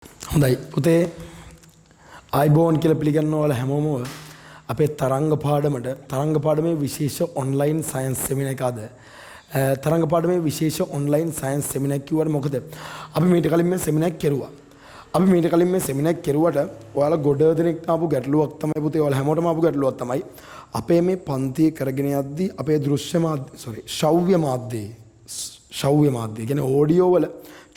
හොඳයි පුතේ, ආයිබෝන් කියලා පිළිගන්නවා ඔයාලා හැමෝම අපේ තරංග පාඩමට. තරංග පාඩමේ විශේෂ ඔන්ලයින් සයන්ස් සෙමිනාර් එක අද. තරංග පාඩමේ විශේෂ ඔන්ලයින් සයන්ස් සෙමිනාර් කිව්වට මොකද, අපි මීට කලින් මේ සෙමිනාර් කෙරුවා. අපි මීට කලින් මේ සෙමිනාර් කෙරුවට ඔයාලා ගොඩ දෙනෙක් ආපු ගැටලුවක් තමයි පුතේ, ඔයාලා හැමෝටම ආපු ගැටලුවක් තමයි අපේ මේ පන්තිය කරගෙන යද්දී අපේ දෘශ්‍ය මාධ්‍ය, සෝරි, ශ්‍රව්‍ය මාධ්‍යයේ, ශ්‍රව්‍ය මාධ්‍ය කියන්නේ ඔඩියෝ වල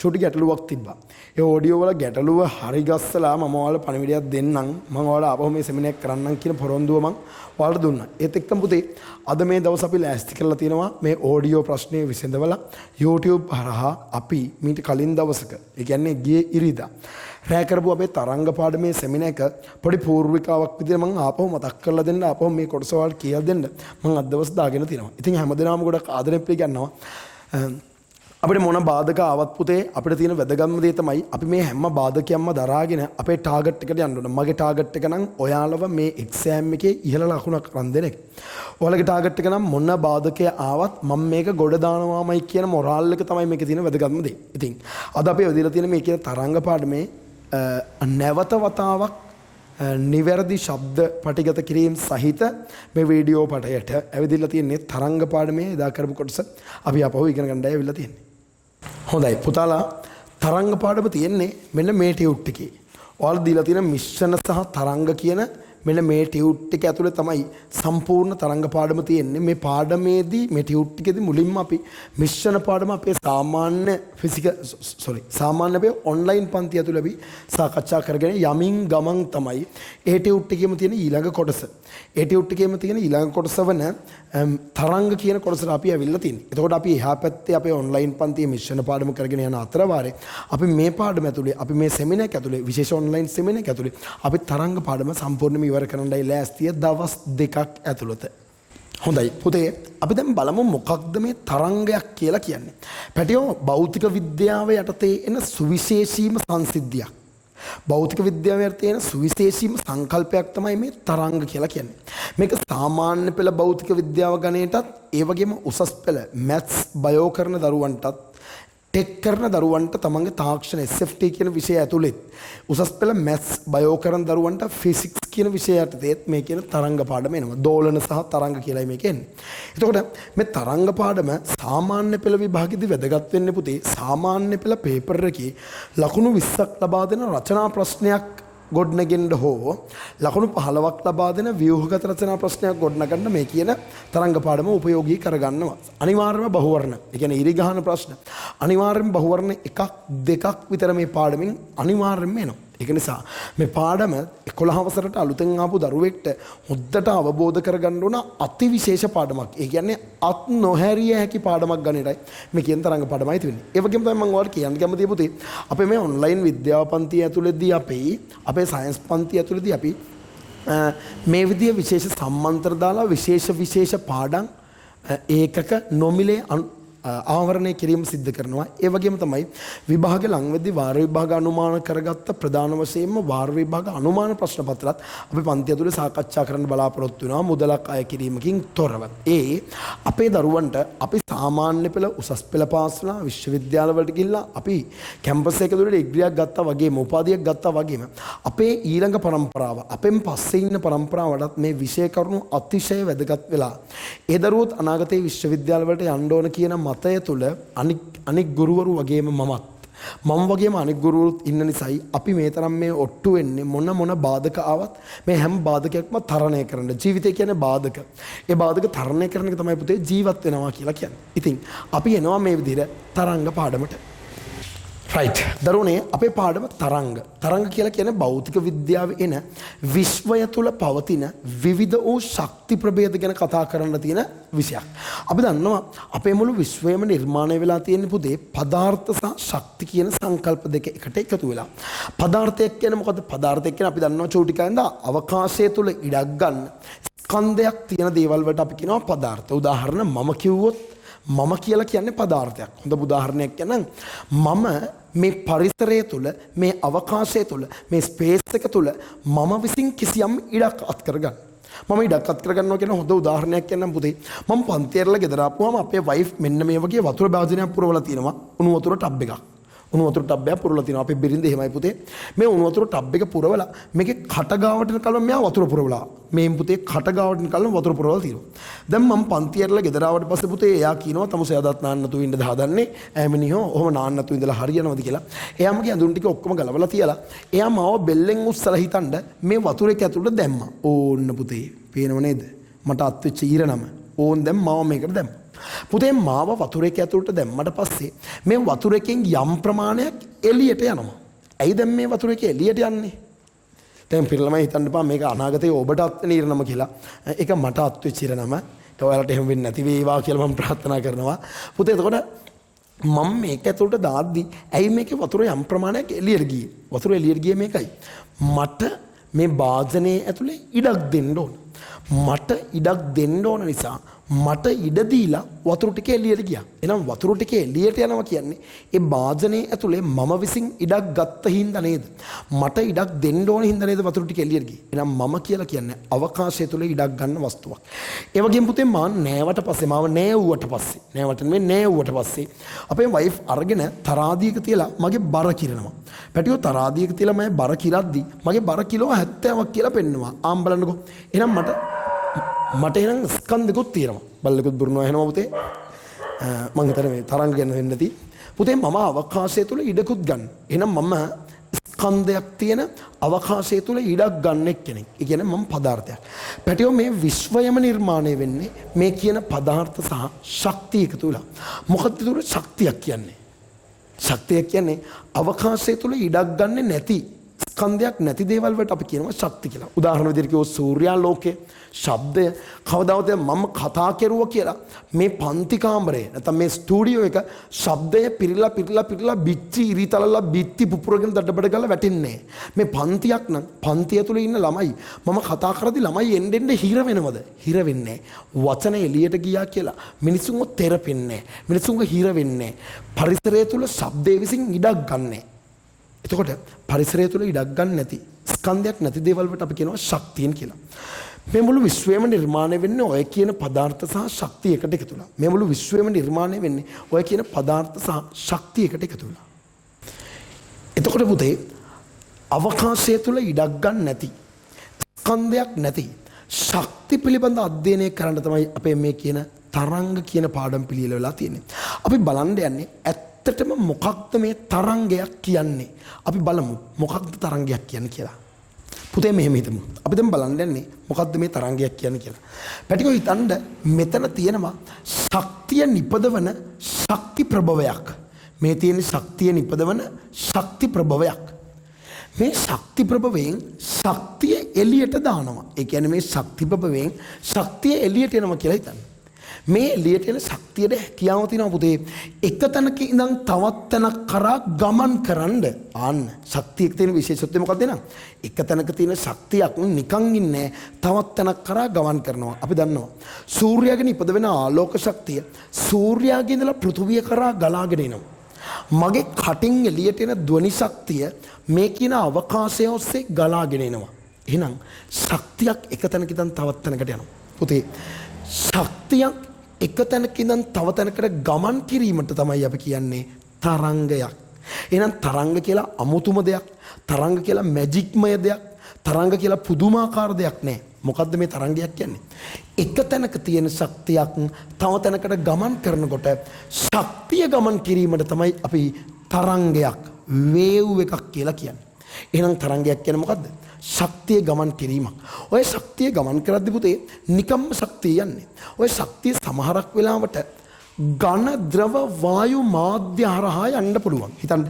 චුටි ගැටලුවක් තිබ්බා. ඒ ඔඩියෝ වල ගැටලුව හරි ගස්සලා මම ඔයාලට පණිවිඩයක් දෙන්නම්, මම ඔයාලා ආපහු මේ සෙමිනාර් එක කරන්නම් කියන පොරොන්දුව මං ඔයාලට දුන්නා. ඒත් එක්කම පුතේ අද මේ දවස් අපි ලෑස්ති කරලා තියෙනවා මේ ඔඩියෝ ප්‍රශ්නේ විසඳවලා YouTube හරහා අපි මීට කලින් දවසක, ඒ කියන්නේ ගියේ ඉරිදා රෑ කරපු අපේ තරංග පාඩමේ සෙමිනාර් එක පොඩි පූර්විකාවක් විදිහට මං ආපහු මතක් කරලා දෙන්න, ආපහු මේ කොටස ඔයාලට කියලා දෙන්න මං අද දවස් දාගෙන තියෙනවා. ඉතින් හැමදෙනාම ගොඩක් ආදරෙන් පිළිගන්නවා. අපිට මොන බාධක ආවත් පුතේ අපිට තියෙන වැදගත්ම දේ තමයි අපි මේ හැම බාධකයක්ම දරාගෙන අපේ ටාගට් එකට යන්න ඕන. මගේ ටාගට් එක නම් ඔයාලව මේ එක්සෑම් එකේ ඉහළ ලකුණක් අරන් දෙන එක. ඔයාලගේ ටාගට් එක නම් මොන බාධකය ආවත් මම මේක ගොඩ දානවාමයි කියන මොරාල් එක තමයි මේකේ තියෙන වැදගත්ම දේ. ඉතින් අද අපි ඔය දීලා තියෙන මේ කියන තරංග පාඩමේ නැවත වතාවක් නිවැරදි ශබ්ද පටිගත කිරීම සහිත මේ වීඩියෝ පටයට ඇවිදලා තියෙන්නේ තරංග පාඩමේ එදා කරපු කොටස අපි ආපහු ඉගෙන ගන්නයි ඇවිල්ලා තියෙන්නේ. හොඳයි පුතාලා, තරංග පාඩම තියෙන්නේ මෙන්න මේ ටියුට් එකේ. ඔයාලා දීලා තියෙන මිශ්‍රණ සහ තරංග කියන මෙන්න මේ ටියුට් එක ඇතුලේ තමයි සම්පූර්ණ තරංග පාඩම තියෙන්නේ. මේ පාඩමේදී මේ ටියුට් එකේදී මුලින්ම අපි මිශ්‍රණ පාඩම අපේ සාමාන්‍ය ෆිසිකල්, සෝරි, සාමාන්‍ය අපේ ඔන්ලයින් පන්ති ඇතුලේ අපි සාකච්ඡා කරගෙන යමින් ගමන් තමයි ඒ ටියුට් එකේම තියෙන ඊළඟ කොටස. ඒ ටියුට් එකේම තියෙන ඊළඟ කොටස වන තරංග කියන කොටසට අපි ඇවිල්ලා තියෙන්නේ. එතකොට අපි එහා පැත්තේ අපේ ඔන්ලයින් පන්තියේ මිශ්‍රණ පාඩම කරගෙන යන අතර වාරේ අපි මේ පාඩම ඇතුලේ, අපි මේ සෙමිනාර් එක ඇතුලේ, විශේෂ ඔන්ලයින් සෙමිනාර් එක ඇතුලේ අපි තරංග පාඩම සම්පූර්ණයෙන්ම ඉවර කරන්නයි ලෑස්තිය දවස් දෙකක් ඇතුළත. හොඳයි පුතේ, අපි දැන් බලමු මොකක්ද මේ තරංගයක් කියලා කියන්නේ. පැටියෝ, භෞතික විද්‍යාව යටතේ එන සුවිශේෂීම සංසිද්ධියක්. භෞතික විද්‍යාව යටතේ එන සුවිශේෂීම සංකල්පයක් තමයි මේ තරංග කියලා කියන්නේ. මේක සාමාන්‍ය පෙළ භෞතික විද්‍යාව ගණයටත්, ඒ වගේම උසස් පෙළ මැත්ස් බයෝ කරන දරුවන්ටත්, ටෙක් කරන දරුවන්ට තමන්ගේ තාක්ෂණ SFT කියන විෂය ඇතුළෙත්, උසස් පෙළ මැත්ස් බයෝ කරන දරුවන්ට ෆිසික්ස් කියන විෂය යටතේත් මේ කියන තරංග පාඩම එනවා. දෝලන සහ තරංග කියලායි මේක එන්නේ. එතකොට මේ තරංග පාඩම සාමාන්‍ය පෙළ විභාගෙදි වැදගත් වෙන්නේ පුතේ, සාමාන්‍ය පෙළ පේපර් එකේ ලකුණු 20ක් ලබා දෙන රචනා ප්‍රශ්නයක් ගොඩනගෙන්න හෝ ලකුණු 15ක් ලබා දෙන ව්‍යුහගත රචනා ප්‍රශ්නයක් ගොඩනගන්න මේ කියන තරංග පාඩම උපයෝගී කරගන්නවා. අනිවාර්යයෙන්ම බහුවර්ණ, ඒ කියන්නේ ඉරි ගහන ප්‍රශ්න අනිවාර්යයෙන්ම බහුවර්ණ එකක් දෙකක් විතර මේ පාඩමින් අනිවාර්යයෙන්ම එනවා. ඒක නිසා මේ පාඩම 11 වසරට අලුතෙන් ආපු දරුවෙක්ට හොද්දට අවබෝධ කරගන්න ඕන අතිවිශේෂ පාඩමක්. ඒ කියන්නේ අත් නොහැරිය හැකි පාඩමක් ගන්නටයි මේ කියන තරංග පාඩමයි තියෙන්නේ. ඒ වගේම තමයි මම ඔයාලට කියන්න කැමතියි පුතේ, අපේ මේ ඔන්ලයින් විද්‍යාව පන්තිය ඇතුළේදී අපේ සයන්ස් පන්තිය ඇතුළේදී අපි මේ විදිය විශේෂ සම්මන්ත්‍ර දාලා විශේෂ විශේෂ පාඩම් ඒකක නොමිලේ ආවරණය කිරීම සිද්ධ කරනවා. ඒ වගේම තමයි විභාග ලං වෙද්දී වාර විභාග අනුමාන කරගත්ත ප්‍රධාන වශයෙන්ම වාර විභාග අනුමාන ප්‍රශ්න පත්‍රات අපි පන්ති ඇතුලේ සාකච්ඡා කරන්න බලාපොරොත්තු වෙනවා මුදලක් අය කිරීමකින් තොරව. ඒ අපේ දරුවන්ට අපි සාමාන්‍ය පෙළ උසස් පෙළ පාස් වුණා, විශ්වවිද්‍යාල වලට ගිහිල්ලා අපි කැම්පස් එක ඇතුලේ ඩිග්‍රියක් ගත්තා වගේම උපාධියක් ගත්තා වගේම අපේ ඊළඟ පරම්පරාව, අපෙන් පස්සේ ඉන්න පරම්පරාවටත් මේ විෂය කරුණු අතිශය වැදගත් වෙලා ඒ දරුවොත් අනාගතයේ විශ්වවිද්‍යාල වලට යන්න ඕන කියන මතය තුළ අනික් ගුරුවරු වගේම මම වගේම අනික් ගුරුවරුත් ඉන්න නිසායි අපි මේ තරම් මේ ඔට්ටු වෙන්නේ. මොන මොන බාධක ආවත් මේ හැම බාධකයක්ම තරණය කරන්න. ජීවිතය කියන්නේ බාධක. ඒ බාධක තරණය කරන එක තමයි පුතේ ජීවත් වෙනවා කියලා කියන්නේ. ඉතින් අපි එනවා මේ විදිහට තරංග පාඩමට. රයිට් දරුවනේ, අපේ පාඩම තරංග. තරංග කියලා කියන්නේ භෞතික විද්‍යාවේ එන විශ්වය තුල පවතින විවිධ වූ ශක්ති ප්‍රභේද ගැන කතා කරන්න තියෙන විෂයක්. අපි දන්නවා අපේ මුළු විශ්වයම නිර්මාණය වෙලා තියෙන පුතේ පදාර්ථ සහ ශක්ති කියන සංකල්ප දෙක එකට එකතු වෙලා. පදාර්ථයක් කියන්නේ මොකද්ද? පදාර්ථයක් කියන්නේ අපි දන්නවා චූටි කාලේ ඉඳන් අවකාශය තුල ඉඩක් ගන්න ස්කන්ධයක් තියෙන දේවල් වලට අපි කියනවා පදාර්ථ. උදාහරණ මම කිව්වොත් මම කියලා කියන්නේ පදාර්ථයක්. හොඳ උදාහරණයක් කියන්නම්, මම මේ පරිසරය තුල, මේ අවකාශය තුල, මේ ස්පේස් එක තුල මම විසින් කිසියම් ඉඩක් අත් කරගන්න. මම ඉඩක් අත් කරගන්නවා කියන හොඳ උදාහරණයක් කියන්නම් පුතේ. මම පන්ති ඇරලා ගෙදර ආපුවාම අපේ වයිෆ් මෙන්න මේ වගේ වතුර භාජනයක් පුරවලා තියෙනවා. උණු වතුර ටබ් එකක්. උණු වතුර ටබ් එකක් පුරවලා තියෙනවා. අපේ බිරිඳ එහෙමයි පුතේ. මේ උණු වතුර ටබ් එක පුරවලා මේකේ කට ගාවට එනකල්ම මෙයා වතුර පුරවලා. මේන් පුතේ කට ගාවට එනකල්ම වතුර පුරවලා තියෙනවා. දැන් මම පන්ති ඇරලා ගෙදර ආවට පස්සේ පුතේ එයා කියනවා තමුසේ අදත් නාන්න නැතුව ඉන්න හදන්නේ. ඈ මිනිහෝ ඔහොම නාන්න නැතුව ඉඳලා හරියනවද කියලා. එයා මගේ ඇඳුම් ටික ඔක්කොම ගලවලා තියලා එයා මාව බෙල්ලෙන් උස්සලා හිටන්න මේ වතුර එක ඇතුළට දැම්මා. ඕන්න පුතේ පේනව නේද? මට අත් වෙච්ච ඊරනම. ඕන් දැන් මාව මේකට දැම්මා. පුතේ මාව වතුර එක ඇතුළට දැම්මට පස්සේ මේ වතුර එකෙන් යම් ප්‍රමාණයක් එළියට යනවා. ඇයි දැන් මේ වතුර එක එළියට යන්නේ? දැන් පිරළමයි හිතන්න එපා මේක අනාගතයේ ඔබට අත් වෙන ඊරනම කියලා. ඒක මට අත් වෙච්ච ඊරනම. ඒක ඔයාලට එහෙම වෙන්නේ නැති වේවා කියලා මම ප්‍රාර්ථනා කරනවා. පුතේ එතකොට මම මේක ඇතුළට දාද්දි ඇයි මේකේ වතුර යම් ප්‍රමාණයක් එළියට ගියේ? වතුර එළියට ගියේ මේකයි. මට මේ භාජනයේ ඇතුලේ ඉඩක් දෙන්න ඕන. මට ඉඩක් දෙන්න ඕන නිසා මට ඉඩ දීලා වතුර ටික එළියට ගියා. එහෙනම් වතුර ටික එළියට යනවා කියන්නේ ඒ භාජනයේ ඇතුලේ මම විසින් ඉඩක් ගත්ත හින්දා නේද? මට ඉඩක් දෙන්න ඕන හින්දා නේද වතුර ටික එළියට ගියේ. එහෙනම් මම කියලා කියන්නේ අවකාශය තුල ඉඩක් ගන්න වස්තුවක්. ඒ වගේම පුතේ මා නෑවට පස්සේ මාව නෑවුවට පස්සේ නෑවට නෙමෙයි නෑවුවට පස්සේ අපේ වයිෆ් අරගෙන තරාදියක තියලා මගේ බර කිරනවා. පැටියෝ තරාදියක තියලා මගේ බර කිරද්දි මගේ බර කිලෝ 70ක් කියලා පෙන්නවා. ආම් බලන්නකෝ. එහෙනම් මට එහෙනම් ස්කන්ධිකුත් තියෙනවා. බල්ලෙකුත් බුරනවා එහෙනවා පුතේ. මං හිතන්නේ මේ තරංග ගැන වෙන්න ඇති. පුතේ මම අවකාශය තුල ඉඩකුත් ගන්න. එහෙනම් මම ස්කන්ධයක් තියෙන අවකාශය තුල ඉඩක් ගන්න එක්කෙනෙක්. ඒ කියන්නේ මම පදාර්ථයක්. පැටියෝ මේ විශ්වයම නිර්මාණය වෙන්නේ මේ කියන පදාර්ථ සහ ශක්තිය එකතු වෙලා. මොකක්ද ඒතර ශක්තියක් කියන්නේ? ශක්තිය කියන්නේ අවකාශය තුල ඉඩක් ගන්නෙ නැති ස්කන්ධයක් නැති දේවල් වලට අපි කියනවා ශක්ති කියලා. උදාහරණ විදිහට කිව්වොත් සූර්යාලෝකය, ශබ්දය, කවදාවත් මම කතා කෙරුවා කියලා මේ පන්ති කාමරය නැත්නම් මේ ස්ටුඩියෝ එක ශබ්දය පිරিলা පිරিলা පිරিলা බිච්චි ඉරිතලලා බිත්ති පුපුරගෙන දඩබඩ ගාලා වැටෙන්නේ නැහැ. මේ පන්තියක් නම් පන්තිය තුල ඉන්න ළමයි මම කතා කරද්දි ළමයි එන්න එන්න හිර වෙනවද? හිර වෙන්නේ නැහැ. වචන එළියට ගියා කියලා මිනිසුන්ව තෙරපෙන්නේ නැහැ. මිනිසුන්ව හිර වෙන්නේ නැහැ. පරිසරය තුල ශබ්දය විසින් ඉඩක් ගන්නෑ. එතකොට පරිසරය තුළ ඉඩක් ගන්න නැති ස්කන්ධයක් නැති දේවල් වලට අපි කියනවා ශක්තියන් කියලා. මේ මුළු විශ්වයම නිර්මාණය වෙන්නේ ඔය කියන පදාර්ථ සහ ශක්තිය එකට එකතු වෙලා. මේ මුළු විශ්වයම නිර්මාණය වෙන්නේ ඔය කියන පදාර්ථ සහ ශක්තිය එකට එකතු වෙලා. එතකොට පුතේ අවකාශය තුළ ඉඩක් ගන්න නැති ස්කන්ධයක් නැති ශක්ති පිළිබඳ අධ්‍යයනය කරන්න තමයි අපේ මේ කියන තරංග කියන පාඩම් පිළියෙල වෙලා තියෙන්නේ. අපි බලන්න යන්නේ ඇත්තටම මොකක්ද මේ තරංගයක් කියන්නේ? අපි බලමු මොකක්ද තරංගයක් කියන්නේ කියලා. පුතේ මෙහෙම හිතමු. අපි දැන් බලන්න යන්නේ මොකක්ද මේ තරංගයක් කියන්නේ කියලා. පැටිකෝ හිතන්න මෙතන තියෙනවා ශක්තිය නිපදවන ශක්ති ප්‍රභවයක්. මේ තියෙන ශක්තිය නිපදවන ශක්ති ප්‍රභවයක්. මේ ශක්ති ප්‍රභවයෙන් ශක්තිය එළියට දානවා. ඒ කියන්නේ මේ ශක්ති ප්‍රභවයෙන් ශක්තිය එළියට එනවා කියලා හිතන්න. මේ එළියට එන ශක්තියට හැකියාව තියෙනවා පුතේ එක තැනක ඉඳන් තවත් තැනක් කරා ගමන් කරන්න. ආන්න ශක්තියක තියෙන විශේෂත්වය මොකක්ද එහෙනම්? එක තැනක තියෙන ශක්තියක් නිකන් ඉන්නේ තවත් තැනක් කරා ගමන් කරනවා. අපි දන්නවා සූර්යාගෙන ඉපද වෙන ආලෝක ශක්තිය සූර්යාගේ ඉඳලා පෘථුවිය කරා ගලාගෙන එනවා. මගේ කටින් එළියට එන ධ්වනි ශක්තිය මේ කියන අවකාශය ඔස්සේ ගලාගෙන එනවා. එහෙනම් ශක්තියක් එක තැනක ඉඳන් තවත් තැනකට යනවා. පුතේ ශක්තියක් එක තැනක ඉඳන් තව තැනකට ගමන් කිරීමට තමයි අපි කියන්නේ තරංගයක්. එහෙනම් තරංග කියලා අමුතුම දෙයක්, තරංග කියලා මැජික්මය දෙයක්, තරංග කියලා පුදුමාකාර දෙයක් නෑ. මොකද්ද මේ තරංගයක් කියන්නේ? එක තැනක තියෙන ශක්තියක් තව තැනකට ගමන් කරනකොට ශක්තිය ගමන් කිරීමට තමයි අපි තරංගයක්, වේව් එකක් කියලා කියන්නේ. එහෙනම් තරංගයක් කියන්නේ මොකද්ද? ශක්තිය ගමන් කිරීමක්. ඔය ශක්තිය ගමන් කරද්දි පුතේ නිකම්ම ශක්තිය යන්නේ. ඔය ශක්තිය සමහරක් වෙලාවට ඝන ද්‍රව වායු මාධ්‍ය හරහා යන්න පුළුවන්. හිතන්න.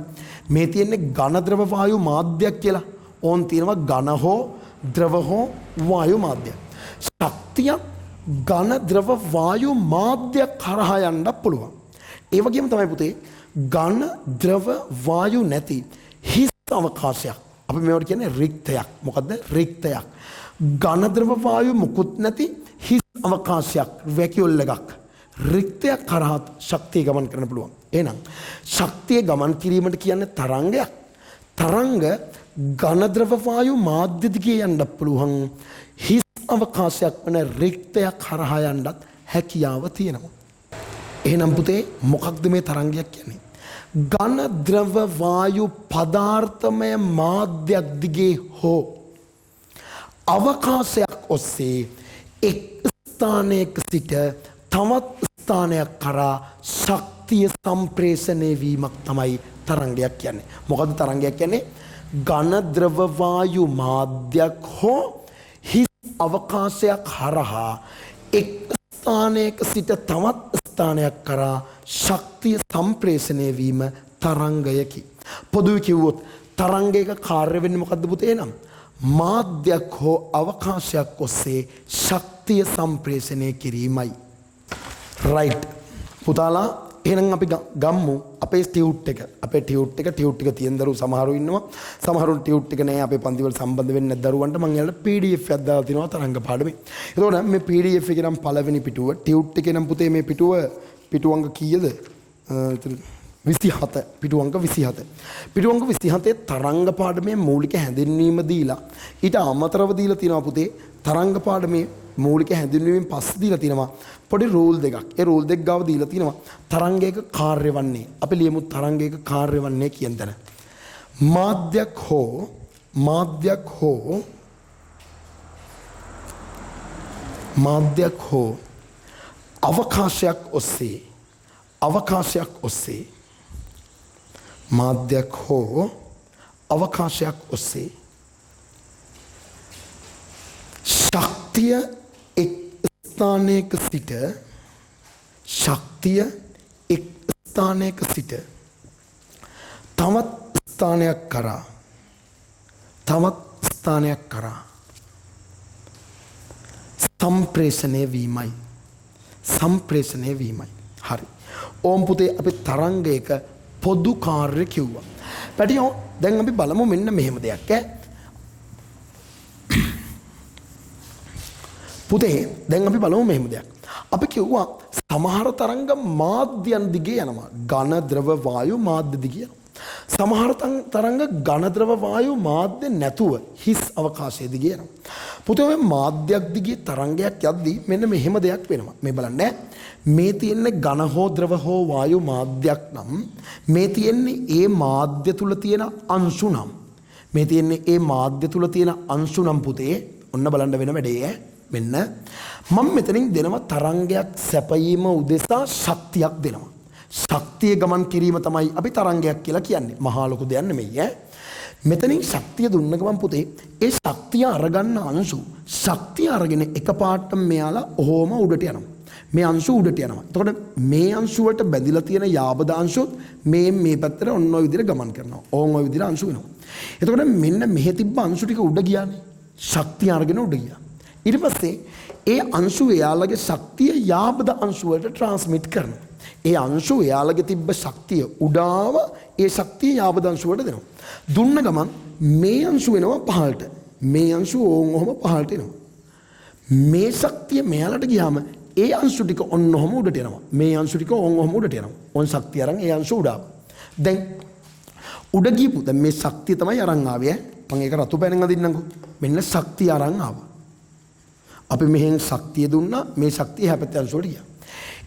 මේ තියෙන්නේ ඝන ද්‍රව වායු මාධ්‍යයක් කියලා. ඕන් තියෙනවා ඝන හෝ ද්‍රව හෝ වායු මාධ්‍යයක්. ශක්තියක් ඝන ද්‍රව වායු මාධ්‍යයක් හරහා යන්න පුළුවන්. ඒ වගේම තමයි පුතේ ඝන ද්‍රව වායු නැති හිස් අවකාශයක්. අපි මේවට කියන්නේ රික්තයක්. මොකද්ද? රික්තයක්. ඝන ද්‍රව වායු මුකුත් නැති හිස් අවකාශයක්, වැකියුල් එකක්. රික්තයක් කරහා ශක්තිය ගමන් කරන්න පුළුවන්. එහෙනම් ශක්තිය ගමන් කිරීමට කියන්නේ තරංගයක්. තරංග ඝන ද්‍රව වායු මාධ්‍ය දිගේ යන්න පුළුවන්. හිස් අවකාශයක් වන රික්තයක් හරහා යන්නත් හැකියාව තියෙනවා. එහෙනම් පුතේ මොකක්ද මේ තරංගයක් කියන්නේ? ඝන ද්‍රව වායු පදාර්ථමය මාධ්‍යයක් දිගේ හෝ අවකාශයක් ඔස්සේ එක් ස්ථානයක සිට තවත් ස්ථානයක් කරා ශක්තිය සම්ප්‍රේෂණය වීමක් තමයි තරංගයක් කියන්නේ. මොකද්ද තරංගයක් කියන්නේ? ඝන ද්‍රව වායු මාධ්‍යයක් හෝ හිස් අවකාශයක් හරහා එක් ස්ථානයක සිට තවත් ස්ථානයක් කරා ශක්තිය සම්ප්‍රේෂණය වීම තරංගයකි. පොදුවේ කිව්වොත් තරංගයක කාර්ය වෙන්නේ මොකද්ද පුතේ නම්? මාධ්‍යයක් හෝ අවකාශයක් ඔස්සේ ශක්තිය සම්ප්‍රේෂණය කිරීමයි. රයිට්. පුතාලා එහෙනම් අපි ගම්මු අපේ ටියුට් එක. අපේ ටියුට් එක ටියුට් එක තියෙන දරුවෝ සමහරු ඉන්නවා. සමහරුන් ටියුට් එක නෑ අපේ පන්ති වල සම්බන්ධ වෙන්නේ නැති දරුවන්ට මං එයාලට PDF එකක් දාලා තිනවා තරංග පාඩමේ. එතකොට මේ PDF එකේ නම් පළවෙනි පිටුව ටියුට් එකේ නම් පුතේ මේ පිටුව පිටු අංක කීයද? 27 පිටු අංක 27. පිටු අංක 27 තරංග පාඩමේ මූලික හැඳින්වීම දීලා ඊට අමතරව දීලා තිනවා පුතේ තරංග පාඩමේ මූලික හැඳින්වීමෙන් පස්සේ දීලා තිනවා පොඩි රූල් දෙකක්. ඒ රූල් දෙක ගාව දීලා තිනවා තරංගයක කාර්ය වන්නේ. අපි ලියමු තරංගයක කාර්ය වන්නේ කියන තැන. මාධ්‍යයක් හෝ මාධ්‍යයක් හෝ මාධ්‍යයක් හෝ අවකාශයක් ඔස්සේ අවකාශයක් ඔස්සේ මාධ්‍යයක් හෝ අවකාශයක් ඔස්සේ ශක්තිය එක් ස්ථානයක සිට ශක්තිය එක් ස්ථානයක සිට තවත් ස්ථානයක් කරා තවත් ස්ථානයක් කරා සම්ප්‍රේෂණය වීමයි. සම්ප්‍රේෂණය වීමයි. හරි. ඕම් පුතේ අපි තරංගයක පොදු කාර්ය කිව්වා. පැටියෝ දැන් අපි බලමු මෙන්න මෙහෙම දෙයක් ඈ. පුතේ දැන් අපි බලමු මෙහෙම දෙයක්. අපි කිව්වා සමහර තරංග මාධ්‍යයන් දිගේ යනවා. ඝන ද්‍රව වායු මාධ්‍ය දිගේ යනවා. සමහර තරංග ඝන ද්‍රව වායු මාධ්‍ය නැතුව හිස් අවකාශය දිගේ යනවා. පුතේ ඔය මාධ්‍යයක් දිගේ තරංගයක් යද්දී මෙන්න මෙහෙම දෙයක් වෙනවා. මේ බලන්න මේ තියෙන්නේ ඝන හෝ ද්‍රව හෝ වායු මාධ්‍යයක් නම් මේ තියෙන්නේ ඒ මාධ්‍ය තුල තියෙන අංශු නම් මේ තියෙන්නේ ඒ මාධ්‍ය තුල තියෙන අංශු නම් පුතේ ඔන්න බලන්න වෙන වැඩේ ඈ. මෙන්න මම මෙතනින් දෙනවා තරංගයක් සැපයීම උදෙසා ශක්තියක් දෙනවා. ශක්තිය ගමන් කිරීම තමයි අපි තරංගයක් කියලා කියන්නේ. මහා ලොකු දෙයක් නෙමෙයි ඈ. මෙතනින් ශක්තිය දුන්න ගමන් පුතේ ඒ ශක්තිය අරගන්න අංශු ශක්තිය අරගෙන එකපාරටම මෙයාලා ඔහොම උඩට යනවා. මේ අංශු උඩට යනවා. එතකොට මේ අංශු වලට බැඳිලා තියෙන යාබද අංශුත් මේ මේ පැත්තට ඔන්න ඔය විදිහට ගමන් කරනවා. ඕන් ඔය විදිහට අංශු වෙනවා. එතකොට මෙන්න මෙහෙ තිබ්බ අංශු ටික උඩ ගියානේ. ශක්තිය අරගෙන උඩ ගියා. ඊට පස්සේ ඒ අංශු එයාලගේ ශක්තිය යාබද අංශු වලට ට්‍රාන්ස්මිට් කරනවා. ඒ අංශු එයාලගේ තිබ්බ ශක්තිය උඩාව ඒ ශක්තිය යාබද අංශු වලට දෙනවා. දුන්න ගමන් මේ අංශු වෙනවා පහළට. මේ අංශු ඕන් ඔහොම පහළට එනවා. මේ ශක්තිය මෙයාලට ගියාම ඒ අංශු ටික ඔන්න ඔහොම උඩට යනවා. මේ අංශු ටික ඕන් ඔහොම උඩට යනවා. ඔන් ශක්තිය අරන් ඒ අංශු උඩ ආවා. දැන් උඩ ගියපු දැන් මේ ශක්තිය තමයි අරන් ආවේ ඈ. මම ඒක රතු පැනෙන් අදින්නම්කෝ. මෙන්න ශක්තිය අරන් ආවා. අපි මෙහෙන් ශක්තිය දුන්නා මේ ශක්තිය එහා පැත්තේ අංශු වලට ගියා.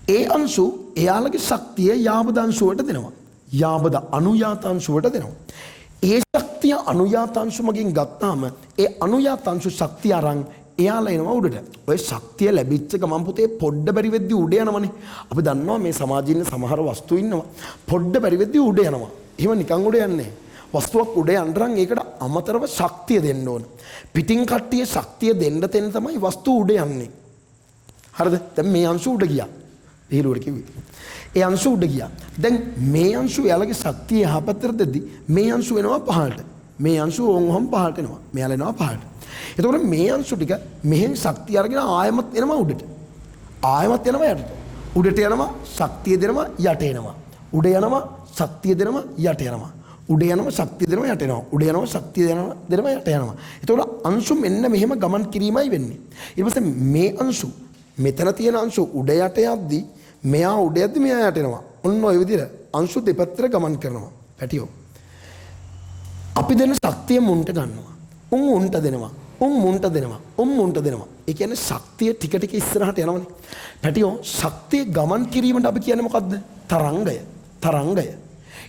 ඒ අංශු එයාලගේ ශක්තිය යාබද අංශු වලට දෙනවා. යාබද අනුයාත අංශු වලට දෙනවා. ඒ ශක්තිය අනුයාත අංශු මගින් ගත්තාම ඒ අනුයාත අංශු ශක්තිය අරන් එයාලා එනවා උඩට. ඔය ශක්තිය ලැබිච්ච ගමන් පුතේ පොඩ්ඩ බැරි වෙද්දි උඩ යනවනේ. අපි දන්නවා මේ සමාජයේ ඉන්න සමහර වස්තු ඉන්නවා. පොඩ්ඩ බැරි වෙද්දි උඩ යනවා. එහෙම නිකන් උඩ යන්නේ නැහැ. වස්තුවක් උඩ යන්න නම් ඒකට අමතරව ශක්තිය දෙන්න ඕන. පිටින් කට්ටිය ශක්තිය දෙන්න තැන තමයි වස්තු උඩ යන්නේ. හරිද? දැන් මේ අංශු උඩ ගියා. විහිළුවට කිව්වේ. ඒ අංශු උඩ ගියා. දැන් මේ අංශු එයාලගේ ශක්තිය එහා පැත්තට දෙද්දි මේ අංශු එනවා පහළට. මේ අංශු ඕන් ඔහොම පහළට එනවා. මෙයාලා එනවා පහළට. එතකොට මේ අංශු ටික මෙහෙන් ශක්තිය අරගෙන ආයෙමත් එනවා උඩට. ආයෙමත් එනවා යටට. උඩට යනවා ශක්තිය දෙනවා යට එනවා. උඩ යනවා ශක්තිය දෙනවා යට යනවා. උඩ යනවා ශක්තිය දෙනවා යට එනවා. උඩ යනවා ශක්තිය දෙනවා යට යනවා. එතකොට අංශු මෙන්න මෙහෙම ගමන් කිරීමයි වෙන්නේ. ඊට පස්සේ මේ අංශු මෙතන තියෙන අංශු උඩ යට යද්දි මෙයා උඩ යද්දි මෙයා යට එනවා. ඔන්න ඔය විදිහට අංශු දෙපැත්තට ගමන් කරනවා. පැටියෝ. අපි දෙන ශක්තිය මුන්ට ගන්නවා. උන් උන්ට දෙනවා. උන් මුන්ට දෙනවා. උන් මුන්ට දෙනවා. ඒ කියන්නේ ශක්තිය ටික ටික ඉස්සරහට යනවනේ. පැටියෝ ශක්තිය ගමන් කිරීමට අපි කියන්නේ මොකද්ද? තරංගය. තරංගය.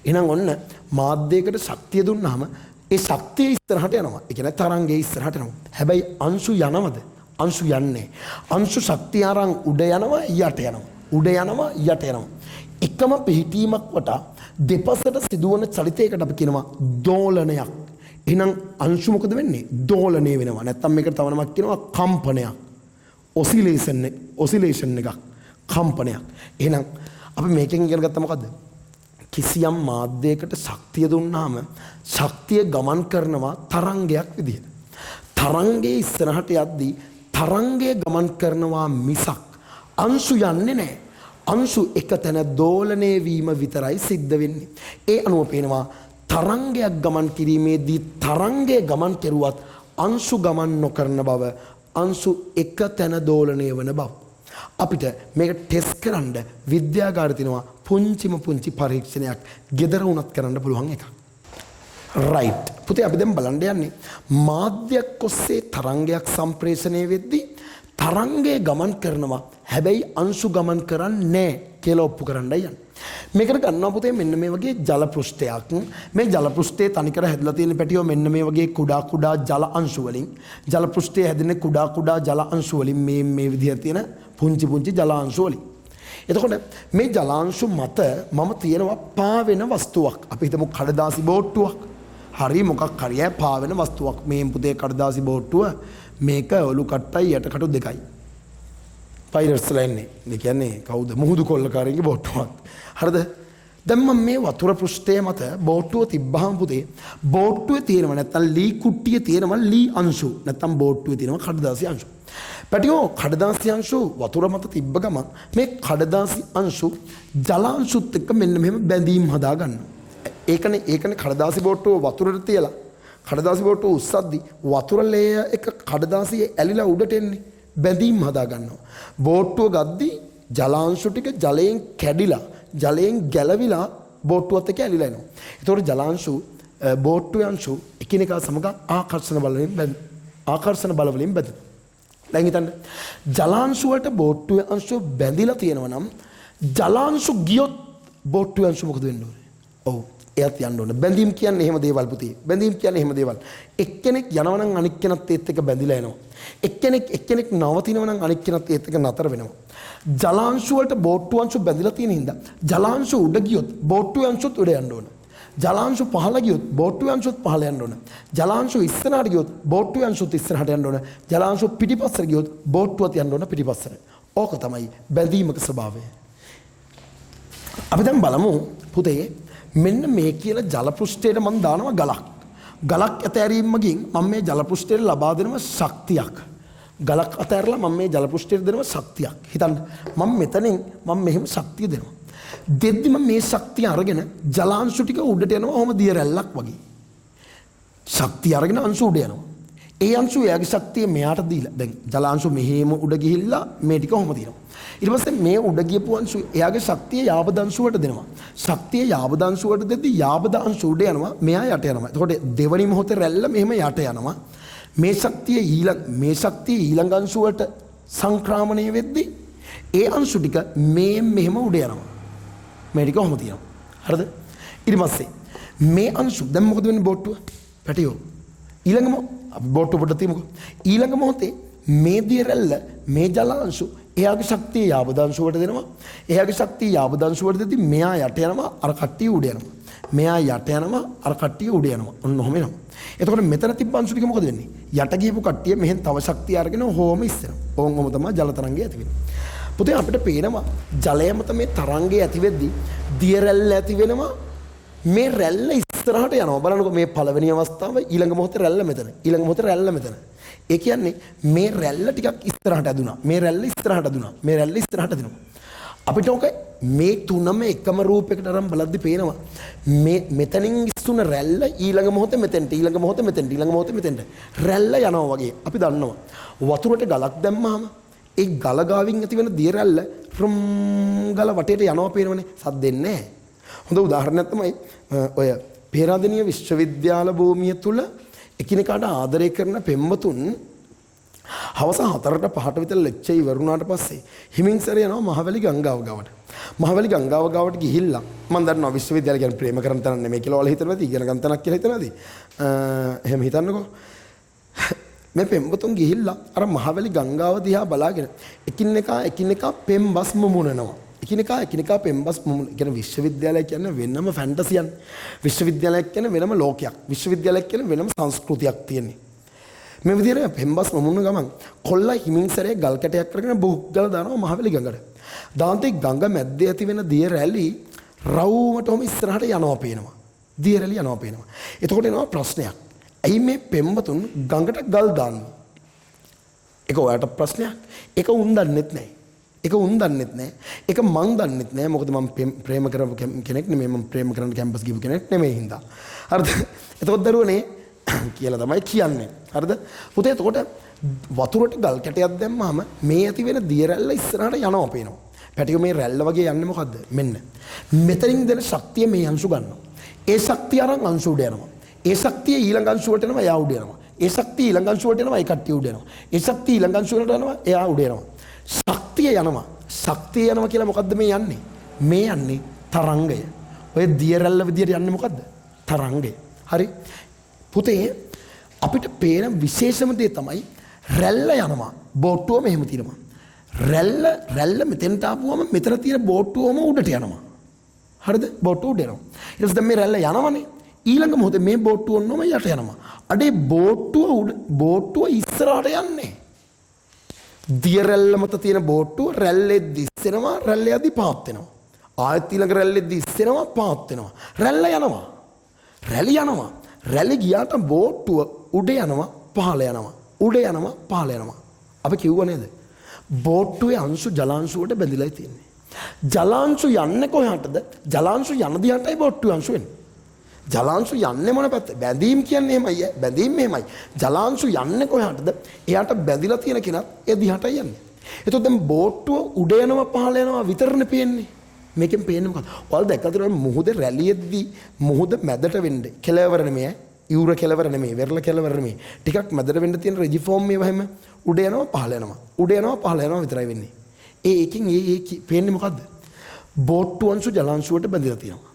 එහෙනම් ඔන්න මාධ්‍යයකට ශක්තිය දුන්නාම ඒ ශක්තිය ඉස්සරහට යනවා. ඒ කියන්නේ තරංගය ඉස්සරහට යනවා. හැබැයි අංශු යනවද? අංශු යන්නේ. අංශු ශක්තිය අරන් උඩ යනවා යට යනවා. උඩ යනවා යට යනවා. එකම පිහිටීමක් වටා දෙපසට සිදුවන චලිතයකට අපි කියනවා දෝලනයක්. එහෙනම් අංශු මොකද වෙන්නේ? දෝලනය වෙනවා. නැත්තම් මේකට තව නමක් කියනවා කම්පනයක්. ඔසිලේෂන් ඔසිලේෂන් එකක්. කම්පනයක්. එහෙනම් අපි මේකෙන් ඉගෙන ගත්තා මොකද්ද? කිසියම් මාධ්‍යයකට ශක්තිය දුන්නාම ශක්තිය ගමන් කරනවා තරංගයක් විදිහට. තරංගයේ ඉස්සරහට යද්දී තරංගය ගමන් කරනවා මිසක් අංශු යන්නේ නැහැ. අංශු එක තැන දෝලණය වීම විතරයි සිද්ධ වෙන්නේ. ඒ අනුව පේනවා තරංගයක් ගමන් කිරීමේදී තරංගය ගමන් කෙරුවත් අංශු ගමන් නොකරන බව, අංශු එක තැන දෝලණය වන බව. අපිට මේක ටෙස්ට් කරන්න විද්‍යාගාරේ තියෙනවා පුංචිම පුංචි පරීක්ෂණයක්. ගෙදර වුණත් කරන්න පුළුවන් එකක්. රයිට්. පුතේ අපි දැන් බලන්න යන්නේ මාධ්‍යයක් ඔස්සේ තරංගයක් සම්ප්‍රේෂණය වෙද්දී තරංගය ගමන් කරනවා හැබැයි අංශු ගමන් කරන්නේ නැහැ කියලා ඔප්පු කරන්නයි යන්නේ. මේකට ගන්නවා පුතේ මෙන්න මේ වගේ ජල පෘෂ්ඨයක්. මේ ජල පෘෂ්ඨයේ තනිකර හැදලා තියෙන පැටියෝ මෙන්න මේ වගේ කුඩා කුඩා ජල අංශු වලින්. ජල පෘෂ්ඨයේ හැදෙන කුඩා කුඩා ජල අංශු වලින් මේ මේ විදිහට තියෙන පුංචි පුංචි ජල අංශු වලින්. එතකොට මේ ජල අංශු මත මම තියෙනවා පාවෙන වස්තුවක්. අපි හිතමු කඩදාසි බෝට්ටුවක්. හරි මොකක් හරි ඈ පාවෙන වස්තුවක්. මේ පුතේ කඩදාසි බෝට්ටුව මේක ඔලු කට්ටයි යට කටු දෙකයි. පයිරට්ස්ලා එන්නේ. ඒ කියන්නේ කවුද? මුහුදු කොල්ලකාරයන්ගේ බෝට්ටුවක්. හරිද? දැන් මම මේ වතුර පෘෂ්ඨය මත බෝට්ටුව තිබ්බහම පුතේ බෝට්ටුවේ තියෙනවා නැත්තම් ලී කුට්ටියේ තියෙනවා ලී අංශු. නැත්තම් බෝට්ටුවේ තියෙනවා කඩදාසි අංශු. පැටියෝ කඩදාසි අංශු වතුර මත තිබ්බ ගමන් මේ කඩදාසි අංශු ජල අංශුත් එක්ක මෙන්න මෙහෙම බැඳීම් හදා ගන්නවා. ඒකනේ කඩදාසි බෝට්ටුව වතුරට තියලා කඩදාසි බෝට්ටුව උස්සද්දි වතුර ලේය එක කඩදාසියේ ඇලිලා උඩට එන්නේ. බැඳීම් හදා ගන්නවා. බෝට්ටුව ගද්දි ජලාංශු ටික ජලයෙන් කැඩිලා ජලයෙන් ගැලවිලා බෝට්ටුවත් එක්ක ඇලිලා එනවා. ඒතකොට ජලාංශු බෝට්ටුවේ අංශු එකිනෙකා සමග ආකර්ෂණ බල වලින් බැඳෙනවා. දැන් හිතන්න ජලාංශු වලට බෝට්ටුවේ අංශු බැඳිලා තියෙනවා නම් ජලාංශු ගියොත් බෝට්ටුවේ අංශු මොකද වෙන්න ඕනේ? ඔව් එයත් යන්න ඕන. බැඳීම් කියන්නේ එහෙම දේවල් පුතේ. බැඳීම් කියන්නේ එහෙම දේවල්. එක්කෙනෙක් යනවා නම් අනික් කෙනත් ඒත් එක්ක බැඳිලා එනවා. එක්කෙනෙක් නවතිනවා නම් අනික් කෙනත් ඒත් එක්ක නතර වෙනවා. ජලාංශු වලට බෝට්ටු අංශු බැඳිලා තියෙන හින්දා ජලාංශු උඩ ගියොත් බෝට්ටු අංශුත් උඩ යන්න ඕන. ජලාංශු පහළ ගියොත් බෝට්ටු අංශුත් පහළ යන්න ඕන. ජලාංශු ඉස්සරහට ගියොත් බෝට්ටු අංශුත් ඉස්සරහට යන්න ඕන. ජලාංශු පිටිපස්සට ගියොත් බෝට්ටුවත් යන්න ඕන පිටිපස්සට. ඕක තමයි බැඳීමක ස්වභාවය. අපි දැන් බලමු පුතේ මෙන්න මේ කියලා ජල පෘෂ්ඨයට මම දානවා ගලක්. ගලක් ඇතෑරීම මගින් මම මේ ජල පෘෂ්ඨයට ලබා දෙනවා ශක්තියක්. ගලක් අතෑරලා මම මේ ජල පෘෂ්ඨයට දෙනවා ශක්තියක්. හිතන්න මම මෙතනින් මම මෙහෙම ශක්තිය දෙනවා. දෙද්දි මම මේ ශක්තිය අරගෙන ජලාංශු ටික උඩට යනවා ඔහොම දිය රැල්ලක් වගේ. ශක්තිය අරගෙන අංශු උඩ යනවා. ඒ අංශු එයාගේ ශක්තිය මෙයාට දීලා දැන් ජලාංශු මෙහෙම උඩ ගිහිල්ලා මේ ටික ඔහොම තියෙනවා. ඊට පස්සේ මේ උඩ ගියපු අංශු එයාගේ ශක්තිය යාබද අංශු වලට දෙනවා. ශක්තිය යාබද අංශු වලට දෙද්දි යාබද අංශු උඩ යනවා මෙයා යට යනවා. එතකොට දෙවනි මොහොතේ රැල්ල මෙහෙම යට යනවා. මේ ශක්තිය ඊළඟ අංශු වලට සංක්‍රාමණය වෙද්දි ඒ අංශු ටික මේ මෙහෙම උඩ යනවා. මේ ටික ඔහොම තියෙනවා. හරිද? ඊට පස්සේ මේ අංශු දැන් මොකද වෙන්නේ බෝට්ටුව? පැටියෝ ඊළඟ අපි බෝට්ටුව පොඩ්ඩක් තියමුකෝ. ඊළඟ මොහොතේ මේ දිය රැල්ල මේ ජල අංශු එයාගේ ශක්තිය යාබද අංශු වලට දෙනවා. එයාගේ ශක්තිය යාබද අංශු වලට දෙද්දි මෙයා යට යනවා අර කට්ටිය උඩ යනවා. මෙයා යට යනවා අර කට්ටිය උඩ යනවා. ඔන්න ඔහොම එනවා. එතකොට මෙතන තිබ්බ අංශු ටික මොකද වෙන්නේ? යට ගියපු කට්ටිය මෙහෙන් තව ශක්තිය අරගෙන හොම ඉස්සෙනවා. ඕන් ඔහොම තමයි ජල තරංගය ඇති වෙන්නේ. පුතේ අපිට පේනවා ජලය මත මේ තරංගය ඇති වෙද්දි දිය රැල්ල ඇති වෙනවා. මේ රැල්ල ඉස්සරහට යනවා. බලන්නකෝ මේ පළවෙනි අවස්ථාව ඊළඟ මොහොතේ රැල්ල මෙතන. ඊළඟ මොහොතේ රැල්ල මෙතන. ඒ කියන්නේ මේ රැල්ල ටිකක් ඉස්සරහට ඇදුනා. මේ රැල්ල ඉස්සරහට ඇදුනා. මේ රැල්ල ඉස්සරහට ඇදුනා. අපිට ඔක මේ තුනම එකම රූපයකට අරන් බලද්දි පේනවා මේ මෙතනින් ඉස්සුන රැල්ල ඊළඟ මොහොතේ මෙතෙන්ට ඊළඟ මොහොතේ මෙතෙන්ට ඊළඟ මොහොතේ මෙතෙන්ට රැල්ල යනවා වගේ. අපි දන්නවා වතුරට ගලක් දැම්මහම ඒ ගල ගාවින් ඇති වෙන දිය රැල්ල රුම් ගල වටේට යනවා පේනවනේ. සද්දෙන්නේ නැහැ. හොඳ උදාහරණයක් තමයි ඔය පේරාදෙණිය විශ්වවිද්‍යාල භූමිය තුල එකිනෙකාට ආදරය කරන පෙම්වතුන් හවස 4ට 5ට විතර ලෙක්චර් ඉවර වුණාට පස්සේ හිමින් සැරේ යනවා මහවැලි ගංගාව ගාවට. මහවැලි ගංගාව ගාවට ගිහිල්ලා මම දන්නවා විශ්වවිද්‍යාලය කියන්නේ ප්‍රේම කරන තැනක් නෙමෙයි කියලා ඔයාලා හිතනවා ඇති, ඉගෙන ගන්න තැනක් කියලා හිතනවා ඇති. එහෙම හිතන්නකෝ. මේ පෙම්වතුන් ගිහිල්ලා අර මහවැලි ගංගාව දිහා බලාගෙන එකිනෙකා එකිනෙකා පෙම්බස් මුමුණනවා. එකිනෙකා එකිනෙකා පෙම්බස් මුමුණ. කියන්නේ විශ්වවිද්‍යාලය කියන්නේ වෙනම ෆැන්ටසියක්. විශ්වවිද්‍යාලයක් කියන්නේ වෙනම ලෝකයක්. විශ්වවිද්‍යාලයක් කියන්නේ වෙනම සංස්කෘතියක් තියෙන්නේ. මේ විදිහට පෙම්බස් මුමුණන ගමන් කොල්ලා හිමින් සැරේ ගල් කැටයක් අරගෙන බුක් ගාලා දානවා මහවැලි ගඟට. දාන්තේ ගඟ මැද්දේ ඇති වෙන දිය රැලි රවුමට ඔහොම ඉස්සරහට යනවා පේනවා. දිය රැලි යනවා පේනවා. එතකොට එනවා ප්‍රශ්නයක්. ඇයි මේ පෙම්වතුන් ගඟට ගල් දාන්නේ? ඒක ඔයාට ප්‍රශ්නයක්. ඒක උන් දන්නෙත් නෑ. ඒක උන් දන්නෙත් නෑ. ඒක මං දන්නෙත් නෑ. මොකද මං ප්‍රේම කරපු කෙනෙක් නෙමෙයි. මං ප්‍රේම කරන්න කැම්පස් ගිහපු කෙනෙක් නෙමෙයි හින්දා. හරිද? එතකොට දරුවනේ කියලා තමයි කියන්නේ. හරිද? පුතේ එතකොට වතුරට ගල් කැටයක් දැම්මහම මේ ඇති වෙන දිය රැල්ල ඉස්සරහට යනවා පේනවා. පැටියෝ මේ රැල්ල වගේ යන්නේ මොකද්ද? මෙන්න. මෙතනින් දෙන ශක්තිය මේ අංශු ගන්නවා. ඒ ශක්තිය අරන් අංශු උඩ යනවා. ඒ ශක්තිය ඊළඟ අංශු වලට එනවා, එයා උඩ යනවා. ඒ ශක්තිය ඊළඟ අංශු වලට එනවා, ඒ කට්ටිය උඩ යනවා. ඒ ශක්තිය ඊළඟ අංශු වලට යනවා, එයා උඩ යනවා. ශක්තිය යනවා. ශක්තිය යනවා කියලා මොකද්ද මේ යන්නේ? මේ යන්නේ තරංගය. ඔය දිය රැල්ල විදියට යන්නේ මොකද්ද? තරංගය. හරි. පුතේ අපිට පේන විශේෂම දේ තමයි රැල්ල යනවා. බෝට්ටුව මෙහෙම තියෙනවා. රැල්ල මෙතෙන්ට ආපුවම මෙතන තියෙන බෝට්ටුවම උඩට යනවා. හරිද? බෝට්ටුව උඩ යනවා. ඊට පස්සේ දැන් මේ රැල්ල යනවනේ. ඊළඟ මොහොතේ මේ බෝට්ටුව ඔන්නෝම යට යනවා. අඩේ බෝට්ටුව උඩ, බෝට්ටුව ඉස්සරහට යන්නේ. දිය රැල්ල මත තියෙන බෝට්ටුව රැල්ලෙද්දි ඉස්සෙනවා, රැල්ල යද්දි පාත් වෙනවා. ආයෙත් ඊළඟ රැල්ලෙද්දි ඉස්සෙනවා, පාත් වෙනවා. රැල්ල යනවා. රැලි යනවා. රැලි ගියාට බෝට්ටුව උඩ යනවා, පහළ යනවා. උඩ යනවා, පහළ යනවා. අපි කිව්ව නේද? බෝට්ටුවේ අංශු ජලාංශු වලට බැඳිලායි තියෙන්නේ. ජලාංශු යන්නේ කොහාටද? ජලාංශු යන දිහාටයි බෝට්ටුවේ අංශු එන්නේ. ජලාංශු යන්නේ මොන පැත්තේ? බැඳීම් කියන්නේ එහෙමයි ඈ. බැඳීම් මෙහෙමයි. ජලාංශු යන්නේ කොහාටද? එයාට බැඳිලා තියෙන කෙනත් ඒ දිහාටයි යන්නේ. එතකොට දැන් බෝට්ටුව උඩ යනවා පහළ යනවා විතරනේ පේන්නේ. මේකෙන් පේන්නේ මොකද්ද? ඔයාලා දැක්කද මුහුද රැළියෙද්දි මුහුද මැදට වෙන්න කෙලවර නෙමෙයි ඈ. ඉවුර කෙලවර නෙමෙයි, වෙරළ කෙලවර නෙමෙයි. ටිකක් මැදට වෙන්න තියෙන රෙජිෆෝම් මේවා හැම උඩ යනවා පහළ යනවා. උඩ යනවා පහළ යනවා විතරයි වෙන්නේ. ඒ එකකින් ඒ ඒ පේන්නේ මොකද්ද? බෝට්ටු අංශු ජලාංශු වලට බැඳිලා තියෙනවා.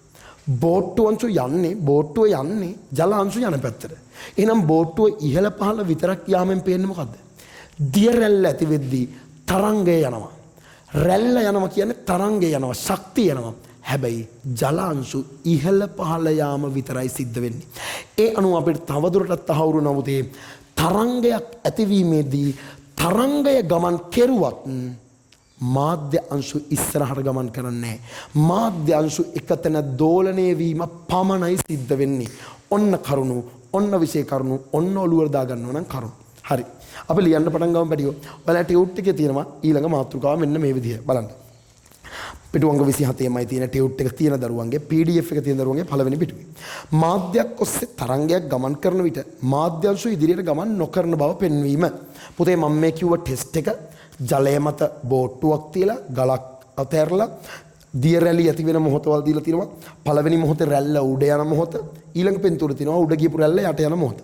බෝට්ටු අංශු යන්නේ, බෝට්ටුව යන්නේ ජල අංශු යන පැත්තට. එහෙනම් බෝට්ටුව ඉහළ පහළ විතරක් යාමෙන් පේන්නේ මොකද්ද? දිය රැල්ල ඇති වෙද්දී තරංගය යනවා. රැල්ල යනවා කියන්නේ තරංගය යනවා, ශක්තිය යනවා. හැබැයි ජල අංශු ඉහළ පහළ යාම විතරයි සිද්ධ වෙන්නේ. ඒ අනුව අපිට තවදුරටත් තහවුරු නමුතේ තරංගයක් ඇතිවීමේදී තරංගය ගමන් කෙරුවත් මාධ්‍ය අංශු ඉස්සරහට ගමන් කරන්නේ නැහැ. මාධ්‍ය අංශු එකතැන දෝලණය වීම පමණයි සිද්ධ වෙන්නේ. ඔන්න කරුණු, ඔන්න විශේෂ කරුණු, ඔන්න ඔළුවට දාගන්නවා නම් කරුණු. හරි. අපි ලියන්න පටන් ගමු පැටියෝ. ඔයාලා ටියුට් එකේ තියෙනවා ඊළඟ මාතෘකාව මෙන්න මේ විදිහ. බලන්න. පිටු අංක 27මයි තියෙන ටියුට් එක තියෙන දරුවන්ගේ PDF එක තියෙන දරුවන්ගේ පළවෙනි පිටුවේ. මාධ්‍යයක් ඔස්සේ තරංගයක් ගමන් කරන විට මාධ්‍ය අංශු ඉදිරියට ගමන් නොකරන බව පෙන්වීම. පුතේ මම මේ කිව්ව ටෙස්ට් එක ජලය මත බෝට්ටුවක් තියලා ගලක් අතහැරලා දිය රැලි ඇති වෙන මොහොතවල් දීලා තියෙනවා. පළවෙනි මොහොතේ රැල්ල උඩ යන මොහොත, ඊළඟ පින්තූරේ තියෙනවා උඩ ගියපු රැල්ල යට යන මොහොත.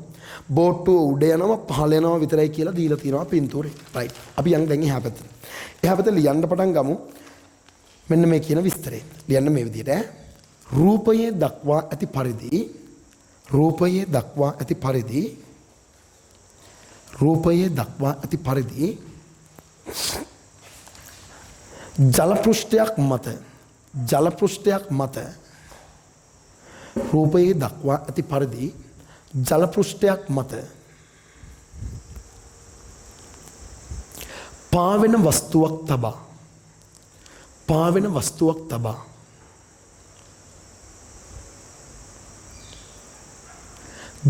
බෝට්ටුව උඩ යනවා පහළ යනවා විතරයි කියලා දීලා තියෙනවා පින්තූරේ. රයිට්. අපි යන් දැන් එහා පැත්තට. එහා පැත්තට ලියන්න පටන් ගමු. මෙන්න මේ කියන විස්තරය. ලියන්න මේ විදිහට ඈ. රූපයේ දක්වා ඇති පරිදි, රූපයේ දක්වා ඇති පරිදි, රූපයේ දක්වා ඇති පරිදි ජල පෘෂ්ඨයක් මත, ජල පෘෂ්ඨයක් මත, රූපයේ දක්වා ඇති පරිදි ජල පෘෂ්ඨයක් මත පාවෙන වස්තුවක් තබා, පාවෙන වස්තුවක් තබා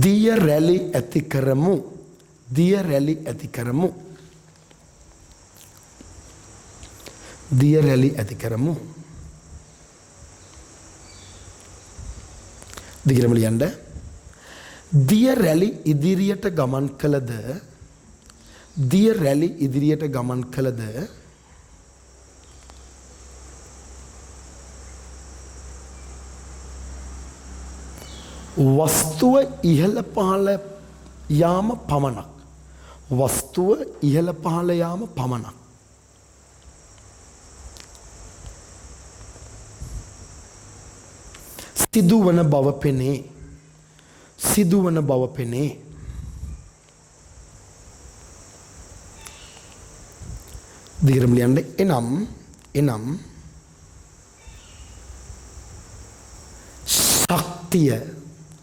දිය රැලි ඇති කරමු, දිය රැලි ඇති කරමු, දිය රැලි ඇති කරමු. දිගටම ලියන්න. දිය රැලි ඉදිරියට ගමන් කළද, දිය රැලි ඉදිරියට ගමන් කළද වස්තුව ඉහළ පහළ යාම පමණක්, වස්තුව ඉහළ පහළ යාම පමණක්. සිදුවන බව පෙනේ. සිදුවන බව පෙනේ. දිගටම ලියන්න. එනම් එනම් ශක්තිය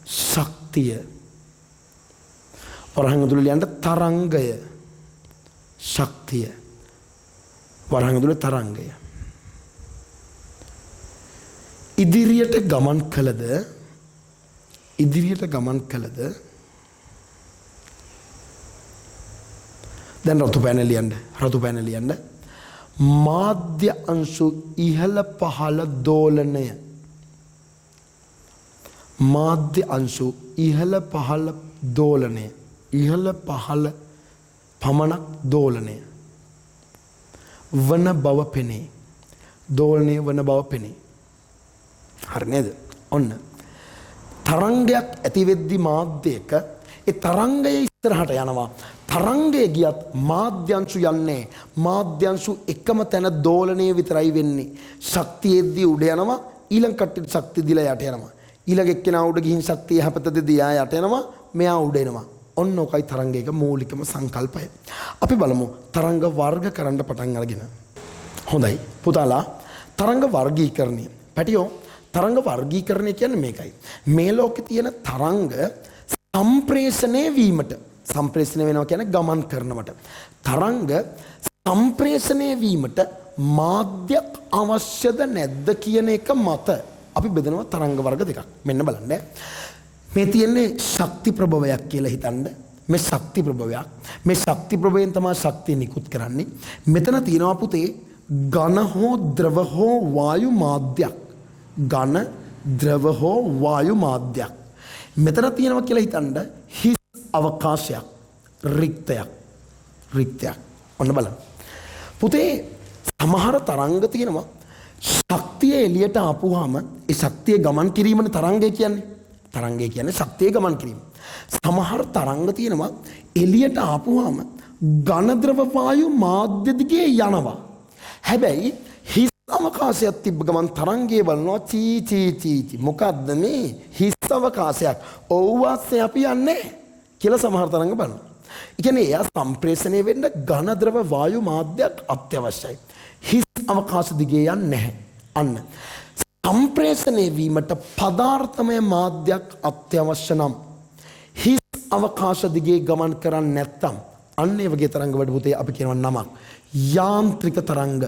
ශක්තිය වරහන් ඇතුළේ ලියන්න තරංගය ශක්තිය වරහන් ඇතුළේ තරංගය ඉදිරියට ගමන් කළද ඉදිරියට ගමන් කළද දැන් රතු පෑන ලියන්න රතු පෑන ලියන්න මාධ්‍ය අංශු ඉහළ පහළ දෝලනය මාධ්‍ය අංශු ඉහළ පහළ දෝලනය ඉහළ පහළ පමණක් දෝලනය වන බව පෙනේ. දෝලනය වන බව පෙනේ. හරි නේද? ඔන්න තරංගයක් ඇති වෙද්දි මාධ්‍යයක ඒ තරංගය ඉස්සරහට යනවා. තරංගය ගියත් මාධ්‍යංශු යන්නේ මාධ්‍යංශු එකම තැන දෝලනය විතරයි වෙන්නේ. ශක්තිය එද්දි උඩ යනවා, ඊළඟ කට්ටියට ශක්තිය දීලා යට යනවා. ඊළඟ එක්කෙනා උඩ ගිහින් ශක්තිය එහා පැත්තට දීලා යට යනවා, මෙයා උඩ එනවා. ඔන්න ඔකයි තරංගයක මූලිකම සංකල්පය. අපි බලමු තරංග වර්ග කරන්න පටන් අරගෙන. හොඳයි පුතාලා, තරංග වර්ගීකරණය. පැටියෝ, තරංග වර්ගීකරණය කියන්නේ මේකයි. මේ ලෝකේ තියෙන තරංග සම්ප්‍රේෂණය වීමට, සම්ප්‍රේෂණය වෙනවා කියන්නේ ගමන් කරනවට. තරංග සම්ප්‍රේෂණය වීමට මාධ්‍යයක් අවශ්‍යද නැද්ද කියන එක මත අපි බෙදනවා තරංග වර්ග දෙකක්. මෙන්න බලන්න. මේ තියෙන්නේ ශක්ති ප්‍රභවයක් කියලා හිතන්න. මේ ශක්ති ප්‍රභවයක්. මේ ශක්ති ප්‍රභවයෙන් තමයි ශක්තිය නිකුත් කරන්නේ. මෙතන තියෙනවා පුතේ ඝන හෝ ද්‍රව හෝ වායු මාධ්‍යයක්. ඝන ද්‍රව හෝ වායු මාධ්‍යයක්. මෙතන තියෙනවා කියලා හිතන්න හිස් අවකාශයක්, රික්තයක්. රික්තයක්. ඔන්න බලන්න. පුතේ සමහර තරංග තියෙනවා ශක්තිය එළියට ආපුවාම ඒ ශක්තිය ගමන් කිරීමනේ තරංගය කියන්නේ. තරංගය කියන්නේ ශක්තිය ගමන් කිරීම. සමහර තරංග තියෙනවා එළියට ආපුවාම ඝන ද්‍රව වායු මාධ්‍ය දිගේ යනවා. හැබැයි හිස් අවකාශයක් තිබ්බ ගමන් තරංගය බලනවා චී චී චී චී මොකද්ද මේ හිස් අවකාශයක්, ඔව් අස්සේ අපි යන්නේ කියලා සමහර තරංග බලනවා. ඒ කියන්නේ එයා සම්ප්‍රේෂණය වෙන්න ඝන ද්‍රව වායු මාධ්‍යයක් අත්‍යවශ්‍යයි. හිස් අවකාශ දිගේ යන්නේ නැහැ. අන්න සම්ප්‍රේෂණය වීමට පදාර්ථමය මාධ්‍යයක් අත්‍යවශ්‍ය නම් හිස් අවකාශ දිගේ ගමන් කරන්නේ නැත්තම් අන්න ඒ වගේ තරංග වලට පුතේ අපි කියනවා නමක් යාන්ත්‍රික තරංග.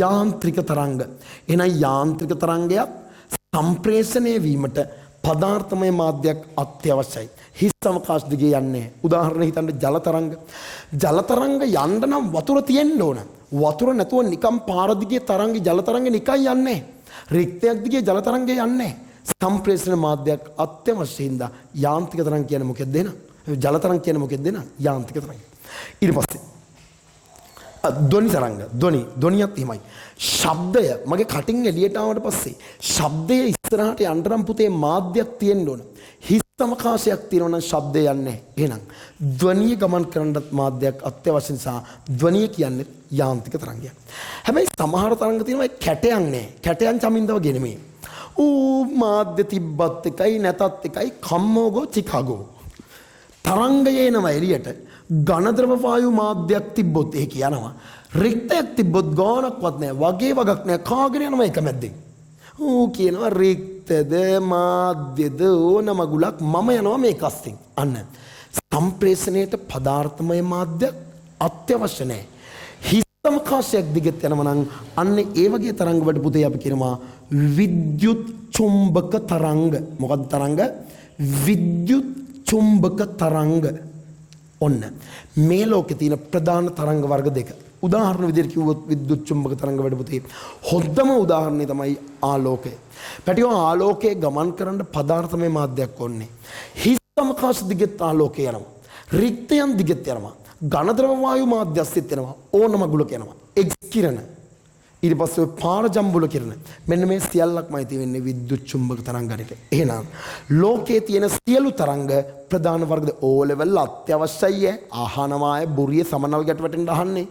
යාන්ත්‍රික තරංග. එහෙනම් යාන්ත්‍රික තරංගයක් සම්ප්‍රේෂණය වීමට පදාර්ථමය මාධ්‍යයක් අත්‍යවශ්‍යයි. හිස් අවකාශ දිගේ යන්නේ. උදාහරණ හිතන්න ජල තරංග. ජල තරංග යන්න නම් වතුර තියෙන්න ඕන. වතුර නැතුව නිකන් පාර දිගේ තරංග ජල තරංග නිකන් යන්නේ. රික්තයක් දිගේ ජල තරංගය යන්නේ. සම්ප්‍රේෂණ මාධ්‍යයක් අත්‍යවශ්‍ය හින්දා යාන්ත්‍රික තරංග කියන්නේ මොකෙද්ද එහෙනම්? ජල තරංග කියන්නේ මොකෙද්ද එහෙනම්? යාන්ත්‍රික තරංග. ඊට පස්සේ ධ්වනි තරංග. ධ්වනියත් එහෙමයි. ශබ්දය මගේ කටින් එළියට ආවට පස්සේ ශබ්දය ඉස්සරහට යන්න නම් පුතේ මාධ්‍යයක් තියෙන්න ඕන. හිස් අවකාශයක් තියෙනවා නම් ශබ්දය යන්නේ. එහෙනම් ධ්වනිය ගමන් කරන්නත් මාධ්‍යයක් අත්‍යවශ්‍ය නිසා ධ්වනිය කියන්නේ යාන්ත්‍රික තරංගයක්. හැබැයි සමහර තරංග තියෙනවා ඒ කැටයන් නෑ. කැටයන් චමින්ද වගේ නෙමෙයි. ඌ මාධ්‍ය තිබ්බත් එකයි නැතත් එකයි කම්මෝගෝ චිකාගෝ. තරංගය එනවා එළියට. ඝන ද්‍රව වායු මාධ්‍යයක් තිබ්බොත් ඒක යනවා. රික්තයක් තිබ්බොත් ගානක්වත් නෑ, වගේ වගක් නෑ, කාගෙන යනවා එක මැද්දෙන්. ඌ කියනවා රික්තද මාධ්‍යද ඕන මගුලක් මම යනවා මේක අස්සෙන්. අන්න සම්ප්‍රේෂණයට පදාර්ථමය මාධ්‍යයක් අත්‍යවශ්‍ය නෑ. හිස් අවකාශයක් දිගෙත් යනවා නම් අන්න ඒ වගේ තරංග වලට පුතේ අපි කියනවා විද්‍යුත් චුම්බක තරංග. මොකද්ද තරංග? විද්‍යුත් චුම්බක තරංග. ඔන්න මේ ලෝකේ තියෙන ප්‍රධාන තරංග වර්ග දෙක. උදාහරණ විදිහට කිව්වොත් විද්‍යුත් චුම්බක තරංග වැඩ පුතේ හොඳම උදාහරණය තමයි ආලෝකය. පැටියෝ ආලෝකයේ ගමන් කරන්න පදාර්ථමය මාධ්‍යයක් ඕනේ. හිස් අවකාශ දිගෙත් ආලෝකය යනවා. රික්තයන් දිගෙත් යනවා. ඝන ද්‍රව වායු මාධ්‍යස්සිත යනවා. ඕනම ගුලක යනවා. එක්ස් කිරණ. ඊට පස්සේ ඔය පාර ජම්බුල කිරණ මෙන්න මේ සියල්ලක්ම අයිති වෙන්නේ විද්‍යුත් චුම්බක තරංග ගණයට. එහෙනම් ලෝකයේ තියෙන සියලු තරංග ප්‍රධාන වර්ග O level අත්‍යවශ්‍යයි ඈ. අහනවා අය බුරිය සමනල් ගැට වැටෙන්න අහන්නේ.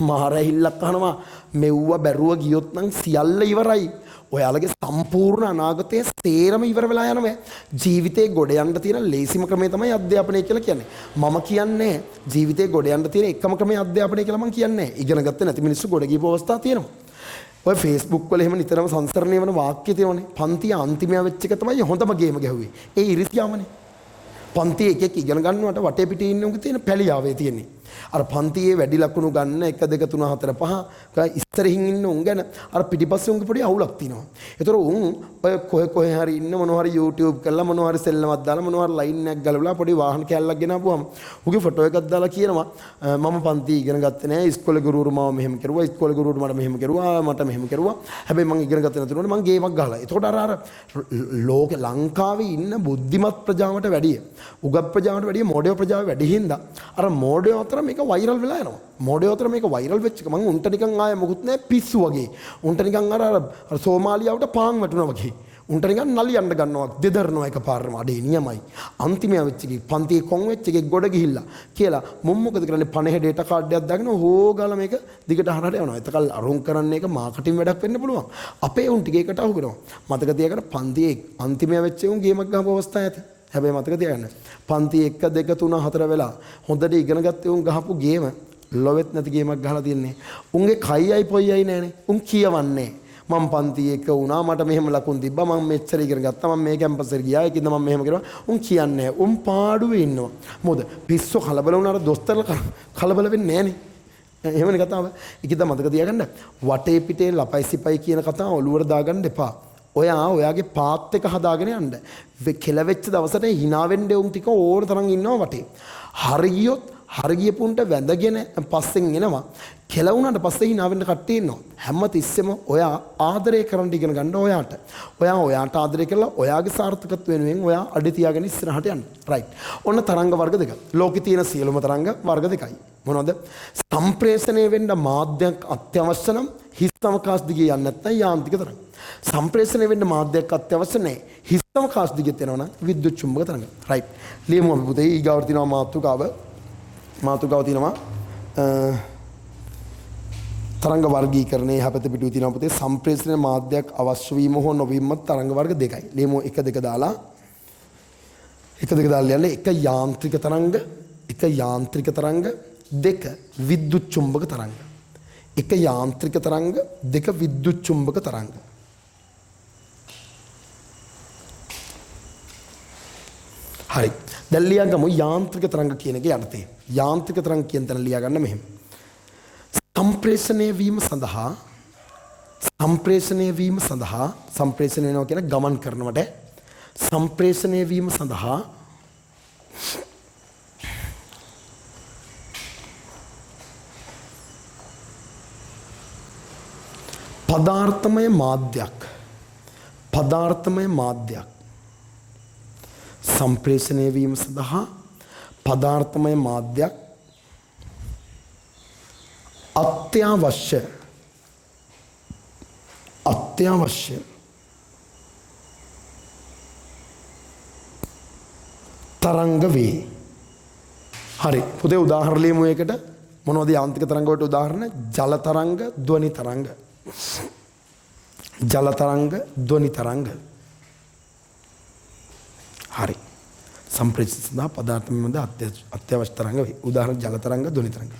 මාර ඇහිල්ලක් අහනවා. මෙව්ව බැරුව ගියොත් නම් සියල්ල ඉවරයි. ඔයාලගේ සම්පූර්ණ අනාගතය සේරම ඉවර වෙලා යනවා. ජීවිතේ ගොඩ යන්න තියෙන ලේසිම ක්‍රමය තමයි අධ්‍යාපනය කියලා කියන්නේ. මම කියන්නේ ජීවිතේ ගොඩ යන්න තියෙන එකම ක්‍රමය අධ්‍යාපනය කියලා මං කියන්නේ නෑ. ඉගෙන ගත්තේ නැති මිනිස්සු ගොඩ ගියපු අවස්ථා තියෙනවා. ඔය Facebook වල එහෙම නිතරම සංසරණය වෙන වාක්‍ය තියෙනවනේ. පන්තිය අන්තිමයා වෙච්ච එක තමයි හොඳම ගේම ගැහුවේ. ඒ ඉරිසියාවනේ. පන්තියේ එකෙක් ඉගෙන ගන්නවට වටේ පිටේ ඉන්න උන්ගේ තියෙන පැලියාවේ තියෙන්නේ. අර පන්තියේ වැඩි ලකුණු ගන්න 1 2 3 4 5 ඉස්සරහින් ඉන්න උන් ගැන අර පිටිපස්සේ උන්ගේ පොඩි අවුලක් තියෙනවා. ඒතර උන් ඔය කොහෙ කොහෙ හරි ඉන්න මොනවා හරි YouTube කරලා මොනවා හරි සෙල්ලමක් දාලා මොනවා හරි ලයින් එකක් ගලවලා පොඩි වාහන කෑල්ලක් ගෙනාපුවම උගේ ෆොටෝ එකක් දාලා කියනවා මම පන්තියේ ඉගෙන ගත්තේ නෑ, ඉස්කෝලේ ගුරුවරු මාව මෙහෙම කරුවා, ඉස්කෝලේ ගුරුවරු මට මෙහෙම කරුවා, මට මෙහෙම කරුවා. හැබැයි මං ඉගෙන ගත්තේ නැතුනොත් මං ගේමක් ගහලා. එතකොට අර අර ලෝකේ ලංකාවේ ඉන්න බුද්ධිමත් ප්‍රජාවට වැඩිය උගත් ප්‍රජාවට වැඩිය මෝඩයෝ ප්‍රජාව වැඩි හින්දා අර මෝඩයෝ අතර මේක වෛරල් වෙලා යනවා. මෝඩයෝ අතර මේක වෛරල් වෙච්ච එක මං උන්ට නිකන් ආය මොකුත් නෑ පිස්සු වගේ. උන්ට නිකන් අර අර සෝමාලියාවට පාන් වැටුණා වගේ. උන්ට නිකන් නලියන්න ගන්නවා, දෙදරනවා එකපාරටම. අඩේ නියමයි. අන්තිමයා වෙච්ච එකේ පන්තියේ කොන් වෙච්ච එකේ ගොඩ ගිහිල්ලා කියලා මුම් මොකද කරන්නේ 50 ඩේටා කාඩ් එකක් දාගෙන හොගාලා මේක දිගට හරහට යනවා. එතකල් අරුන් කරන්නේ ඒක මාකටිං වැඩක් වෙන්න පුළුවන්. අපේ උන් ටික එකට අහු වෙනවා. මතක තියාගන්න පන්තියේ අන්තිමයා වෙච්ච උන් ගේමක් ගහපු අවස්ථා ඇති. හැබැයි මතක තියාගන්න පන්ති 1 2 3 4 වෙලා හොඳට ඉගෙන ගත්ත උන් ගහපු ගේම ලොවෙත් නැති ගේමක් ගහලා තියන්නේ. උන්ගේ කයියයි පොයියයි නෑනේ. උන් කියවන්නේ මං පන්ති 1 වුණා, මට මෙහෙම ලකුණු තිබ්බා, මං මෙච්චර ඉගෙන ගත්තා, මං මේ කැම්පස් එකට ගියා, ඒකින්ද මං මෙහෙම කරුවා. උන් කියන්නේ උන් පාඩුවේ ඉන්නවා. මොකද පිස්සු කලබල වුණාට දොස්තරලා කලබල වෙන්නේ නෑනේ. එහෙමනේ කතාව. ඒකින්ද මතක තියාගන්න වටේ පිටේ ලපයි සිපයි කියන කතාව ඔලුවට දාගන්න එපා. ඔයා ඔයාගේ පාත් එක හදාගෙන යන්න. කෙලවෙච්ච දවසට hina වෙන්න උන් ටික ඕන තරම් ඉන්නවා වටේ. හරි ගියොත් හරි ගියපුන්ට වැඳගෙන පස්සෙන් එනවා. කෙලවුණාට පස්සේ hina වෙන්න කට්ටිය ඉන්නවා. හැම තිස්සෙම ඔයා ආදරය කරන්න ඉගෙන ගන්න ඔයාට. ඔයා ඔයාට ආදරය කරලා ඔයාගේ සාර්ථකත්වය වෙනුවෙන් ඔයා අඩි තියාගෙන ඉස්සරහට යන්න. රයිට්. ඔන්න තරංග වර්ග දෙක. ලෝකේ තියෙන සියලුම තරංග වර්ග දෙකයි. මොනවද? සම්ප්‍රේෂණය වෙන්න මාධ්‍යයක් අත්‍යවශ්‍ය නම් හිස් අවකාශ දිගේ යන්නේ නැත්නම් යාන්ත්‍රික තරංග. සම්ප්‍රේෂණය වෙන්න මාධ්‍යයක් අත්‍යවශ්‍ය නැහැ. හිස් අවකාශ දිගෙත් යනවා නම් විද්‍යුත් චුම්බක තරංග. රයිට්. ලියමු අපි පුතේ. ඊගාවට තියෙනවා මාතෘකාව. මාතෘකාව තියෙනවා තරංග වර්ගීකරණයේ එහා පැත්ත පිටුවේ තියෙනවා පුතේ සම්ප්‍රේෂණ මාධ්‍යයක් අවශ්‍ය වීම හෝ නොවීම තරංග වර්ග දෙකයි. ලියමු 1 2 දාලා 1 2 දාලා ලියන්න. එක යාන්ත්‍රික තරංග, එක යාන්ත්‍රික තරංග, දෙක විද්‍යුත් චුම්බක තරංග. එක යාන්ත්‍රික තරංග, දෙක විද්‍යුත් චුම්බක තරංග. හරි. දැන් ලියාගමු යාන්ත්‍රික තරංග කියන එක යටතේ. යාන්ත්‍රික තරංග කියන තැන ලියාගන්න මෙහෙම. සම්ප්‍රේෂණය වීම සඳහා සම්ප්‍රේෂණය වීම සඳහා සම්ප්‍රේෂණය වෙනවා කියන ගමන් කරනවට සම්ප්‍රේෂණය වීම සඳහා පදාර්ථමය මාධ්‍යයක් පදාර්ථමය මාධ්‍යයක් සම්ප්‍රේෂණය වීම සඳහා පදාර්ථමය මාධ්‍යයක් අත්‍යවශ්‍ය අත්‍යවශ්‍ය තරංග වේ. හරි පුතේ උදාහරණ ලියමු ඒකට. මොනවද යාන්ත්‍රික තරංග වලට උදාහරණ? ජල තරංග, ධ්වනි තරංග. ජල තරංග, ධ්වනි තරංග. හරි. සම්ප්‍රේෂණ සඳහා පදාර්ථමය මැද අත්‍යවශ්‍ය තරංග වේ. උදාහරණ ජල තරංග, ධ්වනි තරංග.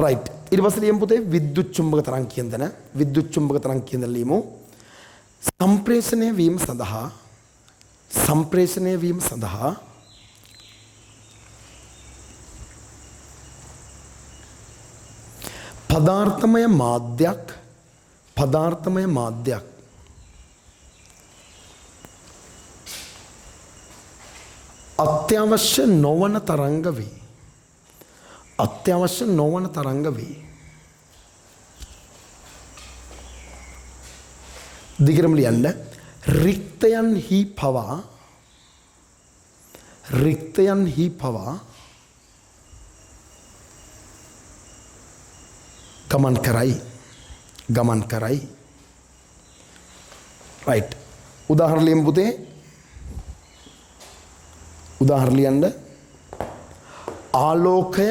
රයිට්. ඊට පස්සේ ලියමු පුතේ විද්‍යුත් චුම්බක තරංග කියන තැන. විද්‍යුත් චුම්බක තරංග කියන තැන ලියමු. සම්ප්‍රේෂණය වීම සඳහා සම්ප්‍රේෂණය වීම සඳහා පදාර්ථමය මාධ්‍යයක් පදාර්ථමය මාධ්‍යයක් අත්‍යවශ්‍ය නොවන තරංග වේ. අත්‍යවශ්‍ය නොවන තරංග වේ. දිගටම ලියන්න. රික්තයන්හි පවා රික්තයන්හි පවා ගමන් කරයි. ගමන් කරයි. රයිට්. උදාහරණ ලියමු පුතේ. උදාහරණ ලියන්න. ආලෝකය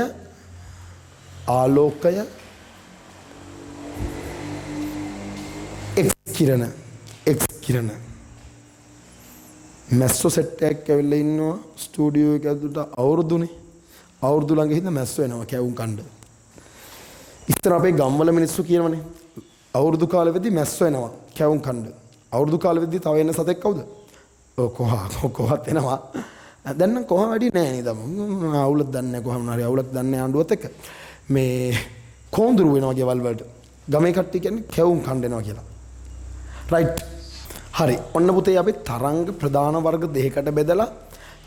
ආලෝකය එක්ස් කිරණ එක්ස් කිරණ. මැස්සෝ සෙට් එකක් ඇවිල්ලා ඉන්නවා ස්ටුඩියෝ එක ඇතුළට. අවුරුදුනේ. අවුරුදු ළඟ හින්දා මැස්සෝ එනවා කැවුම් කණ්ඩ. ඉස්සර අපේ ගම්වල මිනිස්සු කියනවනේ අවුරුදු කාලෙ වෙද්දි මැස්සෝ එනවා කැවුම් කණ්ඩ. අවුරුදු කාලෙ වෙද්දි තව එන සතෙක් කවුද? ඔව් කොහා කොහත් එනවා. දැන් නම් කොහා වැඩි නෑ නේද? අවුලක් දන්නේ නෑ කොහම හරි අවුලක් දන්නේ නෑ ආණ්ඩුවත් එක්ක. මේ කෝඳුරු වෙනවා ගෙවල් වලට. ගමේ කට්ටිය කියන්නේ කැවුම් කණ්ඩ එනවා කියලා. රයිට්. හරි. ඔන්න පුතේ අපි තරංග ප්‍රධාන වර්ග දෙකකට බෙදලා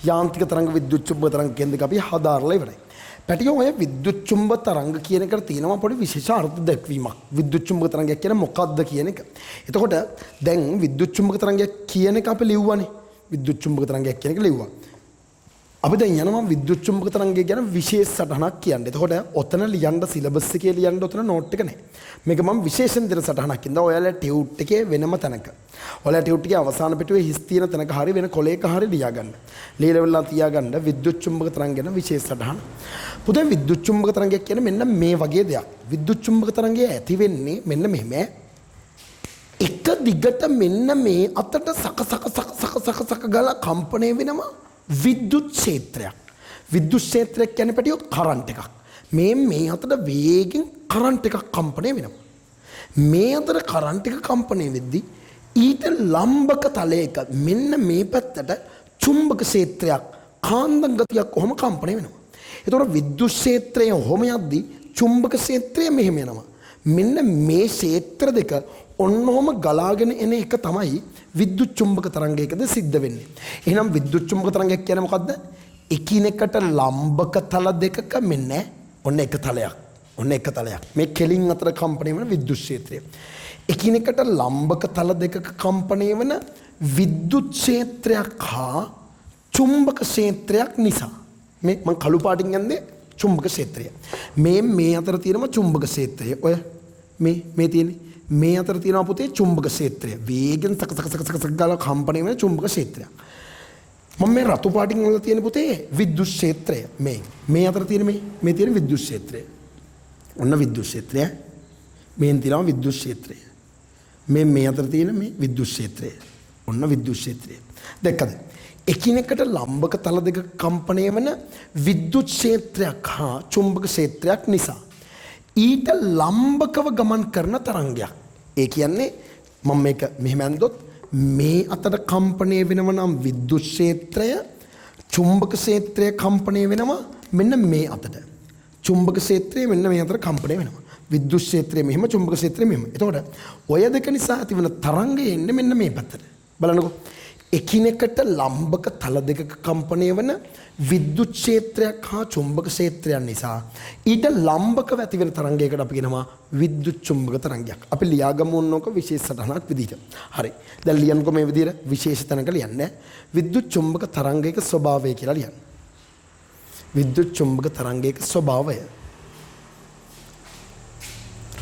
යාන්ත්‍රික තරංග විද්‍යුත් චුම්බක තරංග කියන දෙක අපි හදාarලා ඉවරයි. පැටියෝ ඔය විද්‍යුත් චුම්බක තරංග කියන එකට තියෙනවා පොඩි විශේෂ අර්ථ දැක්වීමක්. විද්‍යුත් චුම්බක තරංගයක් කියන්නේ මොකක්ද කියන එක. එතකොට දැන් විද්‍යුත් චුම්බක තරංගයක් කියන එක අපි ලිව්වනේ. විද්‍යුත් චුම්බක තරංගයක් කියන එක ලිව්වා. අපි දැන් යනවා විද්‍යුත් චුම්බක තරංගය ගැන විශේෂ සටහනක් කියන්න. එතකොට ඔතන ලියන්න සිලබස් එකේ ලියන්න ඔතන නෝට් එක නැහැ. මේක මම විශේෂයෙන් දෙන සටහනක් ඉඳලා ඔයාලා ටියුට් එකේ වෙනම තැනක. ඔයාලා ටියුට් එකේ අවසාන පිටුවේ හිස් තියෙන තැනක හරි වෙන කොලයක හරි ලියාගන්න. ලියලා වෙලා තියාගන්න විද්‍යුත් චුම්බක තරංග ගැන විශේෂ සටහන. පුතේ විද්‍යුත් චුම්බක තරංගයක් කියන්නේ මෙන්න මේ වගේ දෙයක්. විද්‍යුත් චුම්බක තරංගය ඇති වෙන්නේ මෙන්න මෙහෙම. එක දිගට මෙන්න මේ අතට සක සක සක සක සක සක ගාලා කම්පණය වෙනවා විද්‍යුත් ක්ෂේත්‍රයක්. විද්‍යුත් ක්ෂේත්‍රයක් කියන්නේ පැටියෝ කරන්ට් එකක්. මේ මේ අතට වේගෙන් කරන්ට් එකක් කම්පණය වෙනවා. මේ අතට කරන්ට් එක කම්පණය වෙද්දී ඊට ලම්බක තලයක මෙන්න මේ පැත්තට චුම්බක ක්ෂේත්‍රයක් කාන්දම් ගතියක් කොහොම කම්පණය වෙනවා. එතකොට විද්‍යුත් ක්ෂේත්‍රය ඔහොම යද්දී චුම්බක ක්ෂේත්‍රය මෙහෙම යනවා. මෙන්න මේ ක්ෂේත්‍ර දෙක ඔන්න ඔහොම ගලාගෙන එන එක තමයි විද්‍යුත් චුම්බක තරංගයකද සිද්ධ වෙන්නේ. එහෙනම් විද්‍යුත් චුම්බක තරංගයක් කියන්නේ මොකද්ද? එකිනෙකට ලම්බක තල දෙකක මෙන්න ඔන්න එක තලයක්. ඔන්න එක තලයක්. මේ කෙලින් අතර කම්පණය වෙන විද්‍යුත් ක්ෂේත්‍රය. එකිනෙකට ලම්බක තල දෙකක කම්පණය වෙන විද්‍යුත් ක්ෂේත්‍රයක් හා චුම්බක ක්ෂේත්‍රයක් නිසා. මේ මං කළු පාටින් යන්නේ චුම්බක ක්ෂේත්‍රය. මේ මේ අතර තියෙනම චුම්බක ක්ෂේත්‍රය. ඔය මේ මේ තියෙන්නේ මේ අතර තියෙනවා පුතේ චුම්බක ක්ෂේත්‍රය. වේගෙන් සක සක සක සක සක ගාලා කම්පණය වෙන චුම්බක ක්ෂේත්‍රයක්. මම මේ රතු පාටින් වල තියෙන පුතේ විද්‍යුත් ක්ෂේත්‍රය. මේ මේ අතර තියෙන මේ මේ තියෙන විද්‍යුත් ක්ෂේත්‍රය. ඔන්න විද්‍යුත් ක්ෂේත්‍රය. මේන් තියෙනවා විද්‍යුත් ක්ෂේත්‍රය. මේ මේ අතර තියෙන මේ විද්‍යුත් ක්ෂේත්‍රය. ඔන්න විද්‍යුත් ක්ෂේත්‍රය. දැක්කද? එකිනෙකට ලම්බක තල දෙක කම්පණය වෙන විද්‍යුත් ක්ෂේත්‍රයක් හා චුම්බක ක්ෂේත්‍රයක් නිසා ඊට ලම්බකව ගමන් කරන තරංගයක්. ඒ කියන්නේ මම මේක මෙහෙම ඇන්දොත් මේ අතට කම්පණය වෙනව නම් විද්‍යුත් ක්ෂේත්‍රය, චුම්බක ක්ෂේත්‍රය කම්පණය වෙනවා මෙන්න මේ අතට. චුම්බක ක්ෂේත්‍රය මෙන්න මේ අතට කම්පණය වෙනවා. විද්‍යුත් ක්ෂේත්‍රය මෙහෙම, චුම්බක ක්ෂේත්‍රය මෙහෙම. එතකොට ඔය දෙක නිසා ඇතිවන තරංගය එන්නේ මෙන්න මේ පැත්තට. බලන්නකෝ. එකිනෙකට ලම්බක තල දෙකක කම්පණය වන විද්‍යුත් ක්ෂේත්‍රයක් හා චුම්බක ක්ෂේත්‍රයක් නිසා ඊට ලම්බකව ඇති වෙන තරංගයකට අපි කියනවා විද්‍යුත් චුම්බක තරංගයක්. අපි ලියාගමු ඕනෝක විශේෂ සටහනක් විදිහට. හරි. දැන් ලියන්නකෝ මේ විදිහට විශේෂ තැනක ලියන්න. විද්‍යුත් චුම්බක තරංගයක ස්වභාවය කියලා ලියන්න. විද්‍යුත් චුම්බක තරංගයක ස්වභාවය.